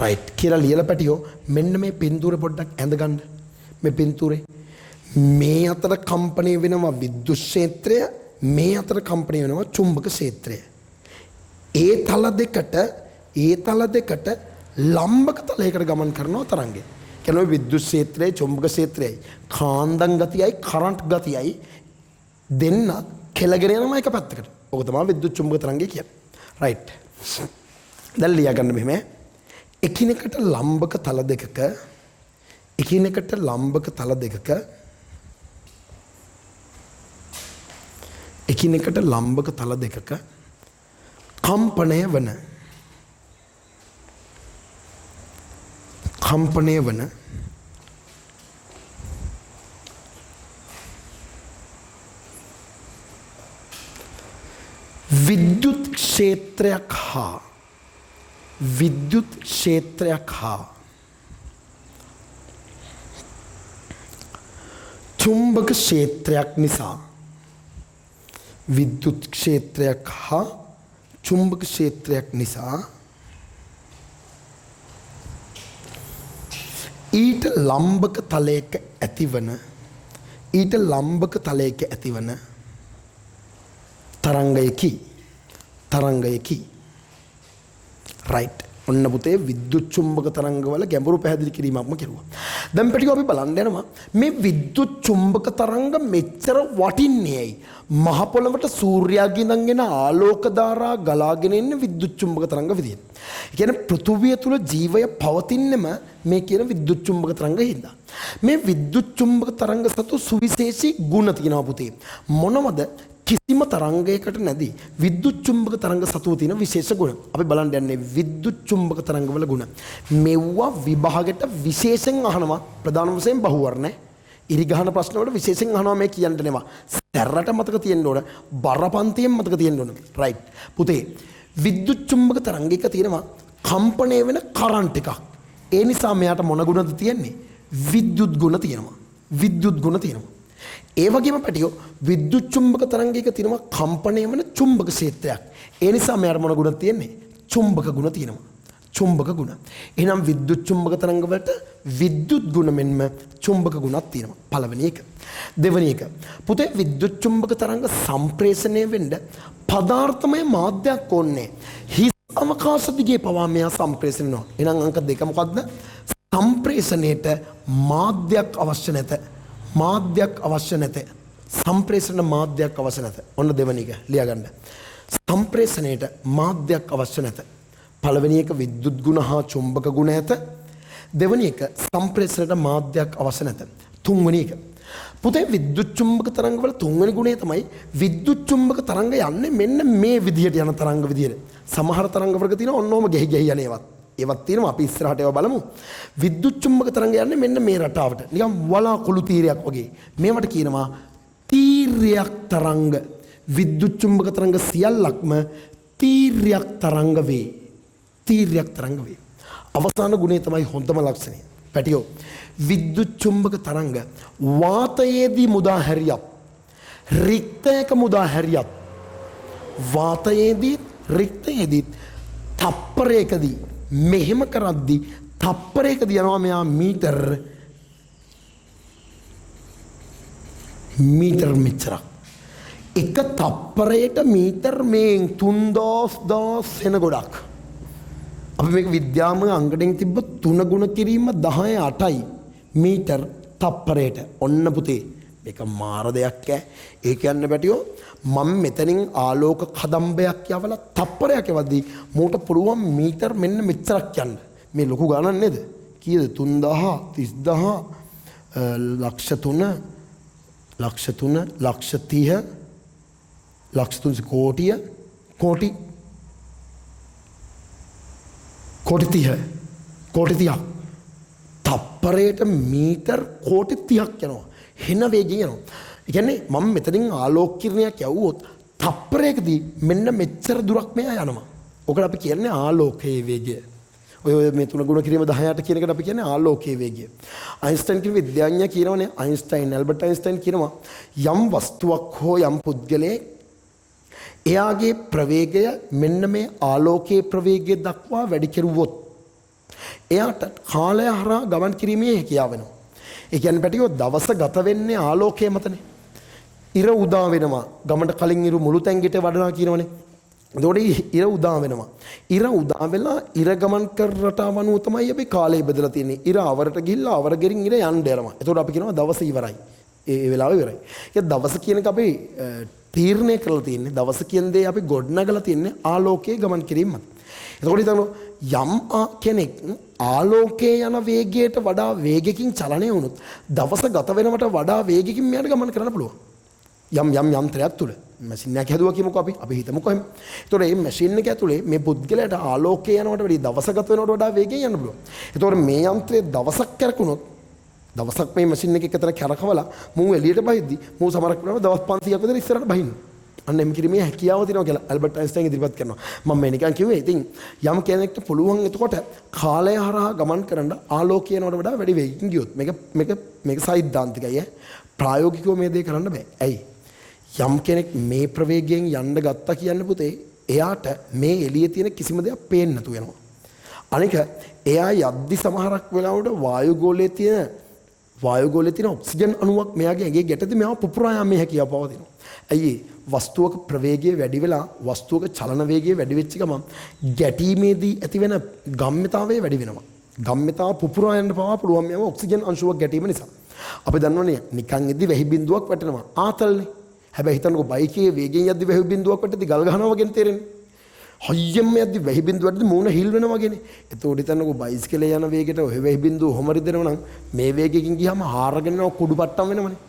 රයිට් කියලා ලියලා පැටියෝ මෙන්න මේ පින්තූරේ පොඩ්ඩක් ඇඳ ගන්න. මේ පින්තූරේ මේ අතර කම්පණය වෙනවා විද්‍යුත් ක්ෂේත්‍රය, මේ අතර කම්පණය වෙනවා චුම්බක ක්ෂේත්‍රය. ඒ තල දෙකට ලම්බක තලයකට ගමන් කරනවා තරංගය. කියන්නේ විද්‍යුත් ක්ෂේත්‍රයයි චුම්බක ක්ෂේත්‍රයයි කාන්දම් ගතියයි කරන්ට් ගතියයි දෙන්න කෙලගෙන යනවා එක පැත්තකට. ඔක තමයි විද්‍යුත් චුම්බක තරංගය කියන්නේ. රයිට්. දැන් ලියා ගන්න මෙහෙම. එකිනෙකට ලම්බක තල දෙකක එකිනෙකට ලම්බක තල දෙකක එකිනෙකට ලම්බක තල දෙකක කම්පණය වන විද්‍යුත් ක්ෂේත්‍රයක් හා විද්‍යුත් ක්ෂේත්‍රයක් හා චුම්බක ක්ෂේත්‍රයක් නිසා විද්‍යුත් ක්ෂේත්‍රයක් හා චුම්බක ක්ෂේත්‍රයක් නිසා ලම්බක තලයක ඇතිවන, ඊට ලම්බක තලයක ඇතිවන තරංගයකි. තරංගයකි. රයිට්. ඔන්න පුතේ විද්‍යුත් චුම්බක තරංගවල ගැඹුරු පැහැදිලි කිරීමක්ම කෙරුවා. දැන් පැටිකෝ අපි බලන්න යනවා මේ විද්‍යුත් චුම්බක තරංග මෙච්චර වටින්නේ ඇයි? මහ පොළොවට සූර්යාගේ ඉඳන් එන ආලෝක ධාරා ගලාගෙන එන්නේ විද්‍යුත් චුම්බක තරංග විදියට. ඒ කියන්නේ පෘථුවිය තුල ජීවය පවතින්නෙම මේ කියන විද්‍යුත් චුම්බක තරංග හින්දා. මේ විද්‍යුත් චුම්බක තරංග සතු සුවිශේෂී ගුණ තියෙනවා පුතේ. මොනවද? කිසිම තරංගයකට නැති විද්‍යුත් චුම්බක තරංග සතුව තියෙන විශේෂ ගුණ. අපි බලන්න යන්නේ විද්‍යුත් චුම්බක තරංගවල ගුණ. මෙව්වා විභාගෙට විශේෂයෙන් අහනවා, ප්‍රධාන වශයෙන් බහුවර්ණ. ඉරි ගහන ප්‍රශ්න වලට විශේෂයෙන් අහනවා මේ කියන්න නෙවා. සැරට මතක තියෙන්න ඕන, බරපන්තියෙන් මතක තියෙන්න ඕන. රයිට්. පුතේ විද්‍යුත් චුම්බක තරංගයක තියෙනවා කම්පණය වෙන කරන්ට් එකක්. ඒ නිසා මෙයාට මොන ගුණද තියෙන්නේ? විද්‍යුත් ගුණ තියෙනවා. විද්‍යුත් ගුණ තියෙනවා. ඒ වගේම පැටියෝ විද්‍යුත් චුම්බක තරංගයක තියෙනවා කම්පණය වෙන චුම්බක ක්ෂේත්‍රයක්. ඒ නිසා මෙයාට මොන ගුණද තියෙන්නේ? චුම්බක ගුණ තියෙනවා. චුම්බක ගුණ. එහෙනම් විද්‍යුත් චුම්බක තරංග වලට විද්‍යුත් ගුණ මෙන්ම චුම්බක ගුණක් තියෙනවා. පළවෙනි එක. දෙවෙනි එක. පුතේ විද්‍යුත් චුම්බක තරංග සම්ප්‍රේෂණය වෙන්න පදාර්ථමය මාධ්‍යයක් ඕනේ. හිස් අවකාශ දිගේ පවා මෙයා සම්ප්‍රේෂණය වෙනවා. එහෙනම් අංක දෙක මොකද්ද? සම්ප්‍රේෂණයට මාධ්‍යයක් අවශ්‍ය නැත. මාධ්‍යයක් අවශ්‍ය නැත. සම්ප්‍රේෂණ මාධ්‍යයක් අවශ්‍ය නැත. ඔන්න දෙවෙනි එක ලියාගන්න. සම්ප්‍රේෂණයට මාධ්‍යයක් අවශ්‍ය නැත. පළවෙනි එක විද්‍යුත් ගුණ හා චුම්බක ගුණ ඇත. දෙවෙනි එක සම්ප්‍රේෂණයට මාධ්‍යයක් අවශ්‍ය නැත. තුන්වෙනි එක පුතේ විද්‍යුත් චුම්බක තරංග වල තුන්වෙනි ගුණය තමයි විද්‍යුත් චුම්බක තරංග යන්නේ මෙන්න මේ විදිහට යන තරංග විදිහට. සමහර තරංග වර්ග තියෙනවා ඔන්න ඔහොම ගෙහි ගෙහි යන ඒවත්. ඒවත් තියෙනවා, අපි ඉස්සරහට ඒවා බලමු. විද්‍යුත් චුම්බක තරංග යන්නේ මෙන්න මේ රටාවට. නිකන් වලාකුළු තීරයක් වගේ. මේවට කියනවා තීර්යයක් තරංග. විද්‍යුත් චුම්බක තරංග සියල්ලක්ම තීර්යයක් තරංග වේ. තීර්යයක් තරංග වේ. අවසාන ගුණය තමයි හොඳම ලක්ෂණය. පැටියෝ විද්‍යුත් චුම්බක තරංග වාතයේදී මුදා හැරියත්, රික්තයක මුදා හැරියත්, වාතයේදී රික්තයේදී තප්පරයකදී මෙහෙම කරද්දි තප්පරයකදී යනවා මෙයා මීටර් මීටර් මෙච්චරක්. එක තප්පරයට මීටර් මේන් 3000 එන ගොඩක්. අපි මේක විද්‍යාමය අංගණයෙන් තිබ්බ 3 ගුණ කිරීම 10 8යි මීටර් තප්පරයට. ඔන්න පුතේ මේක මාර දෙයක් ඈ. ඒ කියන්නේ පැටියෝ මම මෙතනින් ආලෝක කදම්බයක් යවලා තප්පරයක් යවද්දී මූට පුළුවන් මීටර් මෙන්න මෙච්චරක් යන්න. මේ ලොකු ගණන් නේද? කීයද? 3000 30000 ලක්ෂ 3 ලක්ෂ 3 ලක්ෂ 30 ලක්ෂ 3 කෝටිය කෝටි කෝටි 30 කෝටි 30ක් තප්පරයට මීටර් කෝටි 30ක් යනවා. හෙන වේගයෙන් යනවා. ඒ කියන්නේ මම මෙතනින් ආලෝක කිරණයක් යවුවොත් තප්පරයකදී මෙන්න මෙච්චර දුරක් මෙයා යනවා. ඔකට අපි කියන්නේ ආලෝකයේ වේගය. ඔය මේ තුන ගුණ කිරීම 10 8 කියන එකට අපි කියන්නේ ආලෝකයේ වේගය. අයින්ස්ටයින් කියන විද්‍යාඥයා කියනවනේ, අයින්ස්ටයින් ඇල්බර්ට් අයින්ස්ටයින් කියනවා යම් වස්තුවක් හෝ යම් පුද්ගලයෙක් එයාගේ ප්‍රවේගය මෙන්න මේ ආලෝකයේ ප්‍රවේගය දක්වා වැඩි කෙරුවොත් එයාට කාලය හරහා ගමන් කිරීමේ හැකියාව වෙනවා. ඒ කියන්නේ පැටියෝ දවස ගත වෙන්නේ ආලෝකය මතනේ. ඉර උදා වෙනවා. ගමන්ට කලින් ඉර මුළු තැන්ගෙට වඩනවා කියනවනේ. එතකොට ඉර උදා වෙනවා. ඉර උදා වෙලා ඉර ගමන් කර රටාව අනුව තමයි අපි කාලය බෙදලා තියෙන්නේ. ඉර අවරට ගිහිල්ලා අවර ගෙරින් ඉර යන්න යනවා. එතකොට අපි කියනවා දවස ඉවරයි. ඒ වෙලාව ඉවරයි. ඒ දවස කියන එක අපි තීරණය කරලා තියෙන්නේ. දවස කියන දේ අපි ගොඩනගලා තියෙන්නේ ආලෝකයේ ගමන් කිරීම මත. එතකොට හිතන්න යම් කෙනෙක් ආලෝකයේ යන වේගයට වඩා වේගකින් චලනය වුණොත් දවස ගත වෙනවට වඩා වේගකින් මෙයාට ගමන් කරන්න පුළුවන්. යම් යම් යන්ත්‍රයක් තුල මැෂින් එකක් හැදුවා කියමුකෝ අපි හිතමුකෝ එහෙම. එතකොට මේ මැෂින් එක ඇතුලේ මේ පුද්ගලයාට ආලෝකයේ යනවට වැඩිය දවස ගත වෙනවට වඩා වේගයෙන් යන්න පුළුවන්. එතකොට මේ යන්ත්‍රය දවසක් කරකුණොත් දවසක් මේ මැෂින් එක එකතර කරකවලා මූ එළියට බහිද්දි මූ සමහරක් වෙලාවට දවස් 500ක් විතර ඉස්සරහට බහින්න. අන්න එම් කිරීමේ හැකියාව තියෙනවා කියලා ඇල්බර්ට් අයින්ස්ටයින් ඉදිරිපත් කරනවා. මම මේ නිකන් කිව්වේ ඉතින් යම් කෙනෙක්ට පුළුවන් එතකොට කාලය හරහා ගමන් කරන්න ආලෝකය යනවට වඩා වැඩි වේගකින් ගියොත් මේක මේක මේක සෛද්ධාන්තිකයි ඈ. ප්‍රායෝගිකව මේ දේ කරන්න බෑ. ඇයි? යම් කෙනෙක් මේ ප්‍රවේගයෙන් යන්න ගත්තා කියන්න පුතේ එයාට මේ එළියේ තියෙන කිසිම දෙයක් පේන්නේ නැතු වෙනවා. අනික එයා යද්දි සමහරක් වෙලාවට වායුගෝලයේ තියෙන ඔක්සිජන් අණුවක් මෙයාගේ ඇඟේ ගැටෙද්දි මෙයාව පුපුරා යාමේ හැකියාව පවතිනවා. ඇයි ඒ? වස්තුවක ප්‍රවේගය වැඩි වෙලා වස්තුවක චලන වේගය වැඩි වෙච්ච ගමන් ගැටීමේදී ඇතිවෙන ගම්‍යතාවය වැඩි වෙනවා. ගම්‍යතාව පුපුරා යන්න පවා පුළුවන් මේව ඔක්සිජන් අංශුවක් ගැටීම නිසා. අපි දන්නවනේ නිකන් ඉද්දි වැහි බින්දුවක් වැටෙනවා. ආතල්නේ. හැබැයි හිතන්නකෝ බයිකේ වේගෙන් යද්දි වැහි බින්දුවක් වැටෙද්දි ගල් ගහනවා වගේනේ තේරෙන්නේ. හයියෙන්ම යද්දි වැහි බින්දුව වැටෙද්දි මූණ හිල් වෙනවා වගේනේ. එතකොට හිතන්නකෝ බයිසිකලේ යන වේගෙට ඔය වැහි බින්දුව ඔහොම රිදෙනවා නම් මේ වේගයකින් ගියාම හාරගෙන යනවා කුඩු පට්ටම් වෙනවනේ.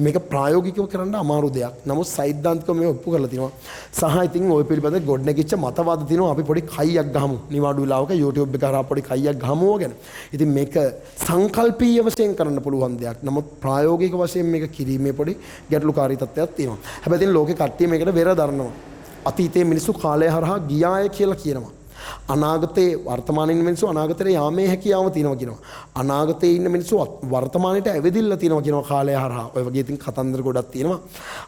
මේක ප්‍රායෝගිකව කරන්න අමාරු දෙයක්. නමුත් සෛද්ධාන්තිකව මේක ඔප්පු කරලා තිනවා. සහ ඉතින් ඔය පිළිබඳ ගොඩනැගිච්ච මතවාද තිනවා. අපි පොඩි කයියක් ගහමු. නිවාඩු වෙලාවක YouTube එක හරහා පොඩි කයියක් ගහමු ඔය ගැන. ඉතින් මේක සංකල්පීය වශයෙන් කරන්න පුළුවන් දෙයක්. නමුත් ප්‍රායෝගික වශයෙන් මේක කිරීමේ පොඩි ගැටලුකාරී තත්ත්වයක් තියෙනවා. හැබැයි ඉතින් ලෝකේ කට්ටිය මේකට වෙර දරනවා. අතීතයේ මිනිස්සු කාලය හරහා ගියාය කියලා කියනවා. අනාගතේ වර්තමානයේ ඉන්න මිනිස්සු අනාගතයට යාමේ හැකියාව තියෙනවා කියනවා. අනාගතයේ ඉන්න මිනිස්සු වර්තමානයට ඇවිදින්න තියෙනවා කියනවා කාලය හරහා. ඔය වගේ ඉතින් කතන්දර ගොඩක් තියෙනවා.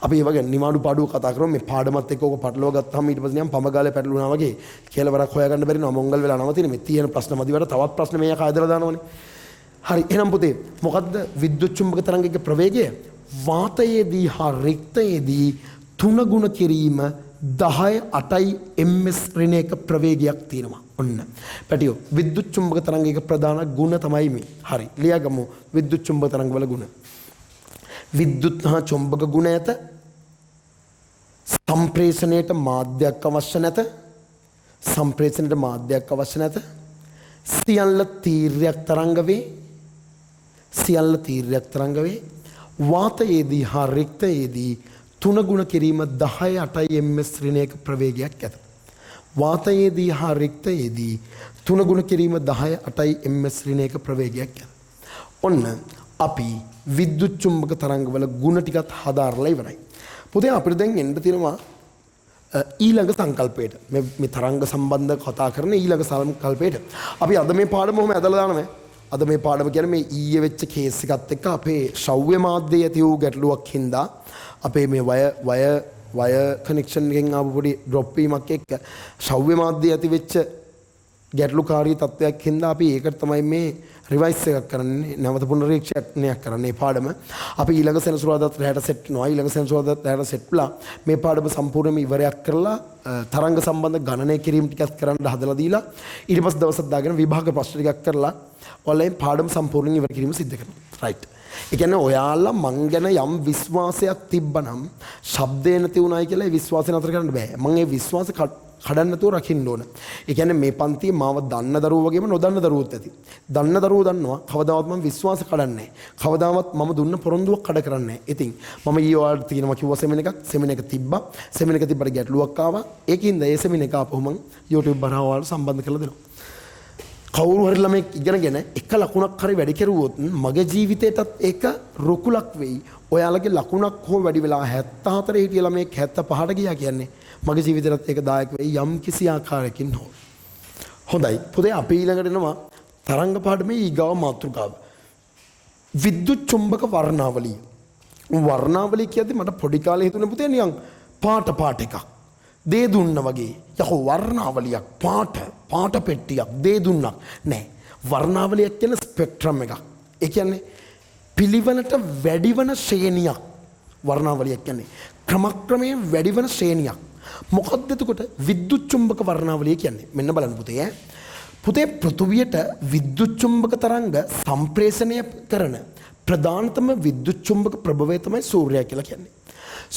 අපි ඒ වගේ නිවාඩු පාඩුව කතා කරමු. මේ පාඩමත් එක්ක ඕක පටලවා ගත්තාම ඊට පස්සේ නිකන් පම ගාලේ පැටලුණා වගේ කෙලවරක් හොයාගන්න බැරි වෙනවා. මොංගල් වෙලා නවතින මේ තියෙන ප්‍රශ්න මදි වල තවත් ප්‍රශ්න මේ යකා ඇදලා දානවනේ. හරි, එහෙනම් පුතේ මොකද්ද විද්‍යුත් චුම්බක තරංගයක ප්‍රවේගය? වාතයේදී හා රික්තයේදී තුන ගුණ කිරීම 10 8යි ms ඍණ එක ප්‍රවේගයක් තියෙනවා. ඔන්න. පැටියෝ, විද්‍යුත් චුම්බක තරංගයක ප්‍රධාන ගුණ තමයි මේ. හරි, ලියාගමු විද්‍යුත් චුම්බක තරංගවල ගුණ. විද්‍යුත් හා චුම්බක ගුණ ඇත. සම්ප්‍රේෂණයට මාධ්‍යයක් අවශ්‍ය නැත. සම්ප්‍රේෂණයට මාධ්‍යයක් අවශ්‍ය නැත. සියල්ල තීර්යයක් තරංග වේ. සියල්ල තීර්යයක් තරංග වේ. වාතයේදී හා රික්තයේදී තුන ගුණ කිරීම 10 8යි ms ඍණ එක ප්‍රවේගයක් ඇත. වාතයේදී හා රික්තයේදී තුන ගුණ කිරීම 10 8යි ms ඍණ එක ප්‍රවේගයක් ඇත. ඔන්න අපි විද්‍යුත් චුම්බක තරංගවල ගුණ ටිකත් හදාarලා ඉවරයි. පුතේ අපිට දැන් එන්න තියෙනවා ඊළඟ සංකල්පයට. මේ තරංග සම්බන්ධ කතා කරන ඊළඟ සංකල්පයට. අපි අද මේ පාඩම ඔහොම ඇදලා දානවා. අද මේ පාඩම කියන්නේ මේ ඊයේ වෙච්ච කේස් එකත් එක්ක අපේ ශ්‍රව්‍ය මාධ්‍යයේ ඇති වූ ගැටලුවක් හින්දා අපේ මේ වය වය වය කනෙක්ෂන් එකෙන් ආපු පොඩි ඩ්‍රොප් වීමක් එක්ක ශ්‍රව්‍ය මාධ්‍යයේ ඇති වෙච්ච ගැටලුකාරී තත්ත්වයක් හින්දා අපි ඒකට තමයි මේ රිවයිස් එකක් කරන්නේ, නැවත පුනරීක්ෂණයක් කරන්නේ මේ පාඩම. අපි ඊළඟ සෙනසුරාදාත් රැයට සෙට් වෙනවා. ඊළඟ සෙනසුරාදාත් රැයට සෙට් වෙලා මේ පාඩම සම්පූර්ණයෙන්ම ඉවරයක් කරලා තරංග සම්බන්ධ ගණනය කිරීම ටිකක් කරන්න හදලා දීලා ඊට පස්සේ දවසක් දාගෙන විභාග ප්‍රශ්න ටිකක් කරලා ඔයාලා මේ පාඩම සම්පූර්ණයෙන් ඉවර කිරීම සිද්ධ කරනවා. රයිට්. ඒ කියන්නේ ඔයාලා මං ගැන යම් විශ්වාසයක් තිබ්බනම් ශබ්දේ නැති වුණායි කියලා ඒ විශ්වාසය නතර කරන්න බෑ. මං ඒ විශ්වාස කඩන්න නැතුව රකින්න ඕන. ඒ කියන්නේ මේ පන්තියේ මාව දන්න දරුවෝ වගේම නොදන්න දරුවෝත් ඇති. දන්න දරුවෝ දන්නවා කවදාවත් මම විශ්වාස කඩන්නේ නැහැ. කවදාවත් මම දුන්න පොරොන්දුවක් කඩ කරන්නේ නැහැ. ඉතින් මම ඊයේ ඔයාලට තියෙනවා කිව්වා සෙමින එකක්. සෙමින එක තිබ්බා. සෙමින එක තිබ්බට ගැටලුවක් ආවා. ඒකින්ද ඒ සෙමින එක ආපහු මං YouTube හරහා ඔයාලට සම්බන්ධ කරලා දෙනවා. කවුරු හරි ළමෙක් ඉගෙනගෙන එක ලකුණක් හරි වැඩි කෙරුවොත් මගේ ජීවිතේටත් ඒක රුකුලක් වෙයි. ඔයාලගේ ලකුණක් හෝ වැඩි වෙලා 74 හිටිය ළමෙක් 75ට ගියා කියන්නේ මගේ ජීවිතේටත් ඒක දායක වෙයි යම් කිසි ආකාරයකින් හෝ. හොඳයි. පුතේ අපි ඊළඟට එනවා තරංග පාඩමේ ඊගාව මාතෘකාව. විද්‍යුත් චුම්බක වර්ණාවලිය. වර්ණාවලිය කියද්දි මට පොඩි කාලේ හිතුනේ පුතේ නිකන් පාට පාට එකක්. දේ දුන්න වගේ. යකෝ වර්ණාවලියක් පාට පාට පෙට්ටියක් දේ දුන්නක් නෑ. වර්ණාවලියක් කියන්නේ ස්පෙක්ට්‍රම් එකක්. ඒ කියන්නේ පිළිවෙලට වැඩිවන ශ්‍රේණියක්. වර්ණාවලියක් කියන්නේ ක්‍රමක්‍රමයෙන් වැඩිවන ශ්‍රේණියක්. මොකද්ද එතකොට විද්‍යුත් චුම්බක වර්ණාවලිය කියන්නේ? මෙන්න බලන්න පුතේ ඈ. පුතේ පෘථුවියට විද්‍යුත් චුම්බක තරංග සම්ප්‍රේෂණය කරන ප්‍රධානතම විද්‍යුත් චුම්බක ප්‍රභවය තමයි සූර්යයා කියලා කියන්නේ.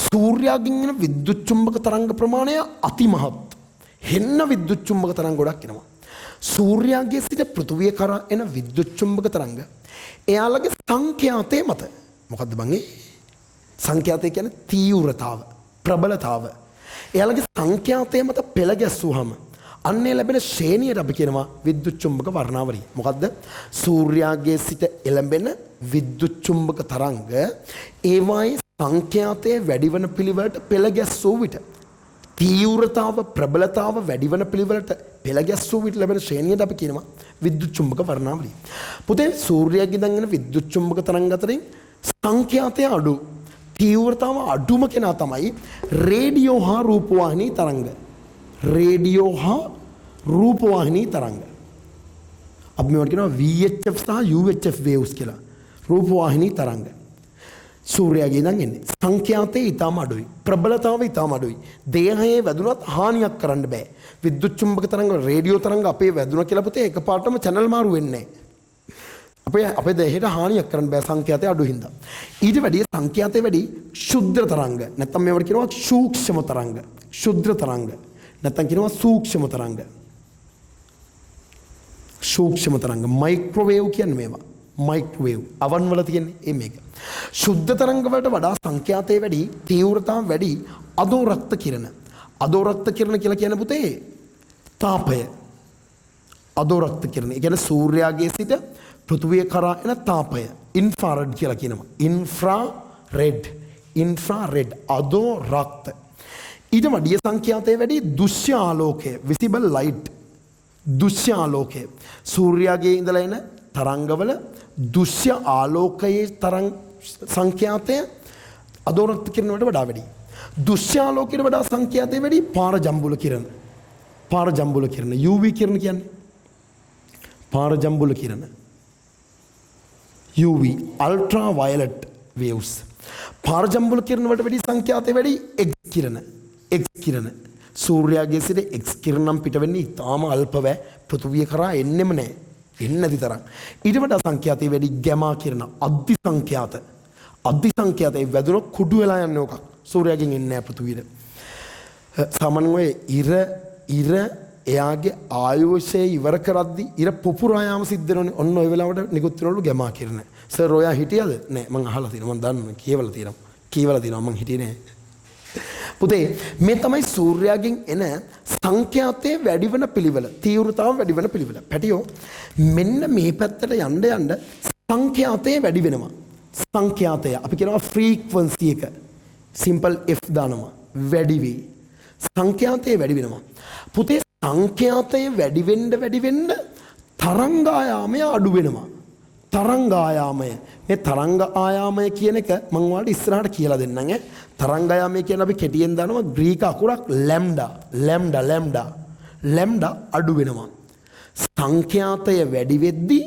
සූර්යාගෙන් එන විද්‍යුත් චුම්බක තරංග ප්‍රමාණය අතිමහත්. හෙන්න විද්‍යුත් චුම්බක තරංග ගොඩක් එනවා. සූර්යාගේ සිට පෘථුවිය කරා එන විද්‍යුත් චුම්බක තරංග එයාලගේ සංඛ්‍යාතය මත. මොකද්ද බං ඒ? සංඛ්‍යාතය කියන්නේ තීව්‍රතාව, ප්‍රබලතාව. එයාලගේ සංඛ්‍යාතය මත පෙළ ගැස්සුවාම අන්න ඒ ලැබෙන ශ්‍රේණියට අපි කියනවා විද්‍යුත් චුම්බක වර්ණාවලිය. මොකද්ද? සූර්යාගේ සිට එළඹෙන විද්‍යුත් චුම්බක තරංග ඒවායේ සංඛ්‍යාතය වැඩිවන පිළිවෙලට පෙළ ගැස්සූ විට, තීව්‍රතාව ප්‍රබලතාව වැඩිවන පිළිවෙලට පෙළ ගැස්සූ විට ලැබෙන ශ්‍රේණියට අපි කියනවා විද්‍යුත් චුම්බක වර්ණාවලිය. පුතේ සූර්යාගේ ඉඳන් එන විද්‍යුත් චුම්බක තරංග අතරින් සංඛ්‍යාතය අඩු, තීව්‍රතාව අඩුම කෙනා තමයි රේඩියෝ හා රූපවාහිනී තරංග. රේඩියෝ හා රූපවාහිනී තරංග. අපි මේවට කියනවා VHF සහ UHF waves කියලා. රූපවාහිනී තරංග. සූර්යයාගේ ඉඳන් එන්නේ. සංඛ්‍යාතය ඊටාම අඩුයි. ප්‍රබලතාවය ඊටාම අඩුයි. දේහයේ වැදුනත් හානියක් කරන්න බෑ. විද්‍යුත් චුම්බක තරංග, රේඩියෝ තරංග අපේ වැදුනා කියලා පුතේ එකපාරටම චැනල් මාරු වෙන්නේ නෑ. අපේ දේහයට හානියක් කරන්න බෑ සංඛ්‍යාතය අඩු හින්දා. ඊට වැඩිය සංඛ්‍යාතය වැඩි ක්ෂුද්‍ර තරංග. නැත්තම් මේවට කියනවා සූක්ෂම තරංග. ක්ෂුද්‍ර තරංග. නැත්තම් කියනවා සූක්ෂම තරංග. සූක්ෂම තරංග මයික්‍රෝවේව් කියන්නේ මේවා. මයික්‍රෝවේව් අවන් වල තියෙන්නේ ඒ මේක. ශුද්ධ තරංග වලට වඩා සංඛ්‍යාතය වැඩි, තීව්‍රතාව වැඩි අදෝ රක්ත කිරණ. අදෝ රක්ත කිරණ කියලා කියන පුතේ තාපය. අදෝ රක්ත කිරණ. ඒ කියන්නේ සූර්යාගේ සිට පෘථුවිය කරා එන තාපය. ඉන්ෆ්‍රාරෙඩ් කියලා කියනවා. ඉන්ෆ්‍රාරෙඩ්. ඉන්ෆ්‍රාරෙඩ් අදෝ රක්ත. ඊට වැඩිය සංඛ්‍යාතය වැඩි දෘශ්‍ය ආලෝකය, විසිබල් ලයිට්. දෘශ්‍ය ආලෝකය. සූර්යාගේ ඉඳලා එන තරංගවල දෘශ්‍ය ආලෝකයේ තරංග සංඛ්‍යාතය අදෝ රක්ත කිරණ වලට වඩා වැඩි. දෘශ්‍ය ආලෝකයට වඩා සංඛ්‍යාතය වැඩි පාර ජම්බුල කිරණ. පාර ජම්බුල කිරණ UV කිරණ කියන්නේ පාර ජම්බුල කිරණ. UV ultra violet waves. පාර ජම්බුල කිරණ වලට වැඩි සංඛ්‍යාතය වැඩි X කිරණ. X කිරණ. සූර්යාගේ සිට X කිරණ නම් පිට වෙන්නේ ඉතාම අල්ප වැ පෘථුවිය කරා එන්නෙම නෑ. එන්නේ නැති තරම්. ඊට වඩා සංඛ්‍යාතය වැඩි ගැමා කිරණ අධි සංඛ්‍යාත. අධි සංඛ්‍යාත ඒ වැදුනොත් කුඩු වෙලා යන්නේ ඕකක්. සූර්යාගෙන් එන්නේ නෑ පෘථුවියට. සාමාන්‍යයෙන් ඔය ඉර එයාගේ ආයුෂය ඉවර කරද්දි ඉර පුපුරා යාම සිද්ධ වෙනවනේ. ඔන්න ඔය වෙලාවට නිකුත් වෙනවලු ගැමා කිරණ. සර් ඔයා හිටියද? නෑ මං අහලා තියෙනවා. මං දන්නවා. කියවලා තියෙනවා. කියවලා තියෙනවා. මං හිටියේ නෑ. පුතේ මේ තමයි සූර්යාගෙන් එන සංඛ්‍යාතයේ වැඩිවන පිළිවෙල, තීව්‍රතාව වැඩිවන පිළිවෙල. පැටියෝ මෙන්න මේ පැත්තට යන්න යන්න සංඛ්‍යාතය වැඩි වෙනවා. සංඛ්‍යාතය අපි කියනවා ෆ්‍රීකවන්සි එක. සිම්පල් F දානවා. වැඩි වෙයි. සංඛ්‍යාතය වැඩි වෙනවා. පුතේ සංඛ්‍යාතය වැඩි වෙන්න වැඩි වෙන්න තරංගායාමය අඩු වෙනවා. තරංගායාමය මේ තරංග ආයාමය කියන එක මම ඔයාලට ඉස්සරහට කියලා දෙන්නම් ඈ. තරංගායාමය කියන්නේ අපි කෙටියෙන් දානවා ග්‍රීක අකුරක් ලැම්ඩා ලැම්ඩා ලැම්ඩා ලැම්ඩා අඩු වෙනවා. සංඛ්‍යාතය වැඩි වෙද්දී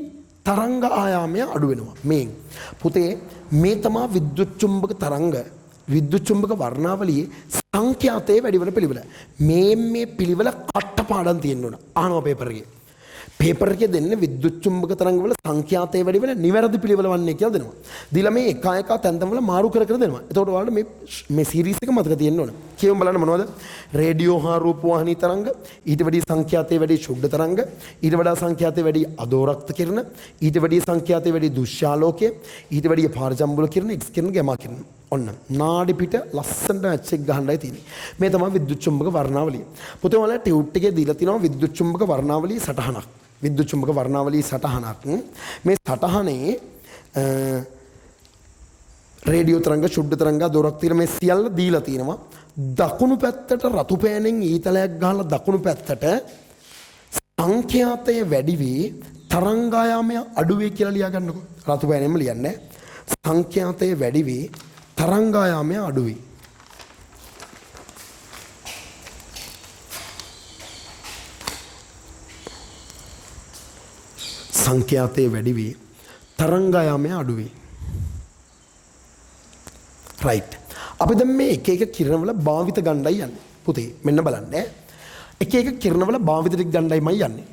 තරංග ආයාමය අඩු වෙනවා. මේ පුතේ මේ තමා විද්‍යුත් චුම්බක තරංග විද්‍යුත් චුම්බක වර්ණාවලියේ සංඛ්‍යාතය වැඩි වෙන පිළිවෙල. මේ පිළිවෙල කට්ටපාඩම් තියෙන්න ඕන. අහනවා පේපර් එකේ. පේපර් එකේ දෙන්නේ විද්‍යුත් චුම්බක තරංග වල සංඛ්‍යාතය වැඩි වෙන නිවැරදි පිළිවෙල වන්නේ කියලා දෙනවා. දීලා මේ එක එක තැන් තැන් වල මාරු කර කර දෙනවා. එතකොට ඔයාලට මේ සීරීස් එක මතක තියෙන්න ඕන. කියමු බලන්න මොනවද? රේඩියෝ හා රූපවාහිනී තරංග, ඊට වැඩි සංඛ්‍යාතය වැඩි ශුද්ධ තරංග, ඊට වඩා සංඛ්‍යාතය වැඩි අදෝ රක්ත කිරණ, ඊට වැඩි සංඛ්‍යාතය වැඩි දෘශ්‍යාලෝකය, ඊට වැඩි පාරජම්බුල කිරණ, එක්ස් කිරණ, ගැමා කිරණ. ඔන්න නාඩි පිට ලස්සනට මැච් එක ගහන්නයි තියෙන්නේ. මේ තමයි විද්‍යුත් චුම්බක වර්ණාවලිය. පුතේ ඔයාලා ටියුට් එකේ දීලා තිනවා විද්‍යුත් චුම්බක වර්ණාවලිය සටහනක්. විද්‍යුත් චුම්බක වර්ණාවලිය සටහනක්. මේ සටහනේ රේඩියෝ තරංග, ශුද්ධ තරංග, අදෝ රක්ත කිරණ මේ සියල්ල දීලා තිනවා. දකුණු පැත්තට රතු පෑනෙන් ඊතලයක් ගහලා දකුණු පැත්තට සංඛ්‍යාතය වැඩි වේ තරංගායාමය අඩු වේ කියලා ලියා ගන්නකො. රතු පෑනෙන්ම ලියන්නේ. සංඛ්‍යාතය වැඩි වේ තරංගායාමය අඩු වේ. සංඛ්‍යාතය වැඩි වේ තරංගායාමය අඩු වේ. රයිට්. අපි දැන් මේ එක එක කිරණවල භාවිත ගණ්ඩයි යන්නේ. පුතේ මෙන්න බලන්න. එක එක කිරණවල භාවිත ටික ගණ්ඩයිමයි යන්නේ.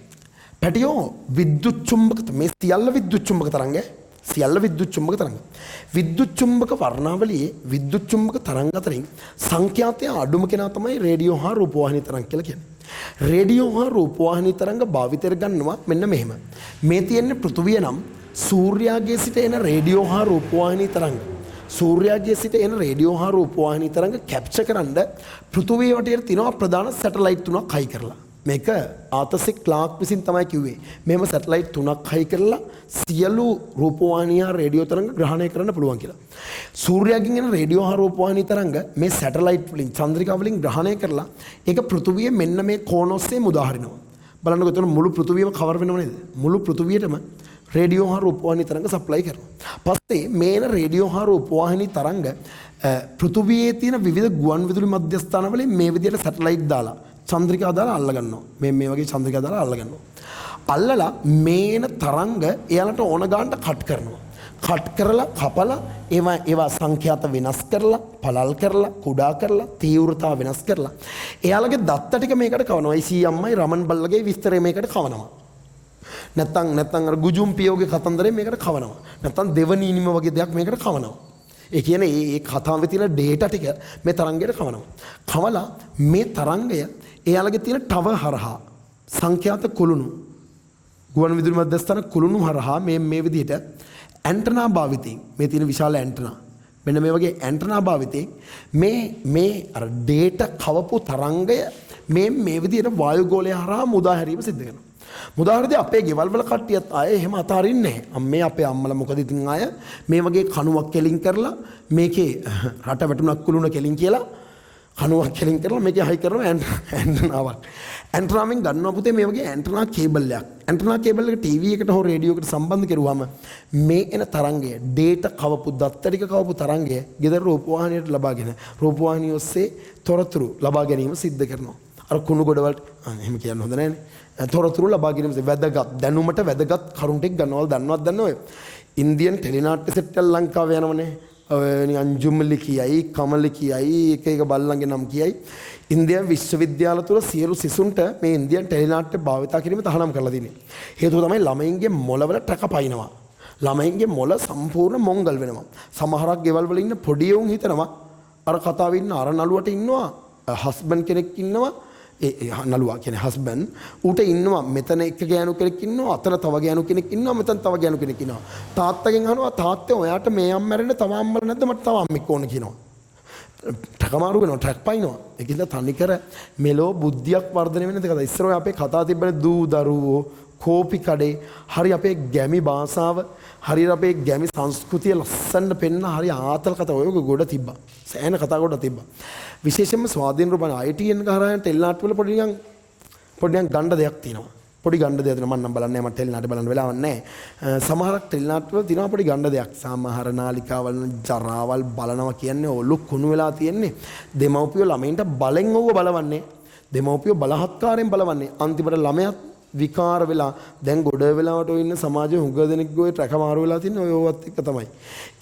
පැටියෝ විද්‍යුත් චුම්බක මේ සියල්ල විද්‍යුත් චුම්බක තරංග සියල්ල විද්‍යුත් චුම්බක තරංග. විද්‍යුත් චුම්බක වර්ණාවලියේ විද්‍යුත් චුම්බක තරංග අතරින් සංඛ්‍යාතය අඩුම කෙනා තමයි රේඩියෝ හා රූපවාහිනී තරංග කියලා කියන්නේ. රේඩියෝ හා රූපවාහිනී තරංග භාවිතයට ගන්නවා මෙන්න මෙහෙම. මේ තියෙන්නේ පෘථුවිය නම් සූර්යාගේ සිට එන රේඩියෝ හා රූපවාහිනී තරංග. සූර්යාගේ සිට එන රේඩියෝ හා රූපවාහිනී තරංග කැප්චර් කරන්න පෘථුවිය වටේට තියෙනවා ප්‍රධාන සැටලයිට් තුනක් හයි කරලා. මේක ආතර් සී ක්ලාක් විසින් තමයි කිව්වේ. මෙහෙම සැටලයිට් තුනක් හයි කරලා සියලු රූපවාහිනී හා රේඩියෝ තරංග ග්‍රහණය කරන්න පුළුවන් කියලා. සූර්යාගෙන් එන රේඩියෝ හා රූපවාහිනී තරංග මේ සැටලයිට් වලින් චන්ද්‍රිකා වලින් ග්‍රහණය කරලා ඒක පෘථුවියේ මෙන්න මේ කෝණ ඔස්සේ මුදා හරිනවා. බලන්නකෝ එතන මුළු පෘථුවියම කවර් වෙනව නේද? මුළු පෘථුවියටම රේඩියෝ හා රූපවාහිනී තරංග සප්ලයි කරනවා. පස්සේ මේ එන රේඩියෝ හා රූපවාහිනී තරංග පෘථුවියේ තියෙන විවිධ ගුවන් විදුලි මධ්‍යස්ථාන වලින් මේ විදිහට සැටලයිට් දාලා චන්ද්‍රිකා දාලා අල්ල ගන්නවා. මේ වගේ චන්ද්‍රිකා දාලා අල්ල ගන්නවා. අල්ලලා මේන තරංග එයාලට ඕන ගානට කට් කරනවා. කට් කරලා කපලා ඒවා සංඛ්‍යාත වෙනස් කරලා පළල් කරලා කුඩා කරලා තීව්‍රතාව වෙනස් කරලා එයාලගේ දත්ත ටික මේකට කවනවා. ඒ සී අම්මයි රමන් බල්ලගේ විස්තරය මේකට කවනවා. නැත්තම් අර ගුජුම් පියෝගේ කතන්දරේ මේකට කවනවා. නැත්තම් දෙවනි ඉනිම වගේ දෙයක් මේකට කවනවා. ඒ කියන්නේ ඒ කතාවේ තියෙන ඩේටා ටික මේ තරංගයට කවනවා. කවලා මේ තරංගය එයාලගේ තියෙන ටවර් හරහා සංඛ්‍යාත කුළුණු ගුවන් විදුලි මධ්‍යස්ථාන කුළුණු හරහා මේ විදිහට ඇන්ටනා භාවිතයෙන් මේ තියෙන විශාල ඇන්ටනා මෙන්න මේ වගේ ඇන්ටනා භාවිතයෙන් මේ අර ඩේටා කවපු තරංගය මේ විදිහට වායුගෝලය හරහා මුදා හැරීම සිද්ධ කරනවා. මුදා හැරදී අපේ ගෙවල් වල කට්ටියත් ආයේ එහෙම අතාරින්නේ නැහැ. අම්මේ අපේ අම්මලා මොකද ඉතින් ආය මේ වගේ කණුවක් කෙලින් කරලා මේකේ රට වැටුණක් කුළුණ කෙලින් කියලා කණුවක් කෙලින් කරලා මේකේ හයි කරනවා ඇන්ටනාවක්. ඇන්ටනාවෙන් ගන්නවා පුතේ මේ වගේ ඇන්ටනා කේබල් එකක්. ඇන්ටනා කේබල් එක ටීවී එකට හෝ රේඩියෝ එකට සම්බන්ධ කරුවාම මේ එන තරංගය ඩේටා කවපු දත්ත ටික කවපු තරංගය ගෙදර රූපවාහිනියට ලබාගෙන රූපවාහිනිය ඔස්සේ තොරතුරු ලබා ගැනීම සිද්ධ කරනවා. අර කුණු ගොඩවලට එහෙම කියන්න හොඳ නෑනේ. තොරතුරු ලබා ගැනීම වැදගත් දැනුමට වැදගත් කරුණු ටික ගන්නවල දන්නවද දන්නේ ඔය ඉන්දියන් ටෙලිනාට්‍ය සෙට් එක ලංකාවේ යනවනේ. ඔය නිකන් ජුම්ලි කියයි කමලි කියයි එක එක බල්ලන්ගේ නම් කියයි. ඉන්දියාව විශ්වවිද්‍යාල තුල සියලු සිසුන්ට මේ ඉන්දියන් ටෙලිනාට්‍ය භාවිතා කිරීම තහනම් කරලා තියෙන්නේ. හේතුව තමයි ළමයින්ගේ මොළවල ටක පයින්නවා. ළමයින්ගේ මොළ සම්පූර්ණ මොංගල් වෙනවා. සමහරක් ගෙවල් වල ඉන්න පොඩි උන් හිතනවා අර කතාවේ ඉන්න අර නළුවට ඉන්නවා හස්බන්ඩ් කෙනෙක් ඉන්නවා. ඒ නළුවා කියන්නේ හස්බන්ඩ් ඌට ඉන්නවා මෙතන එක ගෑනු කෙනෙක් ඉන්නවා අතන තව ගෑනු කෙනෙක් ඉන්නවා මෙතන තව ගෑනු කෙනෙක් ඉන්නවා. තාත්තගෙන් අහනවා තාත්තේ ඔයාට මේ අම්ම මැරෙන්න තව අම්මලා නැද්ද මට තව අම්මෙක් ඕන කියනවා. ටකමාරු වෙනවා ට්‍රැක් පයින්නවා. ඒකින්ද තනිකර මෙලෝ බුද්ධියක් වර්ධනය වෙන දෙයක්. ඉස්සර ඔය අපේ කතා තිබ්බනේ දූ දරුවෝ කෝපි කඩේ හරි අපේ ගැමි භාෂාව හරියට අපේ ගැමි සංස්කෘතිය ලස්සනට පෙන්න හරි ආතල් කතා ඔය ගොඩ තිබ්බා. සෑහෙන කතා ගොඩ තිබ්බා. විශේෂයෙන්ම ස්වාධීන රූපන ITN හරහා යන ටෙලිනාට්‍ය වල පොඩි නිකන් ගණ්ඩ දෙයක් තියෙනවා. පොඩි ගණ්ඩ දෙයක් තියෙනවා. මම නම් බලන්නේ නැහැ. මට ටෙලිනාට්‍ය බලන්න වෙලාවක් නැහැ. සමහරක් ටෙලිනාට්‍ය වල තියෙනවා පොඩි ගණ්ඩ දෙයක්. සමහර නාලිකාවල් ජරාවල් බලනවා කියන්නේ ඔලු කුණු වෙලා තියෙන්නේ. දෙමව්පියෝ ළමයින්ට බලෙන් ඔව්ව බලවන්නේ. දෙමව්පියෝ බලහත්කාරයෙන් බලවන්නේ. අන්තිමට ළමයාත් විකාර වෙලා දැන් ගොඩ වෙලාවට ඔය ඉන්න සමාජයේ හුඟ දෙනෙක්ගේ ඔය ට්‍රැක මාරු වෙලා තින්නේ ඔය ඕවත් එක්ක තමයි.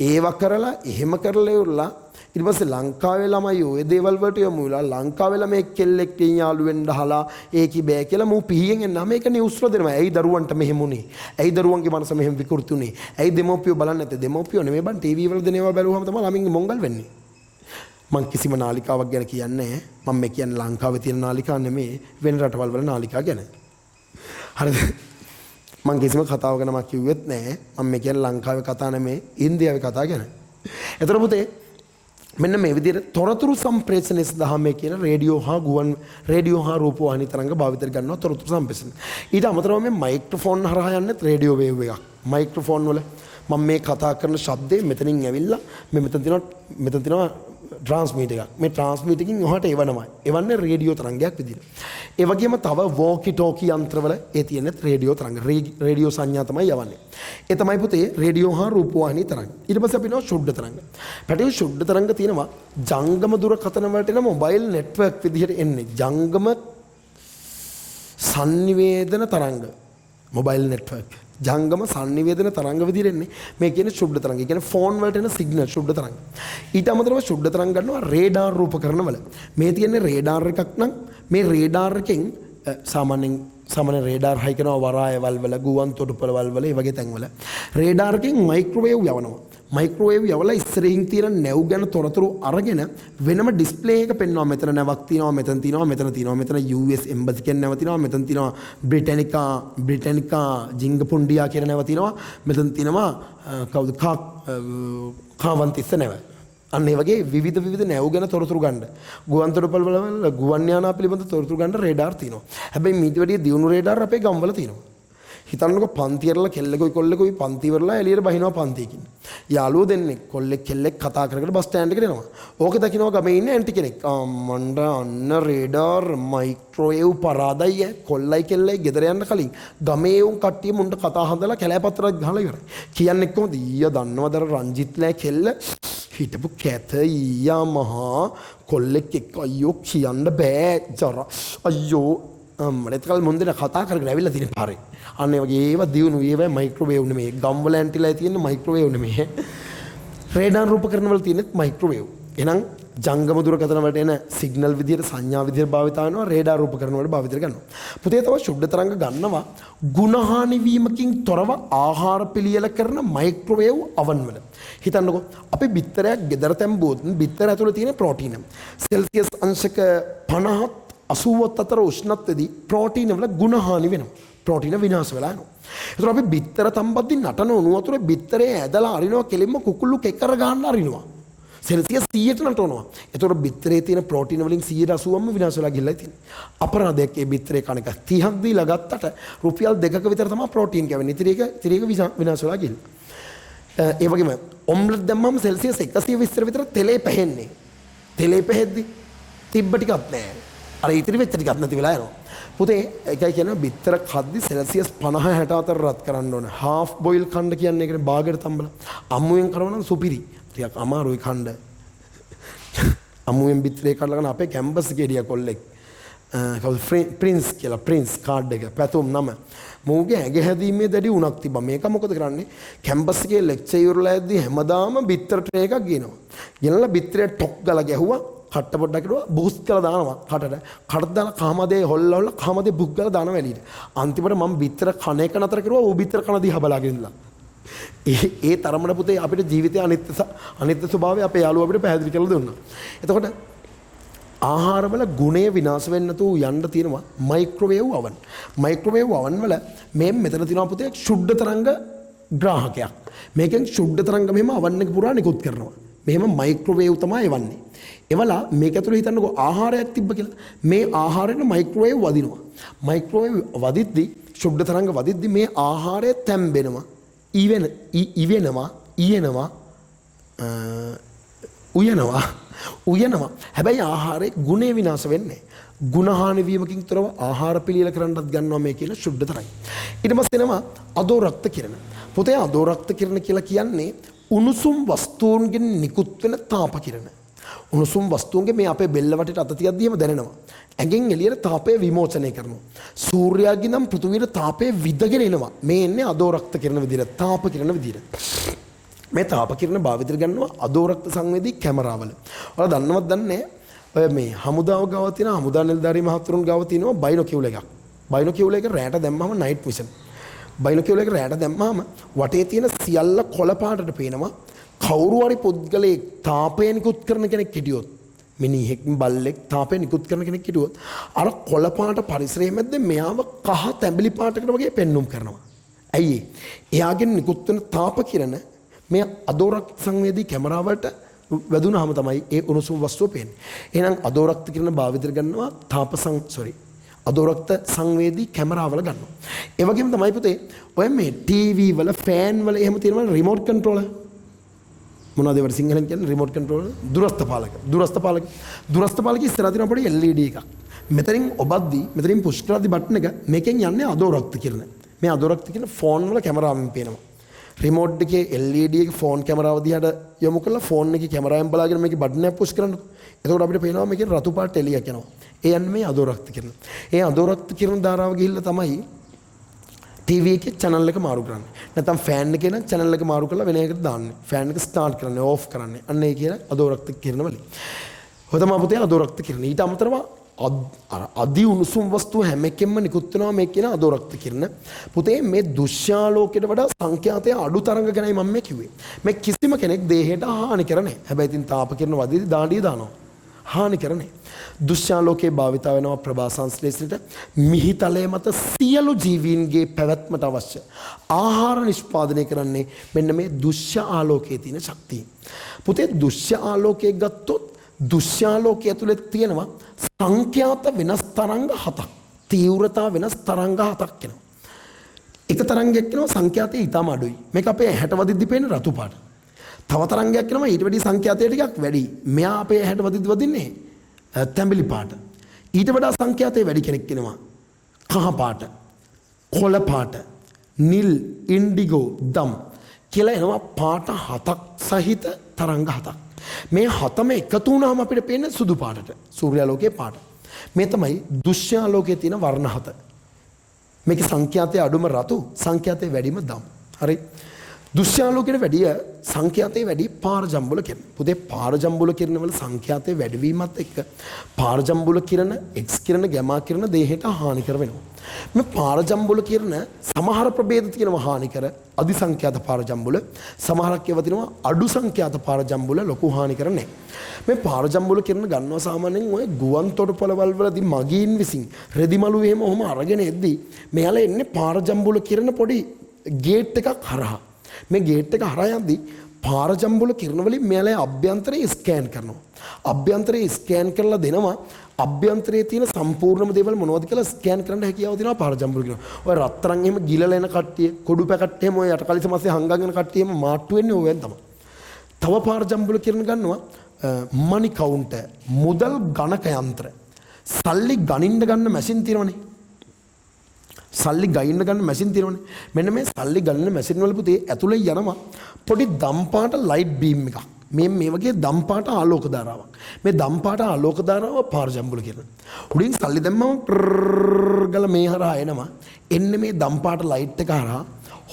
ඒවා කරලා එහෙම කරලා ඉවරලා ඊට පස්සේ ලංකාවේ ළමයි ඔය දේවල් වලට යමු වෙලා ලංකාවේ ළමයි කෙල්ලෙක් යාළු වෙන්න අහලා ඒකි බෑ කියලා මූ පිහියෙන් එන්නාම ඒක නිවුස් වල දෙනවා. ඇයි දරුවන්ට මෙහෙම උනේ? ඇයි දරුවන්ගේ මනස මෙහෙම විකෘති උනේ? ඇයි දෙමව්පියෝ බලන්නේ නැත්තේ? දෙමව්පියෝ නෙමෙයි බං ටීවී වල දෙන ඒවා බැලුවම තමයි ළමින්ගේ මොංගල් වෙන්නේ. මං කිසිම නාලිකාවක් ගැන කියන්නේ නැහැ. මං මේ කියන්නේ ලංකාවේ තියෙන නාලිකා නෙමෙයි වෙන රටවල් වල නාලිකා ගැන. හරිද? මං කිසිම කතාවක නමක් කිව්වෙත් නෑ. මං මේ කියන්නේ ලංකාවේ කතා නෙමෙයි ඉන්දියාවේ කතා ගැන. එතකොට පුතේ මෙන්න මේ විදිහට තොරතුරු සම්ප්‍රේෂණය සඳහා මේ කියන රේඩියෝ හා ගුවන් රේඩියෝ හා රූපවාහිනී තරංග භාවිත කරනවා තොරතුරු සම්ප්‍රේෂණය. ඊට අමතරව මේ මයික්‍රොෆෝන් හරහා යන්නේ රේඩියෝ වේව් එකක්. මයික්‍රොෆෝන් වල මම මේ කතා කරන ශබ්දේ මෙතනින් ඇවිල්ලා මේ මෙතන තියෙනවා ට්‍රාන්ස්මීටර් එකක්. මේ ට්‍රාන්ස්මීටර් එකකින් ඔහාට එවනවා. එවන්නේ රේඩියෝ තරංගයක් විදිහට. ඒ වගේම තව වෝකි ටෝකි යන්ත්‍රවල ඒ තියෙන රේඩියෝ තරංග රේඩියෝ සංඥා තමයි යවන්නේ. ඒ තමයි පුතේ රේඩියෝ හා රූපවාහිනී තරංග. ඊට පස්සේ අපි එනවා ශුද්ධ තරංග. පැටියෝ ශුද්ධ තරංග තියෙනවා ජංගම දුරකථන වලට එන මොබයිල් නෙට්වර්ක් විදිහට එන්නේ. ජංගම සංනිවේදන තරංග. Mobile network. ජංගම සංනිවේදන තරංග විදිහට එන්නේ මේ කියන්නේ ශුද්ධ තරංග. ඒ කියන්නේ ෆෝන් වලට එන සිග්නල් ශුද්ධ තරංග. ඊට අමතරව ශුද්ධ තරංග ගන්නවා රේඩාර් රූපකරණ වල. මේ තියෙන්නේ රේඩාර් එකක් නම් මේ රේඩාර් එකෙන් සාමාන්‍ය රේඩාර් හයි කරනවා වරායවල් වල ගුවන් තොටුපළවල් වල ඒ වගේ තැන්වල. රේඩාර් එකෙන් මයික්‍රෝවේව් යවනවා. මයික්‍රෝවේව් යවලා ඉස්සරහින් තියෙන නැව් ගැන තොරතුරු අරගෙන වෙනම ඩිස්ප්ලේ එක පෙන්වනවා. මෙතන නැවක් තියෙනවා, මෙතන තියෙනවා, මෙතන තියෙනවා, මෙතන US embassy කියන නැව තියෙනවා, මෙතන තියෙනවා බ්‍රිටැනිකා ජිංගපුන්ඩියා කියන නැව තියෙනවා, මෙතන තියෙනවා කවුද කාවන්තිස්ස නැව. අන්න ඒ වගේ විවිධ විවිධ නැව් ගැන තොරතුරු ගන්න. ගුවන් තොටුපළ වල ගුවන් යානා පිළිබඳ තොරතුරු ගන්න රේඩාර් තියෙනවා. හැබැයි මීට වැඩිය දියුණු රේඩාර් අපේ ගම්වල තියෙනවා. හිතන්නකෝ පන්ති ඉවරලා කෙල්ලෙකුයි කොල්ලෙකුයි පන්ති ඉවරලා එළියට බහිනවා පන්තියකින්. යාළුවෝ දෙන්නෙක් කොල්ලෙක් කෙල්ලෙක් කතා කර කර බස් ස්ටෑන්ඩ් එකට එනවා. ඕක දකින්නවා ගමේ ඉන්න ඇන්ටි කෙනෙක්. අම්මන්ඩ අන්න රේඩාර් මයික්‍රෝවේව් පරාදයි ඈ. කොල්ලයි කෙල්ලයි ගෙදර යන්න කලින් ගමේ උන් කට්ටිය මුන්ට කතා හදලා කැලෑ පත්‍රයක් ගහලා ඉවරයි. කියන්නේ කොහොමද? ඊයා දන්නවද අර රංජිත්ලෑ කෙල්ල හිටපු කැත ඊයා මහා කොල්ලෙක් එක්ක අයියෝ කියන්න බෑ ජරා අයියෝ අම්මට එතකල් මුන්දෙන කතා කරගෙන ඇවිල්ලා තියෙන පාරේ. අන්න ඒ වගේ ඒවා දියුණු ඒවා මයික්‍රෝවේව් නෙමෙයි. ගම්වල ඇන්ටිලා තියෙන මයික්‍රෝවේව් නෙමෙයි. රේඩාර් රූපකරණ වල තියෙනෙත් මයික්‍රෝවේව්. එහෙනම් ජංගම දුරකථන වලට එන සිග්නල් විදියට සංඥා විදියට භාවිතා වෙනවා, රේඩාර් රූපකරණ වලට භාවිත කරනවා. පුතේ තව ශුද්ධ තරංග ගන්නවා ගුණහානි වීමකින් තොරව ආහාර පිළියෙල කරන මයික්‍රෝවේව් අවන් වල. හිතන්නකෝ අපි බිත්තරයක් ගෙදර තැම්බුවොත් බිත්තර ඇතුලේ තියෙන ප්‍රෝටීන සෙල්සියස් අංශක 50ත් 80ත් අතර උෂ්ණත්වයේදී ප්‍රෝටීන වල ගුණහානි වෙනවා. ප්‍රෝටීන විනාශ වෙලා යනවා. ඒතර අපි බිත්තර තම්බද්දි නටන උණු වතුරේ බිත්තරේ ඇදලා අරිනවා, කෙලින්ම කුකුල්ලු කෙකර ගන්න අරිනවා. සෙල්සියස් 100ට නටනවා. ඒතර බිත්තරේ තියෙන ප්‍රෝටීන වලින් 180ක්ම විනාශ වෙලා ගිහිල්ලා තියෙනවා. අපරාධයක් ඒ බිත්තරේ කන එක 30ක් දීලා ගත්තට රුපියල් 2ක විතර තමයි ප්‍රෝටීන් කැවෙන්නේ. ඉතිරි එක විනාශ වෙලා ගිහිල්ලා. ඒ වගේම ඔම්ලට් දැම්මම සෙල්සියස් 120 විතර තෙලේ පැහෙන්නේ. තෙලේ පැහෙද්දි තිබ්බ ටිකක් නෑ. අර ඉතිරි වෙච්ච ටිකක් නැති වෙලා යනවා. පුතේ ඒකයි කියන්නේ බිත්තර කද්දි සෙල්සියස් 50 60 අතර රත් කරන්න ඕන. හාෆ් බොයිල් කන්න කියන්නේ ඒකනේ බාගෙට තම්බලා. අම්මුවෙන් කරනවා නම් සුපිරි. ටිකක් අමාරුයි කන්න. අමුවෙන් බිත්තරේ කඩලා ගන්න අපේ කැම්පස් එකේ හිටියා කොල්ලෙක්. කවුද ප්‍රින්ස් කියලා, ප්‍රින්ස් කාඩ් එක පැතුම් නම. මූගේ ඇඟ හැදීමේ දැඩි උණක් තිබ්බා. මේක මොකද කරන්නේ? කැම්පස් එකේ ලෙක්චර් ඉවරලා යද්දි හැමදාම බිත්තර ට්‍රේ එකක් ගේනවා. ගෙනලා බිත්තරේ ටොක් ගාලා ගැහුවා. කට්ට පොඩ්ඩක් හිටුවා බුස් කරලා දානවා කටට. කට දාලා කාමදේ හොල්ල හොල්ල කාමදේ බුක් ගාලා දානවා එළියට. අන්තිමට මම බිත්තර කන එක නතර කරුවා. ඌ බිත්තර කන දිහා බලාගෙන ඉඳලා. ඒ තරමට පුතේ අපිට ජීවිතයේ අනිත්‍ය ස්වභාවය අපේ යාළුවා අපිට පැහැදිලි කරලා දුන්නා. එතකොට ආහාරවල ගුණය විනාශ වෙන්නේ නැතුව යන්න තියෙනවා මයික්‍රෝවේව් අවන්. මයික්‍රෝවේව් අවන් වල මේ මෙතන තියෙනවා පුතේ ශුද්ධ තරංග ග්‍රාහකයක්. මේකෙන් ශුද්ධ තරංග මෙහෙම අවන් එක පුරා නිකුත් කරනවා. මෙහෙම මයික්‍රෝවේව් තමයි එවන්නේ. එවලා මේක ඇතුලේ හිතන්නකෝ ආහාරයක් තිබ්බ කියලා. මේ ආහාරෙට මයික්‍රෝවේව් වදිනවා. මයික්‍රෝවේව් වදිද්දි ශුද්ධ තරංග වදිද්දි මේ ආහාරය තැම්බෙනවා. ඉවෙනවා, ඉයනවා, උයනවා, උයනවා. හැබැයි ආහාරයේ ගුණය විනාශ වෙන්නේ නැහැ. ගුණහානි වීමකින් තොරව ආහාර පිළියෙල කරන්නත් ගන්නවා මේ කියන ශුද්ධ තරංග. ඊට පස්සේ එනවා අදෝ රක්ත කිරණ. පොතේ අදෝ රක්ත කිරණ කියලා කියන්නේ උණුසුම් වස්තුන්ගෙන් නිකුත් වෙන තාප කිරණ. උණුසුම් වස්තුන්ගේ මේ අපේ බෙල්ල වටේට අත තියද්දී එහෙම දැනෙනවා. ඇඟෙන් එළියට තාපය විමෝචනය කරනවා. සූර්යාගේ නම් පෘථුවියට තාපය විදගෙන එනවා. මේ එන්නේ අදෝ රක්ත කිරණ විදියට, තාප කිරණ විදියට. මේ තාප කිරණ භාවිතයට ගන්නවා අදෝ රක්ත සංවේදී කැමරාවල. ඔයාලා දන්නවද දන්නේ ඔය මේ හමුදාව ගාව තියෙන හමුදා නිලධාරී මහතුරුන් ගාව තියෙනවා බයිනොකියුලර් එකක්. බයිනොකියුලර් එක රැට දැම්මම නයිට් විෂන්. බයිනොකියුලර් එක රැට දැම්මම වටේ තියෙන සියල්ල කොළ පාටට පේනවා. කවුරු හරි පුද්ගලයෙක් තාපය නිකුත් කරන කෙනෙක් හිටියොත්, මිනිහෙක් බල්ලෙක් තාපය නිකුත් කරන කෙනෙක් හිටියොත් අර කොළ පාට පරිසරයේ මැද්ද මෙයාව කහ තැඹිලි පාටකට වගේ පෙන්නුම් කරනවා. ඇයි ඒ? එයාගෙන් නිකුත් වෙන තාප කිරණ මේ අදෝ රක්ත සංවේදී කැමරාව වලට වැදුනහම තමයි ඒ උණුසුම් වස්තුව පේන්නේ. එහෙනම් අදෝ රක්ත කිරණ භාවිතයට ගන්නවා තාප අදෝ රක්ත සංවේදී කැමරාවල ගන්නවා. ඒ වගේම තමයි පුතේ ඔය මේ ටීවී වල ෆෑන් වල එහෙම තියෙනවා රිමෝට් කන්ට්‍රෝලර්. මොනවද ඒවට සිංහලෙන් කියන්නේ රිමෝට් කන්ට්‍රෝලර්? දුරස්ථ පාලක. දුරස්ථ පාලක. දුරස්ථ පාලක ඉස්සරහ තියෙන පොඩි LED එකක්. මෙතනින් ඔබද්දි මෙතනින් පුෂ් කරද්දි බටන් එක මේකෙන් යන්නේ අදෝ රක්ත කිරණ. මේ අදෝ රක්ත කිරණ ෆෝන් වල කැමරාවෙන් පේනවා. රිමෝට් එකේ LED එක ෆෝන් කැමරාව දිහාට යොමු කරලා ෆෝන් එකේ කැමරාවෙන් බලාගෙන මේකේ බටන් එක පුෂ් කරන්නකො. එතකොට අපිට පේනවා මේකේ රතු පාට එළියක් යනවා. ඒ යන්නේ මේ අදෝ රක්ත කිරණ. ඒ අදෝ රක්ත කිරණ ධාරාව ගිහිල්ලා තමයි ටීවී එකේ චැනල් එක මාරු කරන්නේ. නැත්නම් ෆෑන් එකේ නම් චැනල් එක මාරු කරලා වෙන එකකට දාන්නේ. ෆෑන් එක ස්ටාර්ට් කරන්නේ, ඕෆ් කරන්නේ. අන්න ඒ කියන අදෝ රක්ත කිරණ වලින්. ඔය තමයි පුතේ අදෝ රක්ත කිරණ. ඊට අමතරව අර අධි උණුසුම් වස්තුව හැම එකෙන්ම නිකුත් වෙනවා මේ කියන අදෝ රක්ත කිරණ. පුතේ මේ දුෂ්‍යාලෝකයට වඩා සංඛ්‍යාතය අඩු තරංග ගැනයි මම මේ කිව්වේ. මේ කිසිම කෙනෙක් දේහයට හානි කරන්නේ නැහැ. හැබැයි ඉතින් තාප කිරණ වදිද්දි දාඩිය දානවා. හානි කරන්නේ. දුෂ්‍යාලෝකයේ භාවිතා වෙනවා ප්‍රභා සංශ්ලේෂණයට. මිහිතලය මත සියලු ජීවීන්ගේ පැවැත්මට අවශ්‍ය ආහාර නිෂ්පාදනය කරන්නේ මෙන්න මේ දුෂ්‍ය ආලෝකයේ තියෙන ශක්තිය. පුතේ දුෂ්‍ය ආලෝකයේ ගත්තොත් දුෂ්‍යාලෝකයේ ඇතුලේ තියෙනවා සංඛ්‍යාත වෙනස් තරංග හතක්. තීව්‍රතා වෙනස් තරංග හතක් එනවා. එක තරංගයක් එනවා සංඛ්‍යාතය ඊටම අඩුයි. මේක අපේ ඇහැට වදිද්දි පේන රතු පාට. තව තරංගයක් එනවා ඊට වැඩි සංඛ්‍යාතය ටිකක් වැඩි. මෙයා අපේ ඇහැට වදිද්දි වදින්නේ තැඹිලි පාට. ඊට වඩා සංඛ්‍යාතය වැඩි කෙනෙක් එනවා කහ පාට, කොළ පාට, නිල්, ඉන්ඩිගෝ, දම් කියලා එනවා පාට හතක් සහිත තරංග හතක්. මේ හතම එකතු වුණාම අපිට පේන්නේ සුදු පාටට, සූර්යාලෝකයේ පාට. මේ තමයි දෘශ්‍යාලෝකයේ තියෙන වර්ණ හත. මේකේ සංඛ්‍යාතයේ අඩුම රතු, සංඛ්‍යාතයේ වැඩිම දම්. හරි. දෘශ්‍යාලෝකයට වැඩිය සංඛ්‍යාතයේ වැඩි පාරජම්බුල කිරණ. පුතේ පාරජම්බුල කිරණ වල සංඛ්‍යාතයේ වැඩිවීමත් එක්ක පාරජම්බුල කිරණ, එක්ස් කිරණ, ගැමා කිරණ දේහයට හානිකර වෙනවා. මේ පාරජම්බුල කිරණ සමහර ප්‍රභේද තියෙනවා හානිකර අධි සංඛ්‍යාත පාරජම්බුල, සමහරක් ඒවා තියෙනවා අඩු සංඛ්‍යාත පාරජම්බුල ලොකු හානිකර නෑ. මේ පාරජම්බුල කිරණ ගන්නවා සාමාන්‍යයෙන් ඔය ගුවන් තොටුපළවල් වලදී මගීන් විසින් රෙදි මලු එහෙම ඔහොම අරගෙන එද්දී මෙයාලා එන්නේ පාරජම්බුල කිරණ පොඩි ගේට් එකක් හරහා. මේ ගේට් එක හරහා යද්දී පාරජම්බුල කිරණ වලින් මෙයාලා අභ්‍යන්තරේ ස්කෑන් කරනවා. අභ්‍යන්තරේ ස්කෑන් කරලා දෙනවා අභ්‍යන්තරයේ තියෙන සම්පූර්ණම දේවල් මොනවද කියලා ස්කෑන් කරන්න හැකියාව තියෙනවා පාරජම්බුල කිරණ. ඔය රත්තරන් එහෙම ගිලලා එන කට්ටිය, කොඩු පැකට් එහෙම ඔය යටකලිස මස්සේ හංගන් එන කට්ටිය එහෙම මාට්ටු වෙන්නේ ඔයෙන් තමයි. තව පාරජම්බුල කිරණ ගන්නවා මනි කවුන්ටර්, මුදල් ගණක යන්ත්‍ර, සල්ලි ගණින්න ගන්න මැෂින් තියෙනවනේ. සල්ලි ගයින්න ගන්න මැෂින් තියෙනවනේ. මෙන්න මේ සල්ලි ගන්න මැෂින් වල පුතේ ඇතුලේ යනවා පොඩි දම් පාට ලයිට් බීම් එකක්. මේ මේ වගේ දම් පාට ආලෝක ධාරාවක්. මේ දම් පාට ආලෝක ධාරාව පාරජම්බුල කිරණ. උඩින් සල්ලි දැම්මම ගල මේ හරහා එනවා. එන්නේ මේ දම් පාට ලයිට් එක හරහා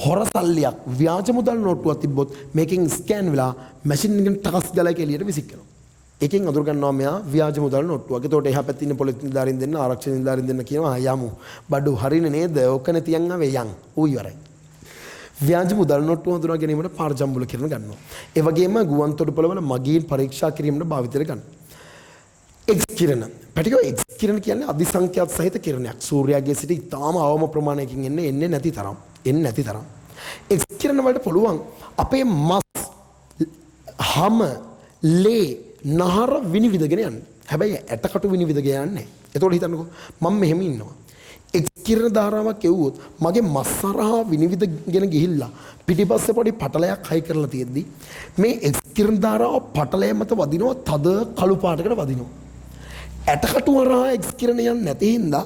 හොර සල්ලියක් ව්‍යාජ මුදල් නෝට්ටුවක් තිබ්බොත් මේකෙන් ස්කෑන් වෙලා මැෂින් එකෙන් ටකස් ගාලා ඒක එළියට විසික් කරනවා. ඒකෙන් අඳුර ගන්නවා මෙයා ව්‍යාජ මුදල් නෝට්ටුවක්. එතකොට එහා පැත්තේ ඉන්න පොලිස් නිලධාරීන් දෙන්න, ආරක්ෂක නිලධාරීන් දෙන්න කියනවා යමු. බඩු හරිනේ නේද? ඕකනේ තියන් ආවේ යන්. ඌ ඉවරයි. ව්‍යාජ මුදල් නෝට්ටුව හඳුනා ගැනීමට පාරජම්බුල කිරණ ගන්නවා. ඒ වගේම ගුවන් තොටුපළවල මගීන් පරීක්ෂා කිරීමට භාවිතයට ගන්නවා. එක්ස් කිරණ. පැටිකෝ එක්ස් කිරණ කියන්නේ අධි සංඛ්‍යාත සහිත කිරණයක්. සූර්යාගේ සිට ඉතාම අවම ප්‍රමාණයකින් එන්නේ එන්නේ නැති තරම්. එන්නේ නැති තරම්. එක්ස් කිරණ වලට පුළුවන් අපේ මස්, හම, ලේ, නහර විනිවිදගෙන යන්න. හැබැයි ඇටකටු විනිවිදගෙන යන්නේ නැහැ. එතකොට හිතන්නකෝ මම මෙහෙම ඉන්නවා. එක්ස් කිරණ ධාරාවක් එව්වොත් මගේ මස් හරහා විනිවිදගෙන ගිහිල්ලා පිටිපස්සේ පොඩි පටලයක් හයි කරලා තියෙද්දි මේ එක්ස් කිරණ ධාරාව පටලය මත වදිනවා, තද කළු පාටකට වදිනවා. ඇටකටු හරහා එක්ස් කිරණ යන්නේ නැති හින්දා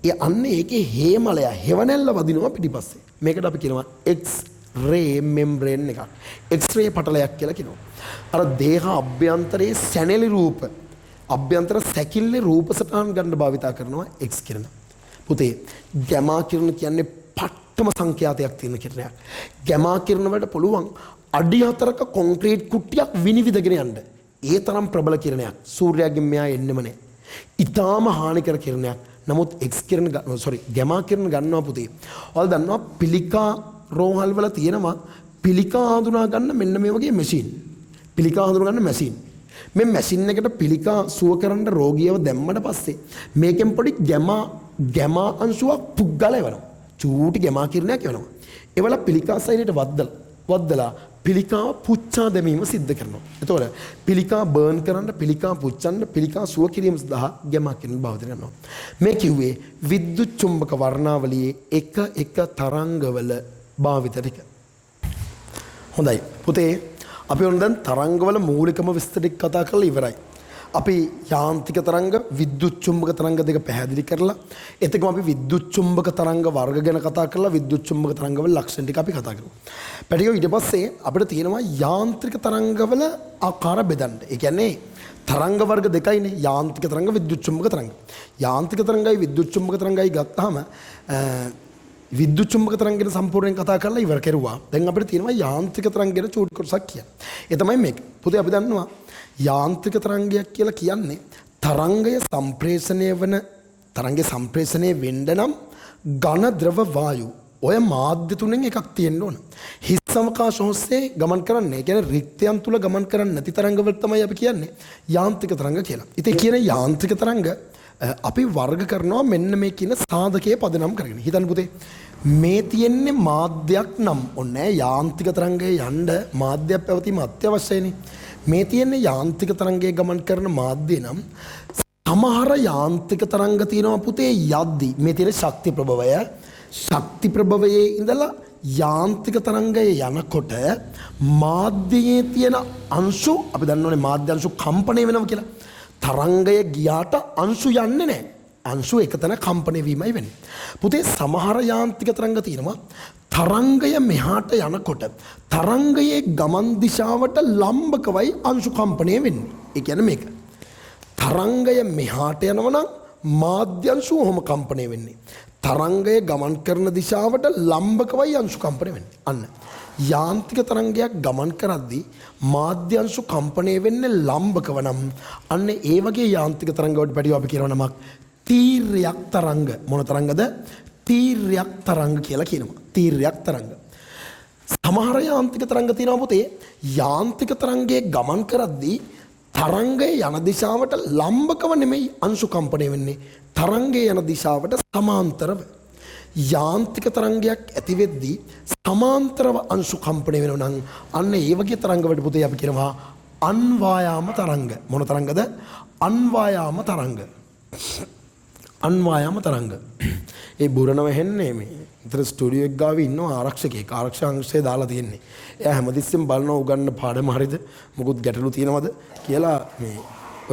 ඒ අන්න ඒකේ හේමලය හෙවණැල්ල වදිනවා පිටිපස්සේ. මේකට අපි කියනවා එක්ස් රේ මෙම්බ්‍රේන් එකක්. එක්ස් රේ පටලයක් කියලා කියනවා. අර දේහ අභ්‍යන්තරයේ සැනෙලි රූප, අභ්‍යන්තර සැකිල්ලේ රූප සටහන් ගන්න භාවිතා කරනවා එක්ස් කිරණ. පුතේ ගැමා කිරණ කියන්නේ පට්ටම සංඛ්‍යාතයක් තියෙන කිරණයක්. ගැමා කිරණ වලට පුළුවන් අඩි 4ක කොන්ක්‍රීට් කුට්ටියක් විනිවිදගෙන යන්න. ඒ තරම් ප්‍රබල කිරණයක්. සූර්යාගෙන් මෙහා එන්නෙම නෑ. ඊටාම හානිකර කිරණයක්. නමුත් එක්ස් කිරණ සෝරි ගැමා කිරණ ගන්නවා පුතේ. ඔයාලා දන්නවා පිළිකා රෝහල් වල තියෙනවා පිළිකා හඳුනා ගන්න මෙන්න මේ වගේ මැෂින්. පිළිකා හඳුනා ගන්න මැෂින්. මේ මැෂින් එකට පිළිකා සුව කරන්න රෝගියව දැම්මට පස්සේ මේකෙන් පොඩි ගැමා ගැමා අංශුවක් පුග්ගලා එවනවා. චූටි ගැමා කිරණයක් එවනවා. ඒවල පිළිකා සෛලයට වද්දලා පිළිකාව පුච්චා දැමීම සිද්ධ කරනවා. එතකොට පිළිකා බර්න් කරන්න, පිළිකා පුච්චන්න, පිළිකා සුව කිරීම සඳහා ගැමා කිරණ භාවිත කරනවා. මේ කිව්වේ විද්‍යුත් චුම්බක වර්ණාවලියේ එක එක තරංගවල භාවිත ටික. හොඳයි පුතේ, අපි ඔන්න දැන් තරංගවල මූලිකම විස්තර ටික කතා කරලා ඉවරයි. අපි යාන්ත්‍රික තරංග, විද්‍යුත් චුම්බක තරංග දෙක පැහැදිලි කරලා, එතකම අපි විද්‍යුත් චුම්බක තරංග වර්ග ගැන කතා කරලා විද්‍යුත් චුම්බක තරංගවල ලක්ෂණ ටික අපි කතා කරමු. පැටියෝ ඊට පස්සේ අපිට තියෙනවා යාන්ත්‍රික තරංගවල ආකාර බෙදන්න. ඒ කියන්නේ තරංග වර්ග දෙකයිනේ, යාන්ත්‍රික තරංග, විද්‍යුත් චුම්බක තරංග. යාන්ත්‍රික තරංගයි විද්‍යුත් චුම්බක තරංගයි ගත්තාම විද්‍යුත් චුම්බක තරංග ගැන සම්පූර්ණයෙන් කතා කරලා ඉවර කෙරුවා. දැන් අපිට තියෙනවා යාන්ත්‍රික තරංග ගැන චූටි කොටසක් කියන්න. ඒ තමයි මේක. පුතේ අපි දන්නවා යාන්ත්‍රික තරංගයක් කියලා කියන්නේ තරංගය සම්ප්‍රේෂණය වන තරංගය සම්ප්‍රේෂණය වෙන්න නම් ඝන ද්‍රව වායු ඔය මාධ්‍ය තුනෙන් එකක් තියෙන්න ඕන. හිස් අවකාශ ඔස්සේ ගමන් කරන්නේ, ඒ කියන්නේ රික්තයන් තුල ගමන් කරන්නේ නැති තරංග වල තමයි අපි කියන්නේ යාන්ත්‍රික තරංග කියලා. ඉතින් කියන යාන්ත්‍රික තරංග අපි වර්ග කරනවා මෙන්න මේ කියන සාධකයේ පදනම් කරගෙන. හිතන්න පුතේ මේ තියෙන්නේ මාධ්‍යයක් නම් ඔන්නේ යාන්ත්‍රික තරංගයේ යන්න මාධ්‍යයක් පැවතීම අත්‍යවශ්‍යයිනේ. මේ තියෙන්නේ යාන්ත්‍රික තරංගයේ ගමන් කරන මාධ්‍ය නම් සමහර යාන්ත්‍රික තරංග තියෙනවා පුතේ යද්දි මේ තියෙන ශක්ති ප්‍රභවය, ශක්ති ප්‍රභවයේ ඉඳලා යාන්ත්‍රික තරංගය යනකොට මාධ්‍යයේ තියෙන අංශු අපි දන්නවනේ මාධ්‍ය අංශු කම්පණය වෙනවා කියලා. තරංගය ගියාට අංශු යන්නේ නැහැ. අංශු එකතැන කම්පණය වීමයි වෙන්නේ. පුතේ සමහර යාන්ත්‍රික තරංග තියෙනවා තරංගය මෙහාට යනකොට තරංගයේ ගමන් දිශාවට ලම්බකවයි අංශු කම්පණය වෙන්නේ. ඒ කියන්නේ මේක. තරංගය මෙහාට යනවා නම් මාධ්‍ය අංශු ඔහොම කම්පණය වෙන්නේ. තරංගය ගමන් කරන දිශාවට ලම්බකවයි අංශු කම්පණය වෙන්නේ. අන්න යාන්ත්‍රික තරංගයක් ගමන් කරද්දී මාධ්‍ය අංශු කම්පණය වෙන්නේ ලම්බකව නම් අන්න ඒ වගේ යාන්ත්‍රික තරංග වලට පැටියෝ අපි කියනවා නමක් තීර්යක් තරංග. මොන තරංගද? තීර්යක් තරංග කියලා කියනවා. තීර්යක් තරංග. සමහර යාන්ත්‍රික තරංග තියෙනවා පුතේ, යාන්ත්‍රික තරංගයේ ගමන් කරද්දී තරංගය යන දිශාවට ලම්බකව නෙමෙයි අංශු කම්පණය වෙන්නේ, තරංගය යන දිශාවට සමාන්තරව. යාන්ත්‍රික තරංගයක් ඇති වෙද්දී සමාන්තරව අංශු කම්පණය වෙනවා නම් අන්න ඒ වගේ තරංග වලට පුතේ අපි කියනවා අන්වායාම තරංග. මොන තරංගද? අන්වායාම තරංග. අන්වායාම තරංග. ඒ බුරණව හෙන්නේ මේ විතර ස්ටුඩියෝ එක ගාව ඉන්නවා ආරක්ෂකයෙක්. ආරක්ෂක අංශය දාලා තියෙන්නේ. එයා හැමතිස්සෙම බලනවා උගන්න පාඩම හරිද, මොකුත් ගැටලු තියෙනවද කියලා. මේ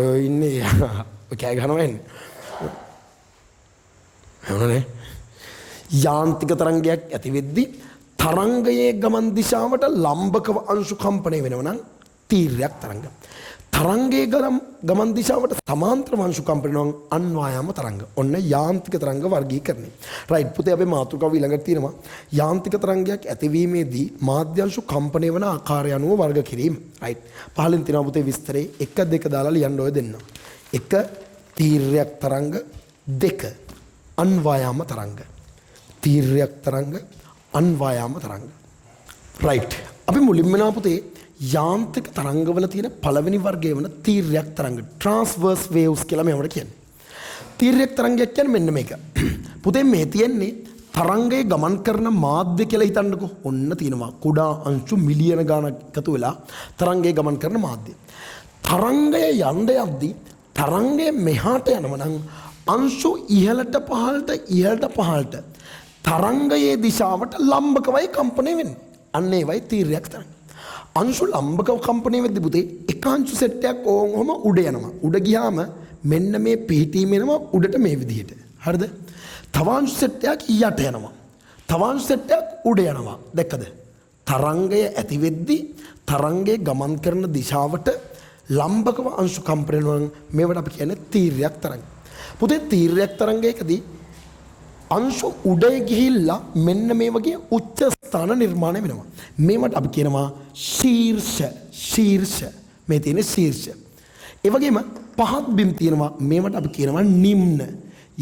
ඔය ඉන්නේ ඔය කෑ ගහනවා එන්නේ. හවුනනේ. යාන්ත්‍රික තරංගයක් ඇති වෙද්දී තරංගයේ ගමන් දිශාවට ලම්බකව අංශු කම්පණය වෙනවා නම් තීර්යක් තරංග. තරංගයේ ගමන් දිශාවට සමාන්තර අංශු කම්පණය වෙනවා නම් අන්වායාම තරංග. ඔන්න යාන්ත්‍රික තරංග වර්ගීකරණය. රයිට් පුතේ, අපේ මාතෘකාව ඊළඟට තියෙනවා යාන්ත්‍රික තරංගයක් ඇතිවීමේදී මාධ්‍ය අංශු කම්පණය වන ආකාරය අනුව වර්ග කිරීම. රයිට්. පහලින් තියෙනවා පුතේ විස්තරේ 1 2 දාලා ලියන්න ඔය දෙන්න. 1 තීර්යක් තරංග, 2 අන්වායාම තරංග. තීර්යක් තරංග, අන්වායාම තරංග. රයිට්. අපි මුලින්ම නා පුතේ යාන්ත්‍රික තරංගවල තියෙන පළවෙනි වර්ගය වන තීර්යක් තරංග, ට්‍රාන්ස්වර්ස් වේව්ස් කියලා මේවට කියන්නේ. තීර්යක් තරංගයක් කියන්නේ මෙන්න මේක. පුතේ මේ තියෙන්නේ තරංගයේ ගමන් කරන මාධ්‍ය කියලා හිතන්නකෝ. ඔන්න තියෙනවා කුඩා අංශු මිලියන ගාණක් එකතු වෙලා තරංගයේ ගමන් කරන මාධ්‍ය. තරංගය යන්න යද්දී තරංගය මෙහාට යනවා නම් අංශු ඉහළට පහළට ඉහළට පහළට තරංගයේ දිශාවට ලම්බකවයි කම්පණය වෙන්නේ. අන්න ඒවයි තීර්යක් තරංග. අංශු ලම්බකව කම්පණය වෙද්දී පුතේ එක අංශු සෙට් එකක් ඕන් ඔහම උඩ යනවා. උඩ ගියාම මෙන්න මේ පිහිටීම එනවා උඩට මේ විදිහට. හරිද? තව අංශු සෙට් එකක් යට යනවා. තව අංශු සෙට් එකක් උඩ යනවා. දැක්කද? තරංගය ඇති වෙද්දී තරංගයේ ගමන් කරන දිශාවට ලම්බකව අංශු කම්පණය වෙනවා නම් මේවට අපි කියන්නේ තීර්යක් තරංග. පුතේ තීර්යක් තරංගයකදී අංශු උඩ ගිහිල්ලා මෙන්න මේ වගේ උච්ච ස්ථාන නිර්මාණය වෙනවා. මේවට අපි කියනවා ශීර්ෂ. ශීර්ෂ. මේ තියෙන ශීර්ෂ. ඒ වගේම පහත් බිම් තියෙනවා. මේවට අපි කියනවා නිම්න.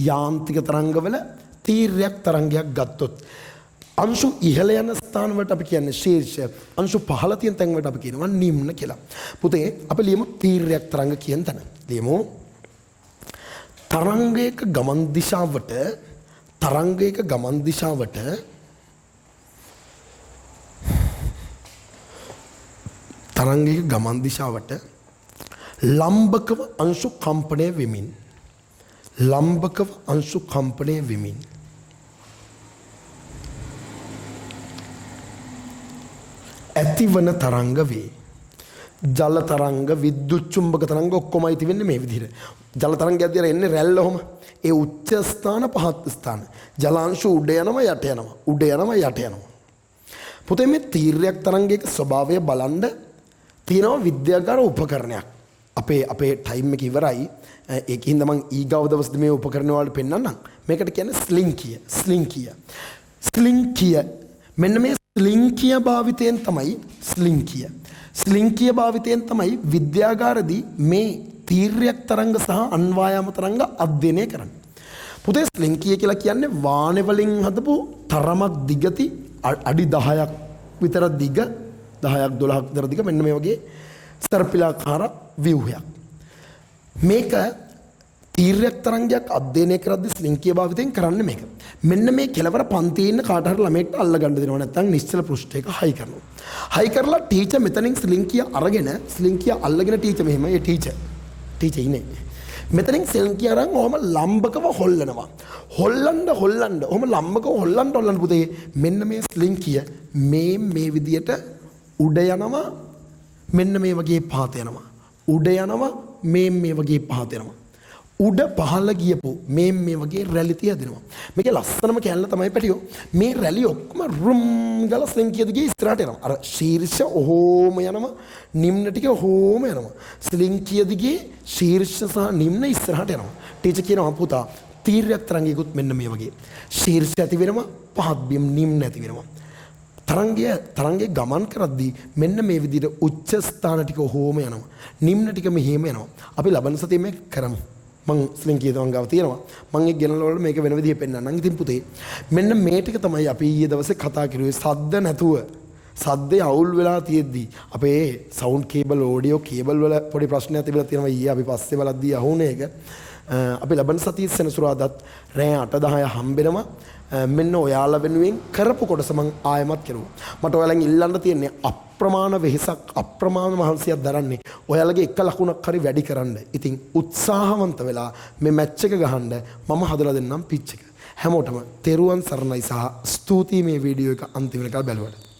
යාන්ත්‍රික තරංගවල තීර්යක් තරංගයක් ගත්තොත් අංශු ඉහළ යන ස්ථාන වලට අපි කියන්නේ ශීර්ෂ, අංශු පහළ තියෙන තැන් වලට අපි කියනවා නිම්න කියලා. පුතේ අපි ලියමු තීර්යක් තරංග කියන තැන. ලියමු තරංගයක ගමන් දිශාවට තරංගයක ගමන් දිශාවට තරංගයක ගමන් දිශාවට ලම්බකව අංශු කම්පණය වෙමින් ලම්බකව අංශු කම්පණය වෙමින් ඇතිවන තරංග වේ. ජල තරංග, විද්‍යුත් චුම්බක තරංග ඔක්කොම අයිති වෙන්නේ මේ විදිහට. ජල තරංගයක් දිහා එන්නේ රැල්ල ඔහොම. ඒ උච්ච ස්ථාන පහත් ස්ථාන. ජලාංශු උඩ යනවා යට යනවා. උඩ යනවා යට යනවා. පුතේ මේ තීර්යක් තරංගයක ස්වභාවය බලන්න තියෙනවා විද්‍යාගාර උපකරණයක්. අපේ අපේ ටයිම් එක ඉවරයි. ඒකින්ද මං ඊගාව දවසේදී මේ උපකරණ වලට පෙන්නන්නම්. මේකට කියන්නේ ස්ලින්කිය. ස්ලින්කිය. ස්ලින්කිය. මෙන්න මේ ස්ලින්කිය භාවිතයෙන් තමයි ස්ලින්කිය. ස්ලින්කිය භාවිතයෙන් තමයි විද්‍යාගාරදී මේ තීර්යක් තරංග සහ අන්වායාම තරංග අධ්‍යයනය කරන්නේ. පුතේ ස්ලින්කිය කියලා කියන්නේ වානේ වලින් හදපු තරමක් දිගති අඩි 10ක් විතර දිග, 10ක් 12ක් විතර දිග මෙන්න මේ වගේ සර්පිලාකාර ව්‍යුහයක්. මේක තීර්යක් තරංගයක් අධ්‍යයනය කරද්දී ස්ලින්කිය භාවිතයෙන් කරන්නේ මේක. මෙන්න මේ කෙලවර පන්තියේ ඉන්න කාට හරි ළමයෙක්ට අල්ල ගන්න දෙනවා, නැත්නම් නිශ්චල පෘෂ්ඨයක හයි කරනවා. හයි කරලා ටීචර් මෙතනින් ස්ලින්කිය අරගෙන ස්ලින්කිය අල්ලගෙන ටීචර් මෙහෙම ඒ ටීචර් ටීචර් ඉන්නේ. මෙතනින් ස්ලින්කිය අරන් ඔහම ලම්බකව හොල්ලනවා. හොල්ලන්න හොල්ලන්න ඔහම ලම්බකව හොල්ලන්න හොල්ලන්න පුතේ මෙන්න මේ ස්ලින්කිය මේ මේ විදියට උඩ යනවා, මෙන්න මේ වගේ පහත යනවා. උඩ යනවා, මේ මේ වගේ පහත යනවා. උඩ පහළ ගියපු මේ මේ වගේ රැලි තියදෙනවා. මේකේ ලස්සනම කැලල තමයි පැටියෝ. මේ රැලි ඔක්කොම රුම් ගාලා ශ්‍රින්කිය දිගේ ඉස්සරහට යනවා. අර ශීර්ෂ ඔහොම යනවා, නිම්න ටික ඔහොම යනවා. ශ්‍රින්කිය දිගේ ශීර්ෂ සහ නිම්න ඉස්සරහට යනවා. ටීචර් කියනවා පුතා තීර්යක තරංගයකුත් මෙන්න මේ වගේ. ශීර්ෂ ඇති වෙනවා, පහත් බිම් නිම්න ඇති වෙනවා. තරංගය ගමන් කරද්දී මෙන්න මේ විදිහට උච්ච ස්ථාන ටික ඔහොම යනවා. නිම්න ටික මෙහෙම යනවා. අපි ලබන සතියේ මේක කරමු. මං ශ්‍රින්කිය තවන් ගාව තියෙනවා. මං ඒක ගෙනල්ලා වල මේක වෙන විදිහේ පෙන්නන්නම්. ඉතින් පුතේ මෙන්න මේ ටික තමයි අපි ඊයේ දවසේ කතා කරුවේ. සද්ද නැතුව සද්දේ අවුල් වෙලා තියෙද්දි අපේ සවුන්ඩ් කේබල් ඔඩියෝ කේබල් වල පොඩි ප්‍රශ්නයක් තිබිලා තියෙනවා. ඊයේ අපි පස්සේ බලද්දී අහුනේ ඒක. අපි ලබන සතියේ සෙනසුරාදාත් රෑ 8:10 හම්බෙනවා. මෙන්න ඔයාලා වෙනුවෙන් කරපු කොටස මං ආයෙමත් කරුවා. මට ඔයාලෙන් ඉල්ලන්න තියෙන්නේ අප්‍රමාණ වෙහෙසක් අප්‍රමාණ මහන්සියක් දරන්නේ ඔයාලගේ එක ලකුණක් හරි වැඩි කරන්න. ඉතින් උත්සාහවන්ත වෙලා මේ මැච් එක ගහන්න මම හදලා දෙන්නම් පිච් එක. හැමෝටම තෙරුවන් සරණයි සහ ස්තුතියි මේ වීඩියෝ එක අන්තිම වෙනකල් බැලුවට.